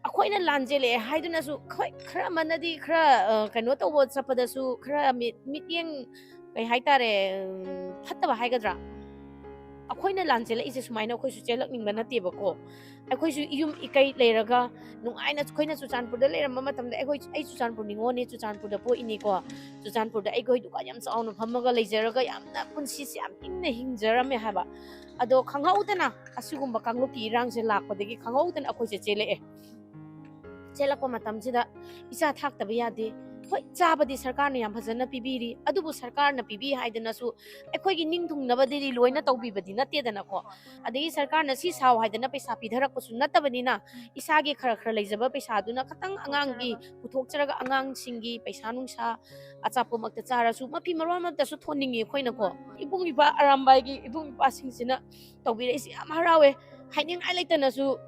ꯑꯩꯈꯣꯏꯅ ꯂꯥꯟꯖꯦꯜꯂꯛꯑꯦ ꯍꯥꯏꯗꯨꯅꯁꯨ, ꯍꯣꯏ, ꯈꯔ ꯑꯃꯅꯗꯤ ꯈꯔ, ꯑ, ꯀꯩꯅꯣ ꯇꯧꯕ ꯆꯠꯄꯗꯁꯨ ꯈꯔ ꯃꯤꯠ-, ꯃꯤꯠꯌꯦꯡ, ꯀꯩ ꯍꯥꯏꯇꯥꯔꯦ, ꯎꯝ, ꯐꯠꯇꯕ ꯍꯥꯏꯒꯗ꯭ꯔꯥ, ꯑꯩꯈꯣꯏꯅ ꯂꯥꯟ ꯆꯦꯜꯂꯛꯏꯁꯦ ꯁꯨꯃꯥꯏꯅ ꯑꯩꯈꯣꯏꯁꯨ ꯆꯦꯜꯂꯛꯅꯤꯡꯕ ꯅꯠꯇꯦꯕꯀꯣ꯫ ꯑꯩꯈꯣꯏꯁꯨ ꯏꯌꯨꯝ ꯏꯀꯩ ꯂꯩꯔꯒ ꯅꯨꯡꯉꯥꯏꯅ ꯑꯩꯈꯣꯏꯅ ꯆꯨꯔꯆꯥꯟꯄꯨꯔꯗ ꯂꯩꯔꯝꯕ ꯃꯇꯝꯗ, ꯑꯩꯈꯣꯏ, ꯑꯩ ꯆꯨꯔꯆꯥꯟꯄꯨꯔ ꯅꯤꯉꯣꯜꯅꯤ, ꯆꯨꯔꯆꯥꯟꯄꯨꯔꯗ ꯄꯣꯛꯏꯅꯤꯀꯣ, ꯆꯨꯔꯆꯥꯟꯄꯨꯔꯗ ꯑꯩꯈꯣꯏ ꯗꯨꯀꯥꯟ ꯌꯥꯝ ꯆꯥꯎꯅ ꯐꯝꯃꯒ ꯂꯩꯖꯔꯒ ꯌꯥꯝꯅ ꯄꯨꯟꯁꯤꯁꯦ ꯌꯥꯝ ꯏꯪꯅ ꯍꯤꯡꯖꯔꯝꯃꯦ ꯍꯥꯏꯕ꯫ ꯑꯗꯣ ꯈꯪꯍꯧꯗꯅ ꯑꯁꯤꯒꯨꯝꯕ ꯀꯥꯡꯂꯨꯞꯀꯤ ꯏꯔꯥꯡꯁꯦ ꯂꯥꯛꯄꯗꯒꯤ ꯈꯪꯍꯧꯗꯅ ꯑꯩꯈꯣꯏꯁꯦ ꯆꯦꯜꯂꯛꯑꯦ꯫ ꯆꯦꯜꯂꯛꯄ ꯃꯇꯝꯁꯤꯗ ꯏꯆꯥ ꯊꯥꯛꯇꯕ ꯌꯥꯗꯦ꯫ ꯍꯣꯏ, ꯆꯥꯕꯗꯤ ꯁꯔꯀꯥꯔꯅ ꯌꯥꯝ ꯐꯖꯅ ꯄꯤꯕꯤꯔꯤ, ꯑꯗꯨꯕꯨ ꯁꯔꯀꯥꯔꯅ ꯄꯤꯕꯤ ꯍꯥꯏꯗꯅꯁꯨ ꯑꯩꯈꯣꯏꯒꯤ ꯅꯤꯡ ꯊꯨꯡꯅꯕꯗꯗꯤ ꯂꯣꯏꯅ ꯇꯧꯕꯤꯕꯗꯤ ꯅꯠꯇꯦꯗꯅꯀꯣ꯫ ꯑꯗꯒꯤ ꯁꯔꯀꯥꯔꯅ ꯁꯤ ꯁꯥꯎ ꯍꯥꯏꯗꯅ ꯄꯩꯁꯥ ꯄꯤꯊꯔꯛꯄꯁꯨ ꯅꯠꯇꯕꯅꯤꯅ, ꯏꯁꯥꯒꯤ ꯈꯔ ꯈꯔ ꯂꯩꯖꯕ ꯄꯩꯁꯥꯗꯨꯅ ꯈꯇꯪ ꯑꯉꯥꯡꯒꯤ ꯄꯨꯊꯣꯛꯆꯔꯒ ꯑꯉꯥꯡꯁꯤꯡꯒꯤ ꯄꯩꯁꯥ ꯅꯨꯡꯁꯥ, ꯑꯆꯥꯄꯣꯠꯃꯛꯇ ꯆꯥꯔꯁꯨ ꯃꯐꯤ ꯃꯔꯣꯟꯃꯛꯇꯁꯨ ꯊꯣꯟꯅꯤꯡꯉꯤ ꯑꯩꯈꯣꯏꯅꯀꯣ꯫ ꯏꯕꯨꯡ ꯏꯄ꯭ꯋꯥ ꯑꯔꯥꯝꯕꯥꯏꯒꯤ ꯏꯕꯨꯡ ꯏꯄ꯭ꯋꯥꯁꯤꯡꯁꯤꯅ ꯇꯧꯕꯤꯔꯛꯏꯁꯦ ꯌꯥꯝ ꯍꯔꯥꯎꯋꯦ꯫ ꯍꯥꯏꯅꯤꯡꯉꯥꯏ ꯂꯩꯇꯅꯁꯨ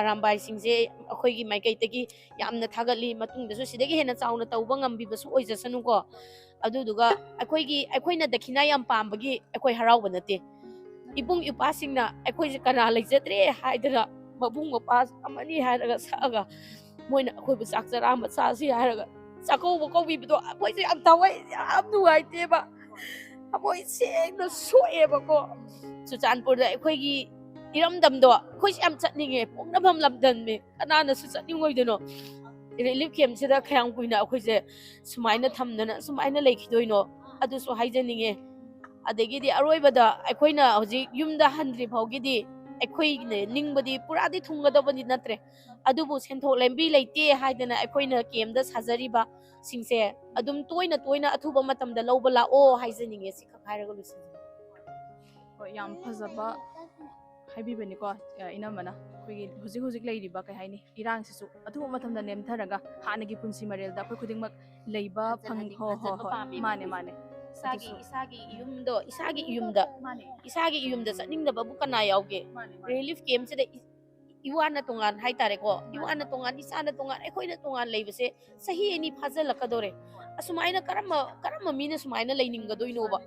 ꯑꯔꯥꯝꯕꯥꯏꯁꯤꯡꯁꯦ ꯑꯩꯈꯣꯏꯒꯤ ꯃꯥꯏꯀꯩꯗꯒꯤ ꯌꯥꯝꯅ ꯊꯥꯒꯠꯂꯤ꯫ ꯃꯇꯨꯡꯗꯁꯨ ꯁꯤꯗꯒꯤ ꯍꯦꯟꯅ ꯆꯥꯎꯅ ꯇꯧꯕ ꯉꯝꯕꯤꯕꯁꯨ ꯑꯣꯏꯖꯁꯅꯨꯀꯣ꯫ ꯑꯗꯨꯗꯨꯒ ꯑꯩꯈꯣꯏꯒꯤ, ꯑꯩꯈꯣꯏꯅ ꯗꯈꯤꯅꯥ ꯌꯥꯝ ꯄꯥꯝꯕꯒꯤ ꯑꯩꯈꯣꯏ ꯍꯔꯥꯎꯕ ꯅꯠꯇꯦ꯫ ꯏꯕꯨꯡ ꯏꯄ꯭ꯋꯥꯁꯤꯡꯅ ꯑꯩꯈꯣꯏꯁꯦ ꯀꯅꯥ ꯂꯩꯖꯗ꯭ꯔꯦ ꯍꯥꯏꯗꯅ ꯃꯕꯨꯡ ꯃꯧꯄ꯭ꯋꯥ ꯑꯃꯅꯤ ꯍꯥꯏꯔꯒ ꯁꯛꯑꯒ ꯃꯣꯏꯅ ꯑꯩꯈꯣꯏꯕꯨ ꯆꯥꯛ ꯆꯔꯥ ꯑꯃ ꯆꯥꯁꯤ ꯍꯥꯏꯔꯒ ꯆꯥꯛꯀꯧꯕ ꯀꯧꯕꯤꯕꯗꯣ ꯑꯩꯈꯣꯏꯁꯦ ꯌꯥꯝ ꯊꯋꯥꯏ ꯌꯥꯝ ꯅꯨꯡꯉꯥꯏꯇꯦꯕ꯫ ꯊꯃꯣꯏ ꯁꯦꯡꯅ ꯁꯣꯛꯑꯦꯕꯀꯣ꯫ ꯆꯨꯔꯆꯥꯟꯄꯨꯔꯗ ꯑꯩꯈꯣꯏꯒꯤ ꯏꯔꯝꯗꯝꯗꯣ ꯑꯩꯈꯣꯏꯁꯦ ꯌꯥꯝ ꯆꯠꯅꯤꯡꯉꯦ, ꯄꯣꯛꯅꯐꯝ ꯂꯝꯗꯝꯅꯦ, ꯀꯅꯥꯅꯁꯨ ꯆꯠꯅꯤꯡꯉꯣꯏꯗꯣꯏꯅꯣ? ꯔꯤꯂꯤꯐ ꯀꯦꯝꯁꯤꯗ ꯀꯌꯥꯝ ꯀꯨꯏꯅ ꯑꯩꯈꯣꯏꯁꯦ ꯁꯨꯃꯥꯏꯅ ꯊꯝꯗꯅ ꯁꯨꯃꯥꯏꯅ ꯂꯩꯈꯤꯗꯣꯏꯅꯣ? ꯑꯗꯨꯁꯨ ꯍꯥꯏꯖꯅꯤꯡꯉꯦ꯫ ꯑꯗꯒꯤꯗꯤ ꯑꯔꯣꯏꯕꯗ ꯑꯩꯈꯣꯏꯅ ꯍꯧꯖꯤꯛ ꯌꯨꯝꯗ ꯍꯟꯗ꯭ꯔꯤ ꯐꯥꯎꯒꯤꯗꯤ ꯑꯩꯈꯣꯏꯅ ꯅꯤꯡꯕꯗꯤ ꯄꯨꯔꯥꯗꯤ ꯊꯨꯡꯒꯗꯕꯗꯤ ꯅꯠꯇ꯭ꯔꯦ, ꯑꯗꯨꯕꯨ ꯁꯦꯟꯊꯣꯛ ꯂꯝꯕꯤ ꯂꯩꯇꯦ ꯍꯥꯏꯗꯅ ꯑꯩꯈꯣꯏꯅ ꯀꯦꯝꯗ ꯁꯥꯖꯔꯤꯕꯁꯤꯡꯁꯦ ꯑꯗꯨꯝ ꯇꯣꯏꯅ ꯇꯣꯏꯅ ꯑꯊꯨꯕ ꯃꯇꯝꯗ ꯂꯧꯕ ꯂꯥꯛꯑꯣ ꯍꯥꯏꯖꯅꯤꯡꯉꯦ꯫ ꯁꯤꯈꯛ ꯍꯥꯏꯔꯒ ꯂꯣꯏꯁꯤꯟꯖꯔꯒꯦ꯫ ꯍꯣꯏ, ꯌꯥꯝ ꯐꯖꯕ ꯍꯥꯏꯕꯤꯕꯅꯤꯀꯣ, ꯑ, ꯏꯅꯝꯃꯅ꯫ ꯑꯩꯈꯣꯏꯒꯤ ꯍꯧꯖꯤꯛ ꯍꯧꯖꯤꯛ ꯂꯩꯔꯤꯕ, ꯀꯩ ꯍꯥꯏꯅꯤ, ꯏꯔꯥꯡꯁꯤꯁꯨ ꯑꯊꯨꯕ ꯃꯇꯝꯗ ꯅꯦꯝꯊꯔꯒ ꯍꯥꯟꯅꯒꯤ ꯄꯨꯟꯁꯤ ꯃꯔꯦꯜꯗ ꯑꯩꯈꯣꯏ ꯈꯨꯗꯤꯡꯃꯛ ꯂꯩꯕ ꯐꯪ-, ꯍꯟꯖꯤꯟꯍꯟꯅꯤꯡ-, ꯍꯣ, ꯍꯣ, ꯍꯟꯖꯤꯟꯕ ꯍꯣ, ꯄꯥꯝꯃꯦꯕ ꯃꯥꯅꯦ, ꯑꯩꯈꯣꯏꯁꯦ꯫ ꯃꯥꯅꯦ꯫ ꯏꯁꯥꯒꯤ, ꯑꯗꯨꯁꯨ ꯏꯁꯥꯒꯤ ꯏꯌꯨꯝꯗꯣ, ꯏꯁꯥꯒꯤ ꯏꯌꯨꯝꯗ, ꯃꯥꯅꯦ꯫ ꯏꯁꯥꯒꯤ ꯏꯌꯨꯝꯗ ꯆꯠꯅꯤꯡꯗꯕꯕꯨ ꯀꯅꯥ ꯌꯥꯎꯒꯦ? ꯃꯥꯅꯦ, ꯃꯥꯅꯦ꯫ ꯔꯤꯂꯤꯐ ꯀꯦꯝꯁꯤꯗ ꯏ-, ꯏꯋꯥꯅ ꯇꯣꯉꯥꯟ ꯍꯥꯏꯇꯥꯔꯦꯀꯣ, ꯃꯥꯅꯦ꯫ ꯏꯋꯥꯅ ꯇꯣꯉꯥꯟ, ꯏꯆꯥꯅ ꯇꯣꯉꯥꯟ, ꯑꯩꯈꯣꯏꯅ ꯇꯣꯉꯥꯟ ꯂꯩꯕꯁꯦ ꯆꯍꯤ ꯑꯅꯤ ꯐꯥꯖꯤꯜꯂꯛꯀꯗꯧꯔꯦ꯫ ꯑꯁꯨꯃꯥꯏꯅ ꯀꯔꯝꯕ, ꯀꯔꯝꯕ ꯃꯤꯅ ꯁꯨꯃꯥꯏꯅ ꯂꯩꯅꯤꯡꯒꯗꯣꯏꯅꯣꯕ?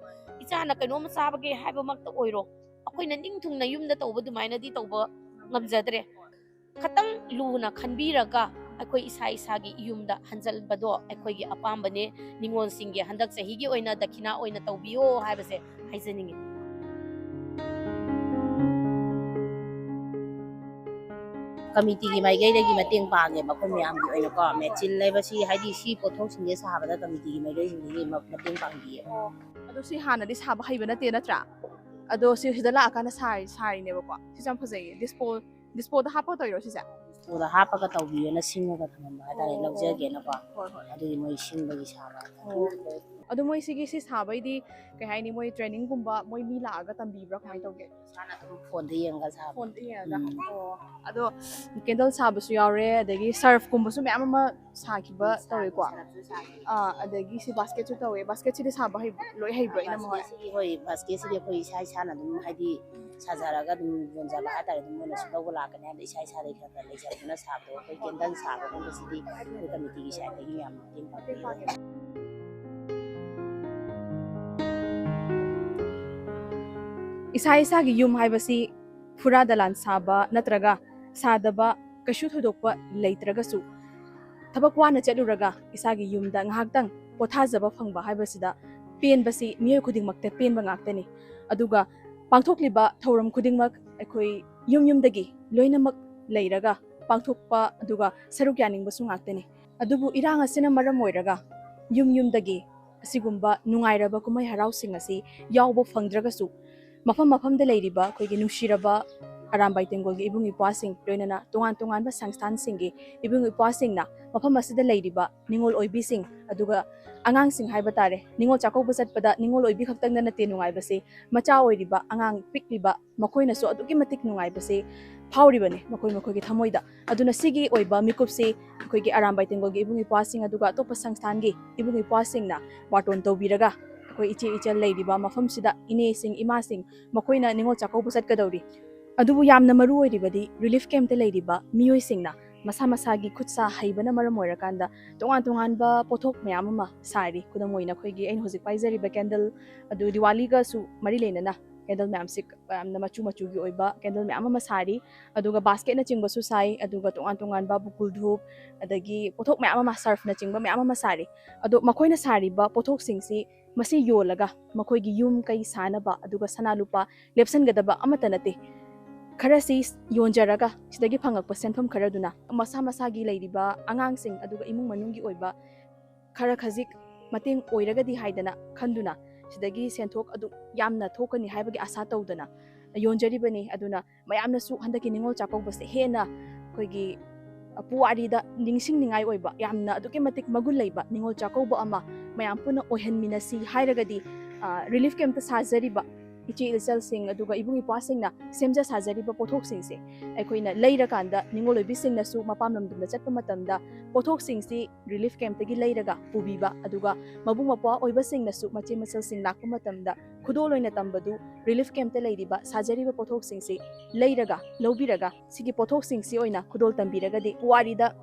ꯏꯆꯥꯅ ꯀꯩꯅꯣꯝꯃ ꯆꯥꯕꯒꯦ ꯍꯥꯏꯕꯃꯛꯇ ꯑꯣꯏꯔꯣ, ꯑꯩꯈꯣꯏꯅ ꯅꯤꯡ ꯊꯨꯡꯅ ꯌꯨꯝꯗ ꯇꯧꯕ ꯑꯗꯨꯃꯥꯏꯅꯗꯤ ꯇꯧꯕ ꯉꯝꯖꯗ꯭ꯔꯦ꯫ ꯈꯇꯪ ꯂꯨꯅ ꯈꯟꯕꯤꯔꯒ ꯑꯩꯈꯣꯏ ꯏꯁꯥ ꯏꯁꯥꯒꯤ ꯌꯨꯝꯗ ꯍꯟꯖꯤꯟꯕꯗꯣ ꯑꯩꯈꯣꯏꯒꯤ ꯑꯄꯥꯝꯕꯅꯦ꯫ ꯅꯤꯉꯣꯜꯁꯤꯡꯒꯤ ꯍꯟꯗꯛ ꯆꯍꯤꯒꯤ ꯑꯣꯏꯅ ꯗꯈꯤꯅꯥ ꯑꯣꯏꯅ ꯇꯧꯕꯤꯌꯣ ꯍꯥꯏꯕꯁꯦ ꯍꯥꯏꯖꯅꯤꯡꯉꯤ꯫ ꯀꯃꯤꯇꯤꯒꯤ ꯃꯥꯏꯀꯩꯗꯒꯤ ꯃꯇꯦꯡ ꯄꯥꯡꯉꯦꯕ ꯑꯩꯈꯣꯏ ꯃꯌꯥꯝꯒꯤ ꯑꯣꯏꯅꯀꯣ꯫ ꯃꯦꯆꯤꯟ ꯂꯩꯕꯁꯤ, ꯍꯥꯏꯗꯤ ꯁꯤ ꯄꯣꯠꯊꯣꯛꯁꯤꯡꯁꯦ ꯁꯥꯕꯗ ꯀꯃꯤꯇꯤꯒꯤ ꯃꯥꯏꯀꯩꯁꯤꯡꯗꯒꯤ ꯃ-, ꯃꯇꯦꯡ ꯄꯥꯡꯕꯤꯌꯦ꯫ ꯑꯗꯣ ꯁꯤ ꯍꯥꯟꯅꯗꯤ ꯁꯥꯕ ꯍꯩꯕ ꯅꯠꯇꯦ ꯅꯠꯇ꯭ꯔꯥ? ꯑꯗꯣ ꯁꯤ ꯁꯤꯗ ꯂꯥꯛꯑꯀꯥꯟꯗ ꯁꯥꯔꯤ ꯁꯥꯔꯤꯅꯦꯕꯀꯣ꯫ ꯁꯤꯁꯨ ꯌꯥꯝ ꯐꯖꯩꯌꯦ꯫ ꯗꯤꯁꯄꯣ ꯗꯤꯁꯄꯣꯗ ꯍꯥꯞꯄꯒ ꯇꯧꯔꯤꯔꯣ ꯁꯤꯁꯦ? ꯗꯤꯁꯄꯣꯗ ꯍꯥꯞꯄꯒ ꯇꯧꯕꯤꯌꯣꯅ ꯁꯤꯡꯉꯒ ꯊꯝꯃꯝꯕ ꯍꯥꯏꯇꯥꯔꯦ, ꯑꯣ꯫ ꯂꯧꯖꯒꯦꯅꯀꯣ꯫ ꯍꯣꯏ ꯍꯣꯏ꯫ ꯑꯗꯨꯒꯤ ꯃꯣꯏ ꯁꯤꯡꯕꯒꯤ ꯁꯥꯕ ꯍꯥꯏꯇꯥꯔꯦ꯫ ꯑꯣ꯫ ꯑꯗꯣ ꯃꯣꯏ ꯁꯤꯒꯤ ꯁꯤ ꯁꯥꯕꯩꯗꯤ ꯀꯩ ꯍꯥꯏꯅꯤ, ꯃꯣꯏ ꯇ꯭ꯔꯦꯅꯤꯡꯒꯨꯝꯕ ꯃꯣꯏ ꯃꯤ ꯂꯥꯛꯑꯒ ꯇꯝꯕꯤꯕ꯭ꯔꯥ, ꯀꯃꯥꯏꯅ ꯇꯧꯒꯦ? ꯏꯁꯥꯅ ꯑꯗꯨꯝ ꯐꯣꯟꯗ ꯌꯦꯡꯉꯒ ꯁꯥꯕ꯫ ꯐꯣꯟꯗ ꯌꯦꯡꯉꯒ꯫ ꯎꯝ꯫ ꯑꯣ꯫ ꯑꯗꯣ ꯀꯦꯟꯗꯜ ꯁꯥꯕꯁꯨ ꯌꯥꯎꯔꯦ, ꯑꯗꯒꯤ ꯁꯔꯐꯀꯨꯝꯕꯁꯨ ꯃꯌꯥꯝ ꯑꯃ ꯁꯥꯈꯤꯕ ꯇꯧꯔꯦꯀꯣ꯫ ꯁꯔꯐꯁꯨ ꯁꯥꯈꯤ꯫ ꯑꯥ, ꯑꯗꯒꯤ ꯁꯤ ꯕꯥꯁꯀꯦꯠꯁꯨ ꯇꯧꯋꯦ꯫ ꯕꯥꯁꯀꯦꯠꯁꯤꯗꯤ ꯁꯥꯕ ꯍꯩꯕ, ꯂꯣꯏ ꯍꯩꯕ꯭ꯔꯥ, ꯏꯅꯝꯃ ꯍꯣꯏ? ꯕꯥꯁꯀꯦꯠꯁꯤꯗꯤ ꯍꯣꯏ, ꯕꯥꯁꯀꯦꯠꯁꯤꯗꯤ ꯑꯩꯈꯣꯏ ꯏꯁꯥ ꯏꯁꯥꯅ ꯑꯗꯨꯝ, ꯍꯥꯏꯗꯤ ꯁꯥꯖꯔꯒ ꯑꯗꯨꯝ ꯌꯣꯟꯖꯕ ꯍꯥꯏꯇꯥꯔꯦ꯫ ꯑꯗꯨꯝ ꯃꯣꯏꯅꯁꯨ ꯂꯧꯕ ꯂꯥꯛꯀꯅꯤ ꯍꯥꯏꯕꯗ ꯏꯁꯥ ꯏꯁꯥꯗꯒꯤ ꯈꯔ ꯈꯔ ꯂꯩꯖꯕꯗꯨꯅ ꯁꯥꯕꯗꯣ꯫ ꯑꯩꯈꯣꯏ ꯀꯦꯟꯗꯜ ꯁꯥꯕꯒꯨꯝꯕꯁꯤꯗꯤ ꯑꯩꯈꯣꯏ ꯀꯃꯤꯇꯤꯒꯤ ꯁꯥꯏꯠꯇꯒꯤ ꯌꯥꯝꯅ ꯃꯇꯦꯡ ꯄꯥꯡꯕꯤꯌꯦ꯫ ꯏꯁꯥ ꯏꯁꯥꯒꯤ ꯌꯨꯝ ꯍꯥꯏꯕꯁꯤ ꯐꯨꯔꯥ ꯗꯂꯥꯟ ꯁꯥꯕ ꯅꯠꯇ꯭ꯔꯒ ꯁꯥꯗꯕ ꯀꯩꯁꯨ ꯊꯣꯏꯗꯣꯛꯄ ꯂꯩꯇ꯭ꯔꯒꯁꯨ, ꯊꯕꯛ ꯋꯥꯅ ꯆꯠꯂꯨꯔꯒ ꯏꯁꯥꯒꯤ ꯌꯨꯝꯗ ꯉꯥꯏꯍꯥꯛꯇꯪ ꯄꯣꯊꯥꯖꯕ ꯐꯪꯕ ꯍꯥꯏꯕꯁꯤꯗ ꯄꯦꯟꯕꯁꯤ ꯃꯤꯑꯣꯏ ꯈꯨꯗꯤꯡꯃꯛꯇ ꯄꯦꯟꯕ ꯉꯥꯛꯇꯅꯤ꯫ ꯑꯗꯨꯒ ꯄꯥꯡꯊꯣꯛꯂꯤꯕ ꯊꯧꯔꯝ ꯈꯨꯗꯤꯡꯃꯛ ꯑꯩꯈꯣꯏ ꯌꯨꯝ ꯌꯨꯝꯗꯒꯤ ꯂꯣꯏꯅꯃꯛ ꯂꯩꯔꯒ ꯄꯥꯡꯊꯣꯛꯄ ꯑꯗꯨꯒ ꯁꯔꯨꯛ ꯌꯥꯅꯤꯡꯕꯁꯨ ꯉꯥꯛꯇꯅꯤ꯫ ꯑꯗꯨꯕꯨ ꯏꯔꯥꯡ ꯑꯁꯤꯅ ꯃꯔꯝ ꯑꯣꯏꯔꯒ ꯌꯨꯝ ꯌꯨꯝꯗꯒꯤ ꯑꯁꯤꯒꯨꯝꯕ ꯅꯨꯡꯉꯥꯏꯔꯕ ꯀꯨꯝꯍꯩ ꯍꯔꯥꯎꯁꯤꯡ ꯑꯁꯤ ꯌꯥꯎꯕ ꯐꯪꯗ꯭ꯔꯒꯁꯨ, ꯃꯐꯝ ꯃꯐꯝꯗ ꯂꯩꯔꯤꯕ ꯑꯩꯈꯣꯏꯒꯤ ꯅꯨꯡꯁꯤꯔꯕ ꯑꯔꯥꯝꯕꯥꯏ ꯇꯦꯡꯒꯣꯜꯒꯤ ꯏꯕꯨꯡ ꯏꯄ꯭ꯋꯥꯁꯤꯡ, ꯂꯣꯏꯅꯅ ꯇꯣꯉꯥꯟ ꯇꯣꯉꯥꯟꯕ ꯁꯪꯁꯊꯥꯟꯁꯤꯡꯒꯤ ꯏꯕꯨꯡ ꯏꯄ꯭ꯋꯥꯁꯤꯡꯅ ꯃꯐꯝ ꯑꯁꯤꯗ ꯂꯩꯔꯤꯕ ꯅꯤꯉꯣꯜ ꯑꯣꯏꯕꯤꯁꯤꯡ, ꯑꯗꯨꯒ ꯑꯉꯥꯡꯁꯤꯡ ꯍꯥꯏꯕ ꯇꯥꯔꯦ, ꯅꯤꯉꯣꯜ ꯆꯥꯛꯀꯧꯕ ꯆꯠꯄꯗ ꯅꯤꯉꯣꯜ ꯑꯣꯏꯕꯤ ꯈꯛꯇꯪꯗ ꯅꯠꯇꯦ ꯅꯨꯡꯉꯥꯏꯕꯁꯦ, ꯃꯆꯥ ꯑꯣꯏꯔꯤꯕ ꯑꯉꯥꯡ ꯄꯤꯛꯂꯤꯕ ꯃꯈꯣꯏꯅꯁꯨ ꯑꯗꯨꯛꯀꯤ ꯃꯇꯤꯛ ꯅꯨꯡꯉꯥꯏꯕꯁꯦ ꯐꯥꯎꯔꯤꯕꯅꯤ ꯃꯈꯣꯏ ꯃꯈꯣꯏꯒꯤ ꯊꯃꯣꯏꯗ꯫ ꯑꯗꯨꯅ ꯁꯤꯒꯤ ꯑꯣꯏꯕ ꯃꯤꯀꯨꯞꯁꯤ ꯑꯩꯈꯣꯏꯒꯤ ꯑꯔꯥꯝꯕꯥꯏ ꯇꯦꯡꯒꯣꯜꯒꯤ ꯏꯕꯨꯡ ꯏꯄ꯭ꯋꯥꯁꯤꯡ, ꯑꯗꯨꯒ ꯑꯇꯣꯞꯄ ꯁꯪꯁꯊꯥꯟꯒꯤ ꯏꯕꯨꯡ ꯏꯄ꯭ꯋꯥꯁꯤꯡꯅ ꯕꯥꯔꯇꯣꯟ ꯇꯧꯕꯤꯔꯒ, ꯑꯩꯈꯣꯏ ꯏꯆꯦ ꯏꯆꯜ ꯂꯩꯔꯤꯕ ꯃꯐꯝꯁꯤꯗ ꯏꯅꯦꯁꯤꯡ, ꯏꯃꯥꯁꯤꯡ, ꯃꯈꯣꯏꯅ ꯅꯤꯉꯣꯜ ꯆꯥꯛꯀꯧꯕ ꯆꯠꯀꯗꯧꯔꯤ꯫ ꯑꯗꯨꯕꯨ ꯌꯥꯝꯅ ꯃꯔꯨ ꯑꯣꯏꯔꯤꯕꯗꯤ ꯔꯤꯂꯤꯐ ꯀꯦꯝꯞꯇ ꯂꯩꯔꯤꯕ ꯃꯤꯑꯣꯏꯁꯤꯡꯅ ꯃꯁꯥ ꯃꯁꯥꯒꯤ ꯈꯨꯠ ꯁꯥ ꯍꯩꯕꯅ ꯃꯔꯝ ꯑꯣꯏꯔꯀꯥꯟꯗ ꯇꯣꯉꯥꯟ ꯇꯣꯉꯥꯟꯕ ꯄꯣꯠꯊꯣꯛ ꯃꯌꯥꯝ ꯑꯃ ꯁꯥꯔꯤ꯫ ꯈꯨꯗꯝ ꯑꯣꯏꯅ ꯑꯩꯈꯣꯏꯒꯤ, ꯑꯩꯅ ꯍꯧꯖꯤꯛ ꯄꯥꯏꯖꯔꯤꯕ ꯀꯦꯟꯗꯜ ꯑꯗꯨ ꯗꯤꯋꯥꯂꯤꯒꯁꯨ ꯃꯔꯤ ꯂꯩꯅꯅ ꯀꯦꯟꯗꯜ ꯃꯌꯥꯝꯁꯤ ꯌꯥꯝꯅ ꯃꯆꯨ ꯃꯆꯨꯒꯤ ꯑꯣꯏꯕ ꯀꯦꯟꯗꯜ ꯃꯌꯥꯝ ꯑꯃ ꯁꯥꯔꯤ꯫ ꯑꯗꯨꯒ ꯕꯥꯁꯀꯦꯠꯅꯆꯤꯡꯕꯁꯨ ꯁꯥꯏ, ꯑꯗꯨꯒ ꯇꯣꯉꯥꯟ ꯇꯣꯉꯥꯟꯕ ꯕꯨꯀꯨꯜ ꯙꯨꯞ, ꯑꯗꯒꯤ ꯄꯣꯠꯊꯣꯛ ꯃꯌꯥꯝ ꯑꯃ, ꯁꯔꯐꯅꯆꯤꯡꯕ ꯃꯌꯥꯝ ꯑꯃ ꯁꯥꯔꯤ꯫ ꯑꯗꯣ ꯃꯈꯣꯏꯅ ꯁꯥꯔꯤꯕ ꯄꯣꯠꯊꯣꯛꯁꯤꯡꯁꯤ ꯃꯁꯤ ꯌꯣꯜꯂꯒ ꯃꯈꯣꯏꯒꯤ ꯌꯨꯝ ꯀꯩ ꯁꯥꯅꯕ, ꯑꯗꯨꯒ ꯁꯅꯥ ꯂꯨꯄꯥ ꯂꯦꯞꯁꯤꯟꯒꯗꯕ ꯑꯃꯠꯇ ꯅꯠꯇꯦ꯫ ꯈꯔꯁꯤ ꯌꯣꯟꯖꯔꯒ ꯁꯤꯗꯒꯤ ꯐꯪꯉꯛꯄ ꯁꯦꯟꯐꯝ ꯈꯔꯗꯨꯅ ꯃꯁꯥ ꯃꯁꯥꯒꯤ ꯂꯩꯔꯤꯕ ꯑꯉꯥꯡꯁꯤꯡ ꯑꯗꯨꯒ ꯏꯃꯨꯡ ꯃꯅꯨꯡꯒꯤ ꯑꯣꯏꯕ ꯈꯔ ꯈꯖꯤꯛ ꯃꯇꯦꯡ ꯑꯣꯏꯔꯒꯗꯤ ꯍꯥꯏꯗꯅ ꯈꯟꯗꯨꯅ ꯁꯤꯗꯒꯤ ꯁꯦꯟꯊꯣꯛ ꯑꯗꯨ ꯌꯥꯝꯅ ꯊꯣꯛꯀꯅꯤ ꯍꯥꯏꯕꯒꯤ ꯑꯥꯁꯥ ꯇꯧꯗꯅ ꯌꯣꯟꯖꯔꯤꯕꯅꯤ꯫ ꯑꯗꯨꯅ ꯃꯌꯥꯝꯅꯁꯨ ꯍꯟꯗꯛꯀꯤ ꯅꯤꯉꯣꯜ ꯆꯥꯛꯀꯧꯕꯁꯦ ꯍꯦꯟꯅ ꯑꯩꯈꯣꯏꯒꯤ ꯄꯨꯋꯥꯔꯤꯗ ꯅꯤꯡꯁꯤꯡꯅꯤꯡꯉꯥꯏ ꯑꯣꯏꯕ ꯌꯥꯝꯅ ꯑꯗꯨꯛꯀꯤ ꯃꯇꯤꯛ ꯃꯒꯨꯟ ꯂꯩꯕ ꯅꯤꯉꯣꯜ ꯆꯥꯛꯀꯧꯕ ꯑꯃ ꯃꯌꯥꯝ ꯄꯨꯟꯅ ꯑꯣꯏꯍꯟꯃꯤꯟꯅꯁꯤ ꯍꯥꯏꯔꯒꯗꯤ, ꯔꯤꯂꯤꯐ ꯀꯦꯝꯞꯇ ꯁꯥꯖꯔꯤꯕ ꯏꯆꯦ ꯏꯆꯜꯁꯤꯡ ꯑꯗꯨꯒ ꯏꯕꯨꯡ ꯏꯄ꯭ꯋꯥꯁꯤꯡꯅ ꯁꯦꯝꯖ ꯁꯥꯖꯔꯤꯕ ꯄꯣꯠꯊꯣꯛꯁꯤꯡꯁꯦ ꯑꯩꯈꯣꯏꯅ ꯂꯩꯔꯀꯥꯟꯗ ꯅꯤꯉꯣꯜ ꯑꯣꯏꯕꯤꯁꯤꯡꯅꯁꯨ ꯃꯄꯥꯝ ꯂꯝꯗꯝꯗ ꯆꯠꯄ ꯃꯇꯝꯗ ꯄꯣꯠꯊꯣꯛꯁꯤꯡꯁꯤ ꯔꯤꯂꯤꯐ ꯀꯦꯝꯞꯇꯒꯤ ꯂꯩꯔꯒ ꯄꯨꯕꯤꯕ, ꯑꯗꯨꯒ ꯃꯕꯨꯡ ꯃꯧꯄ꯭ꯋꯥ ꯑꯣꯏꯕꯁꯤꯡꯅꯁꯨ ꯃꯆꯦ ꯃꯆꯜꯁꯤꯡ ꯂꯥꯛꯄ ꯃꯇꯝꯗ ꯈꯨꯗꯣꯜ ꯑꯣꯏꯅ ꯇꯝꯕꯗꯨ ꯔꯤꯂꯤꯐ ꯀꯦꯝꯞꯇ ꯂꯩꯔꯤꯕ ꯁꯥꯖꯔꯤꯕ ꯄꯣꯠꯊꯣꯛꯁꯤꯡꯁꯤ ꯂꯩꯔꯒ ꯂꯧꯕꯤꯔꯒ ꯁꯤꯒꯤ ꯄꯣꯠꯊꯣꯛꯁꯤꯡꯁꯤ ꯑꯣꯏꯅ ꯈꯨꯗꯣꯜ ꯇꯝꯕꯤꯔꯒꯗꯤ ꯄꯨꯋꯥꯔꯤꯗ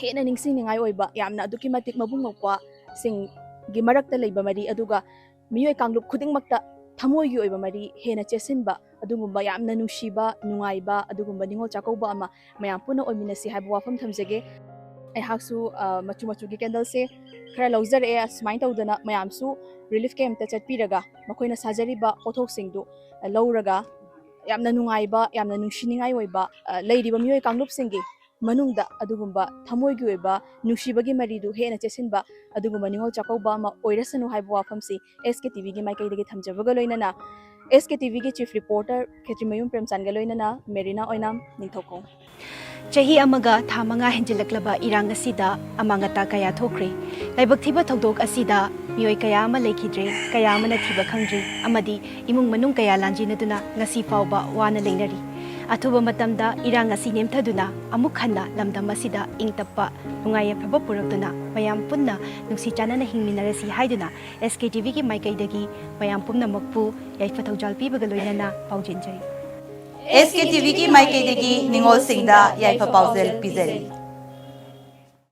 ꯍꯦꯟꯅ ꯅꯤꯡꯁꯤꯡꯅꯤꯡꯉꯥꯏ ꯑꯣꯏꯕ ꯌꯥꯝꯅ ꯑꯗꯨꯛꯀꯤ ꯃꯇꯤꯛ ꯃꯕꯨꯡ ꯃꯧꯄ꯭ꯋꯥꯁꯤꯡꯒꯤ ꯃꯔꯛꯇ ꯂꯩꯕ ꯃꯔꯤ ꯑꯗꯨꯒ ꯃꯤꯑꯣꯏ ꯀꯥꯡꯂꯨꯞ ꯈꯨꯗꯤꯡꯃꯛꯇ ꯊꯃꯣꯏꯒꯤ ꯑꯣꯏꯕ ꯃꯔꯤ ꯍꯦꯟꯅ ꯆꯦꯠꯁꯤꯟꯕ ꯑꯗꯨꯒꯨꯝꯕ ꯌꯥꯝꯅ ꯅꯨꯡꯁꯤꯕ, ꯅꯨꯡꯉꯥꯏꯕ ꯑꯗꯨꯒꯨꯝꯕ ꯅꯤꯉꯣꯜ ꯆꯥꯛꯀꯧꯕ ꯑꯃ ꯃꯌꯥꯝ ꯄꯨꯟꯅ ꯑꯣꯏꯃꯤꯟꯅꯁꯤ ꯍꯥꯏꯕ ꯋꯥꯐꯝ ꯊꯝꯖꯒꯦ꯫ ꯑꯩꯍꯥꯛꯁꯨ, ꯑ, ꯃꯆꯨ ꯃꯆꯨꯒꯤ ꯀꯦꯟꯗꯜꯁꯦ ꯈꯔ ꯂꯧꯖꯔꯛꯑꯦ꯫ ꯑꯁꯨꯃꯥꯏꯅ ꯇꯧꯗꯅ ꯃꯌꯥꯝꯁꯨ ꯔꯤꯂꯤꯐ ꯀꯦꯝꯞꯇ ꯆꯠꯄꯤꯔꯒ ꯃꯈꯣꯏꯅ ꯁꯥꯖꯔꯤꯕ ꯄꯣꯠꯊꯣꯛꯁꯤꯡꯗꯨ, ꯑ, ꯂꯧꯔꯒ ꯌꯥꯝꯅ ꯅꯨꯡꯉꯥꯏꯕ, ꯌꯥꯝꯅ ꯅꯨꯡꯁꯤꯅꯤꯡꯉꯥꯏ ꯑꯣꯏꯕ, ꯑ, ꯂꯩꯔꯤꯕ ꯃꯤꯑꯣꯏ ꯀꯥꯡꯂꯨꯞꯁꯤꯡꯒꯤ ꯃꯅꯨꯡꯗ ꯑꯗꯨꯒꯨꯝꯕ ꯊꯃꯣꯏꯒꯤ ꯑꯣꯏꯕ ꯅꯨꯡꯁꯤꯕꯒꯤ ꯃꯔꯤꯗꯨ ꯍꯦꯟꯅ ꯆꯦꯠꯁꯤꯟꯕ ꯑꯗꯨꯒꯨꯝꯕ ꯅꯤꯉꯣꯜ ꯆꯥꯛꯀꯧꯕ ꯑꯃ ꯑꯣꯏꯔꯁꯅꯨ ꯍꯥꯏꯕ ꯋꯥꯐꯝꯁꯤ ꯑꯦꯁ ꯀꯦ ꯇꯤ ꯚꯤꯒꯤ ꯃꯥꯏꯀꯩꯗꯒꯤ ꯊꯝꯖꯕꯒ ꯂꯣꯏꯅꯅ, ꯑꯦꯁ ꯀꯦ ꯇꯤ ꯚꯤꯒꯤ ꯆꯤꯐ ꯔꯤꯄꯣꯔꯇꯔ ꯈꯦꯇ꯭ꯔꯤꯃꯌꯨꯝ ꯄ꯭ꯔꯦꯝꯆꯥꯟꯒ ꯂꯣꯏꯅꯅ ꯃꯦꯔꯤꯅꯥ ꯑꯣꯏꯅꯥꯝ, ꯅꯤꯡꯊꯧꯈꯣꯡ꯫ ꯆꯍꯤ ꯑꯃꯒ ꯊꯥ ꯃꯉꯥ ꯍꯦꯟꯖꯤꯜꯂꯛꯂꯕ ꯏꯔꯥꯡ ꯑꯁꯤꯗ ꯑꯃꯥꯡ ꯑꯇꯥ ꯀꯌꯥ ꯊꯣꯛꯈ꯭ꯔꯦ꯫ ꯂꯥꯏꯕꯛ ꯊꯤꯕ ꯊꯧꯗꯣꯛ ꯑꯁꯤꯗ ꯃꯤꯑꯣꯏ ꯀꯌꯥ ꯑꯃ ꯂꯩꯈꯤꯗ꯭ꯔꯦ, ꯀꯌꯥ ꯑꯃꯅ ꯊꯤꯕ ꯈꯪꯗ꯭ꯔꯤ ꯑꯃꯗꯤ ꯏꯃꯨꯡ ꯃꯅꯨꯡ ꯀꯌꯥ ꯂꯥꯟꯖꯦꯟꯅꯗꯨꯅ ꯉꯁꯤ ꯐꯥꯎꯕ ꯋꯥꯅ ꯂꯩꯅꯔꯤ꯫ ꯑꯊꯨꯕ ꯃꯇꯝꯗ ꯏꯔꯥꯡ ꯑꯁꯤ ꯅꯦꯝꯊꯗꯨꯅ ꯑꯃꯨꯛ ꯍꯟꯅ ꯂꯝꯗꯝ ꯑꯁꯤꯗ ꯏꯪ ꯇꯞꯄ, ꯅꯨꯡꯉꯥꯏ ꯌꯥꯏꯐꯕ ꯄꯨꯔꯛꯇꯨꯅ ꯃꯌꯥꯝ ꯄꯨꯟꯅ ꯅꯨꯡꯁꯤ ꯆꯥꯟꯅꯅ ꯍꯤꯡꯃꯤꯟꯅꯔꯁꯤ ꯍꯥꯏꯗꯨꯅ ꯑꯦꯁ ꯀꯦ ꯇꯤ ꯚꯤꯒꯤ ꯃꯥꯏꯀꯩꯗꯒꯤ ꯃꯌꯥꯝ ꯄꯨꯝꯅꯃꯛꯄꯨ ꯌꯥꯏꯐ ꯊꯧꯖꯥꯜ ꯄꯤꯕꯒ ꯂꯣꯏꯅꯅ ꯄꯥꯎꯖꯦꯟꯖꯔꯤ꯫ ꯑꯦꯁ ꯀꯦ ꯇꯤ ꯚꯤꯒꯤ ꯃꯥꯏꯀꯩꯗꯒꯤ ꯅꯤꯉꯣꯜꯁꯤꯡꯗ ꯌꯥꯏꯐ ꯄꯥꯎꯖꯦꯜ ꯄꯤꯖꯔꯤ꯫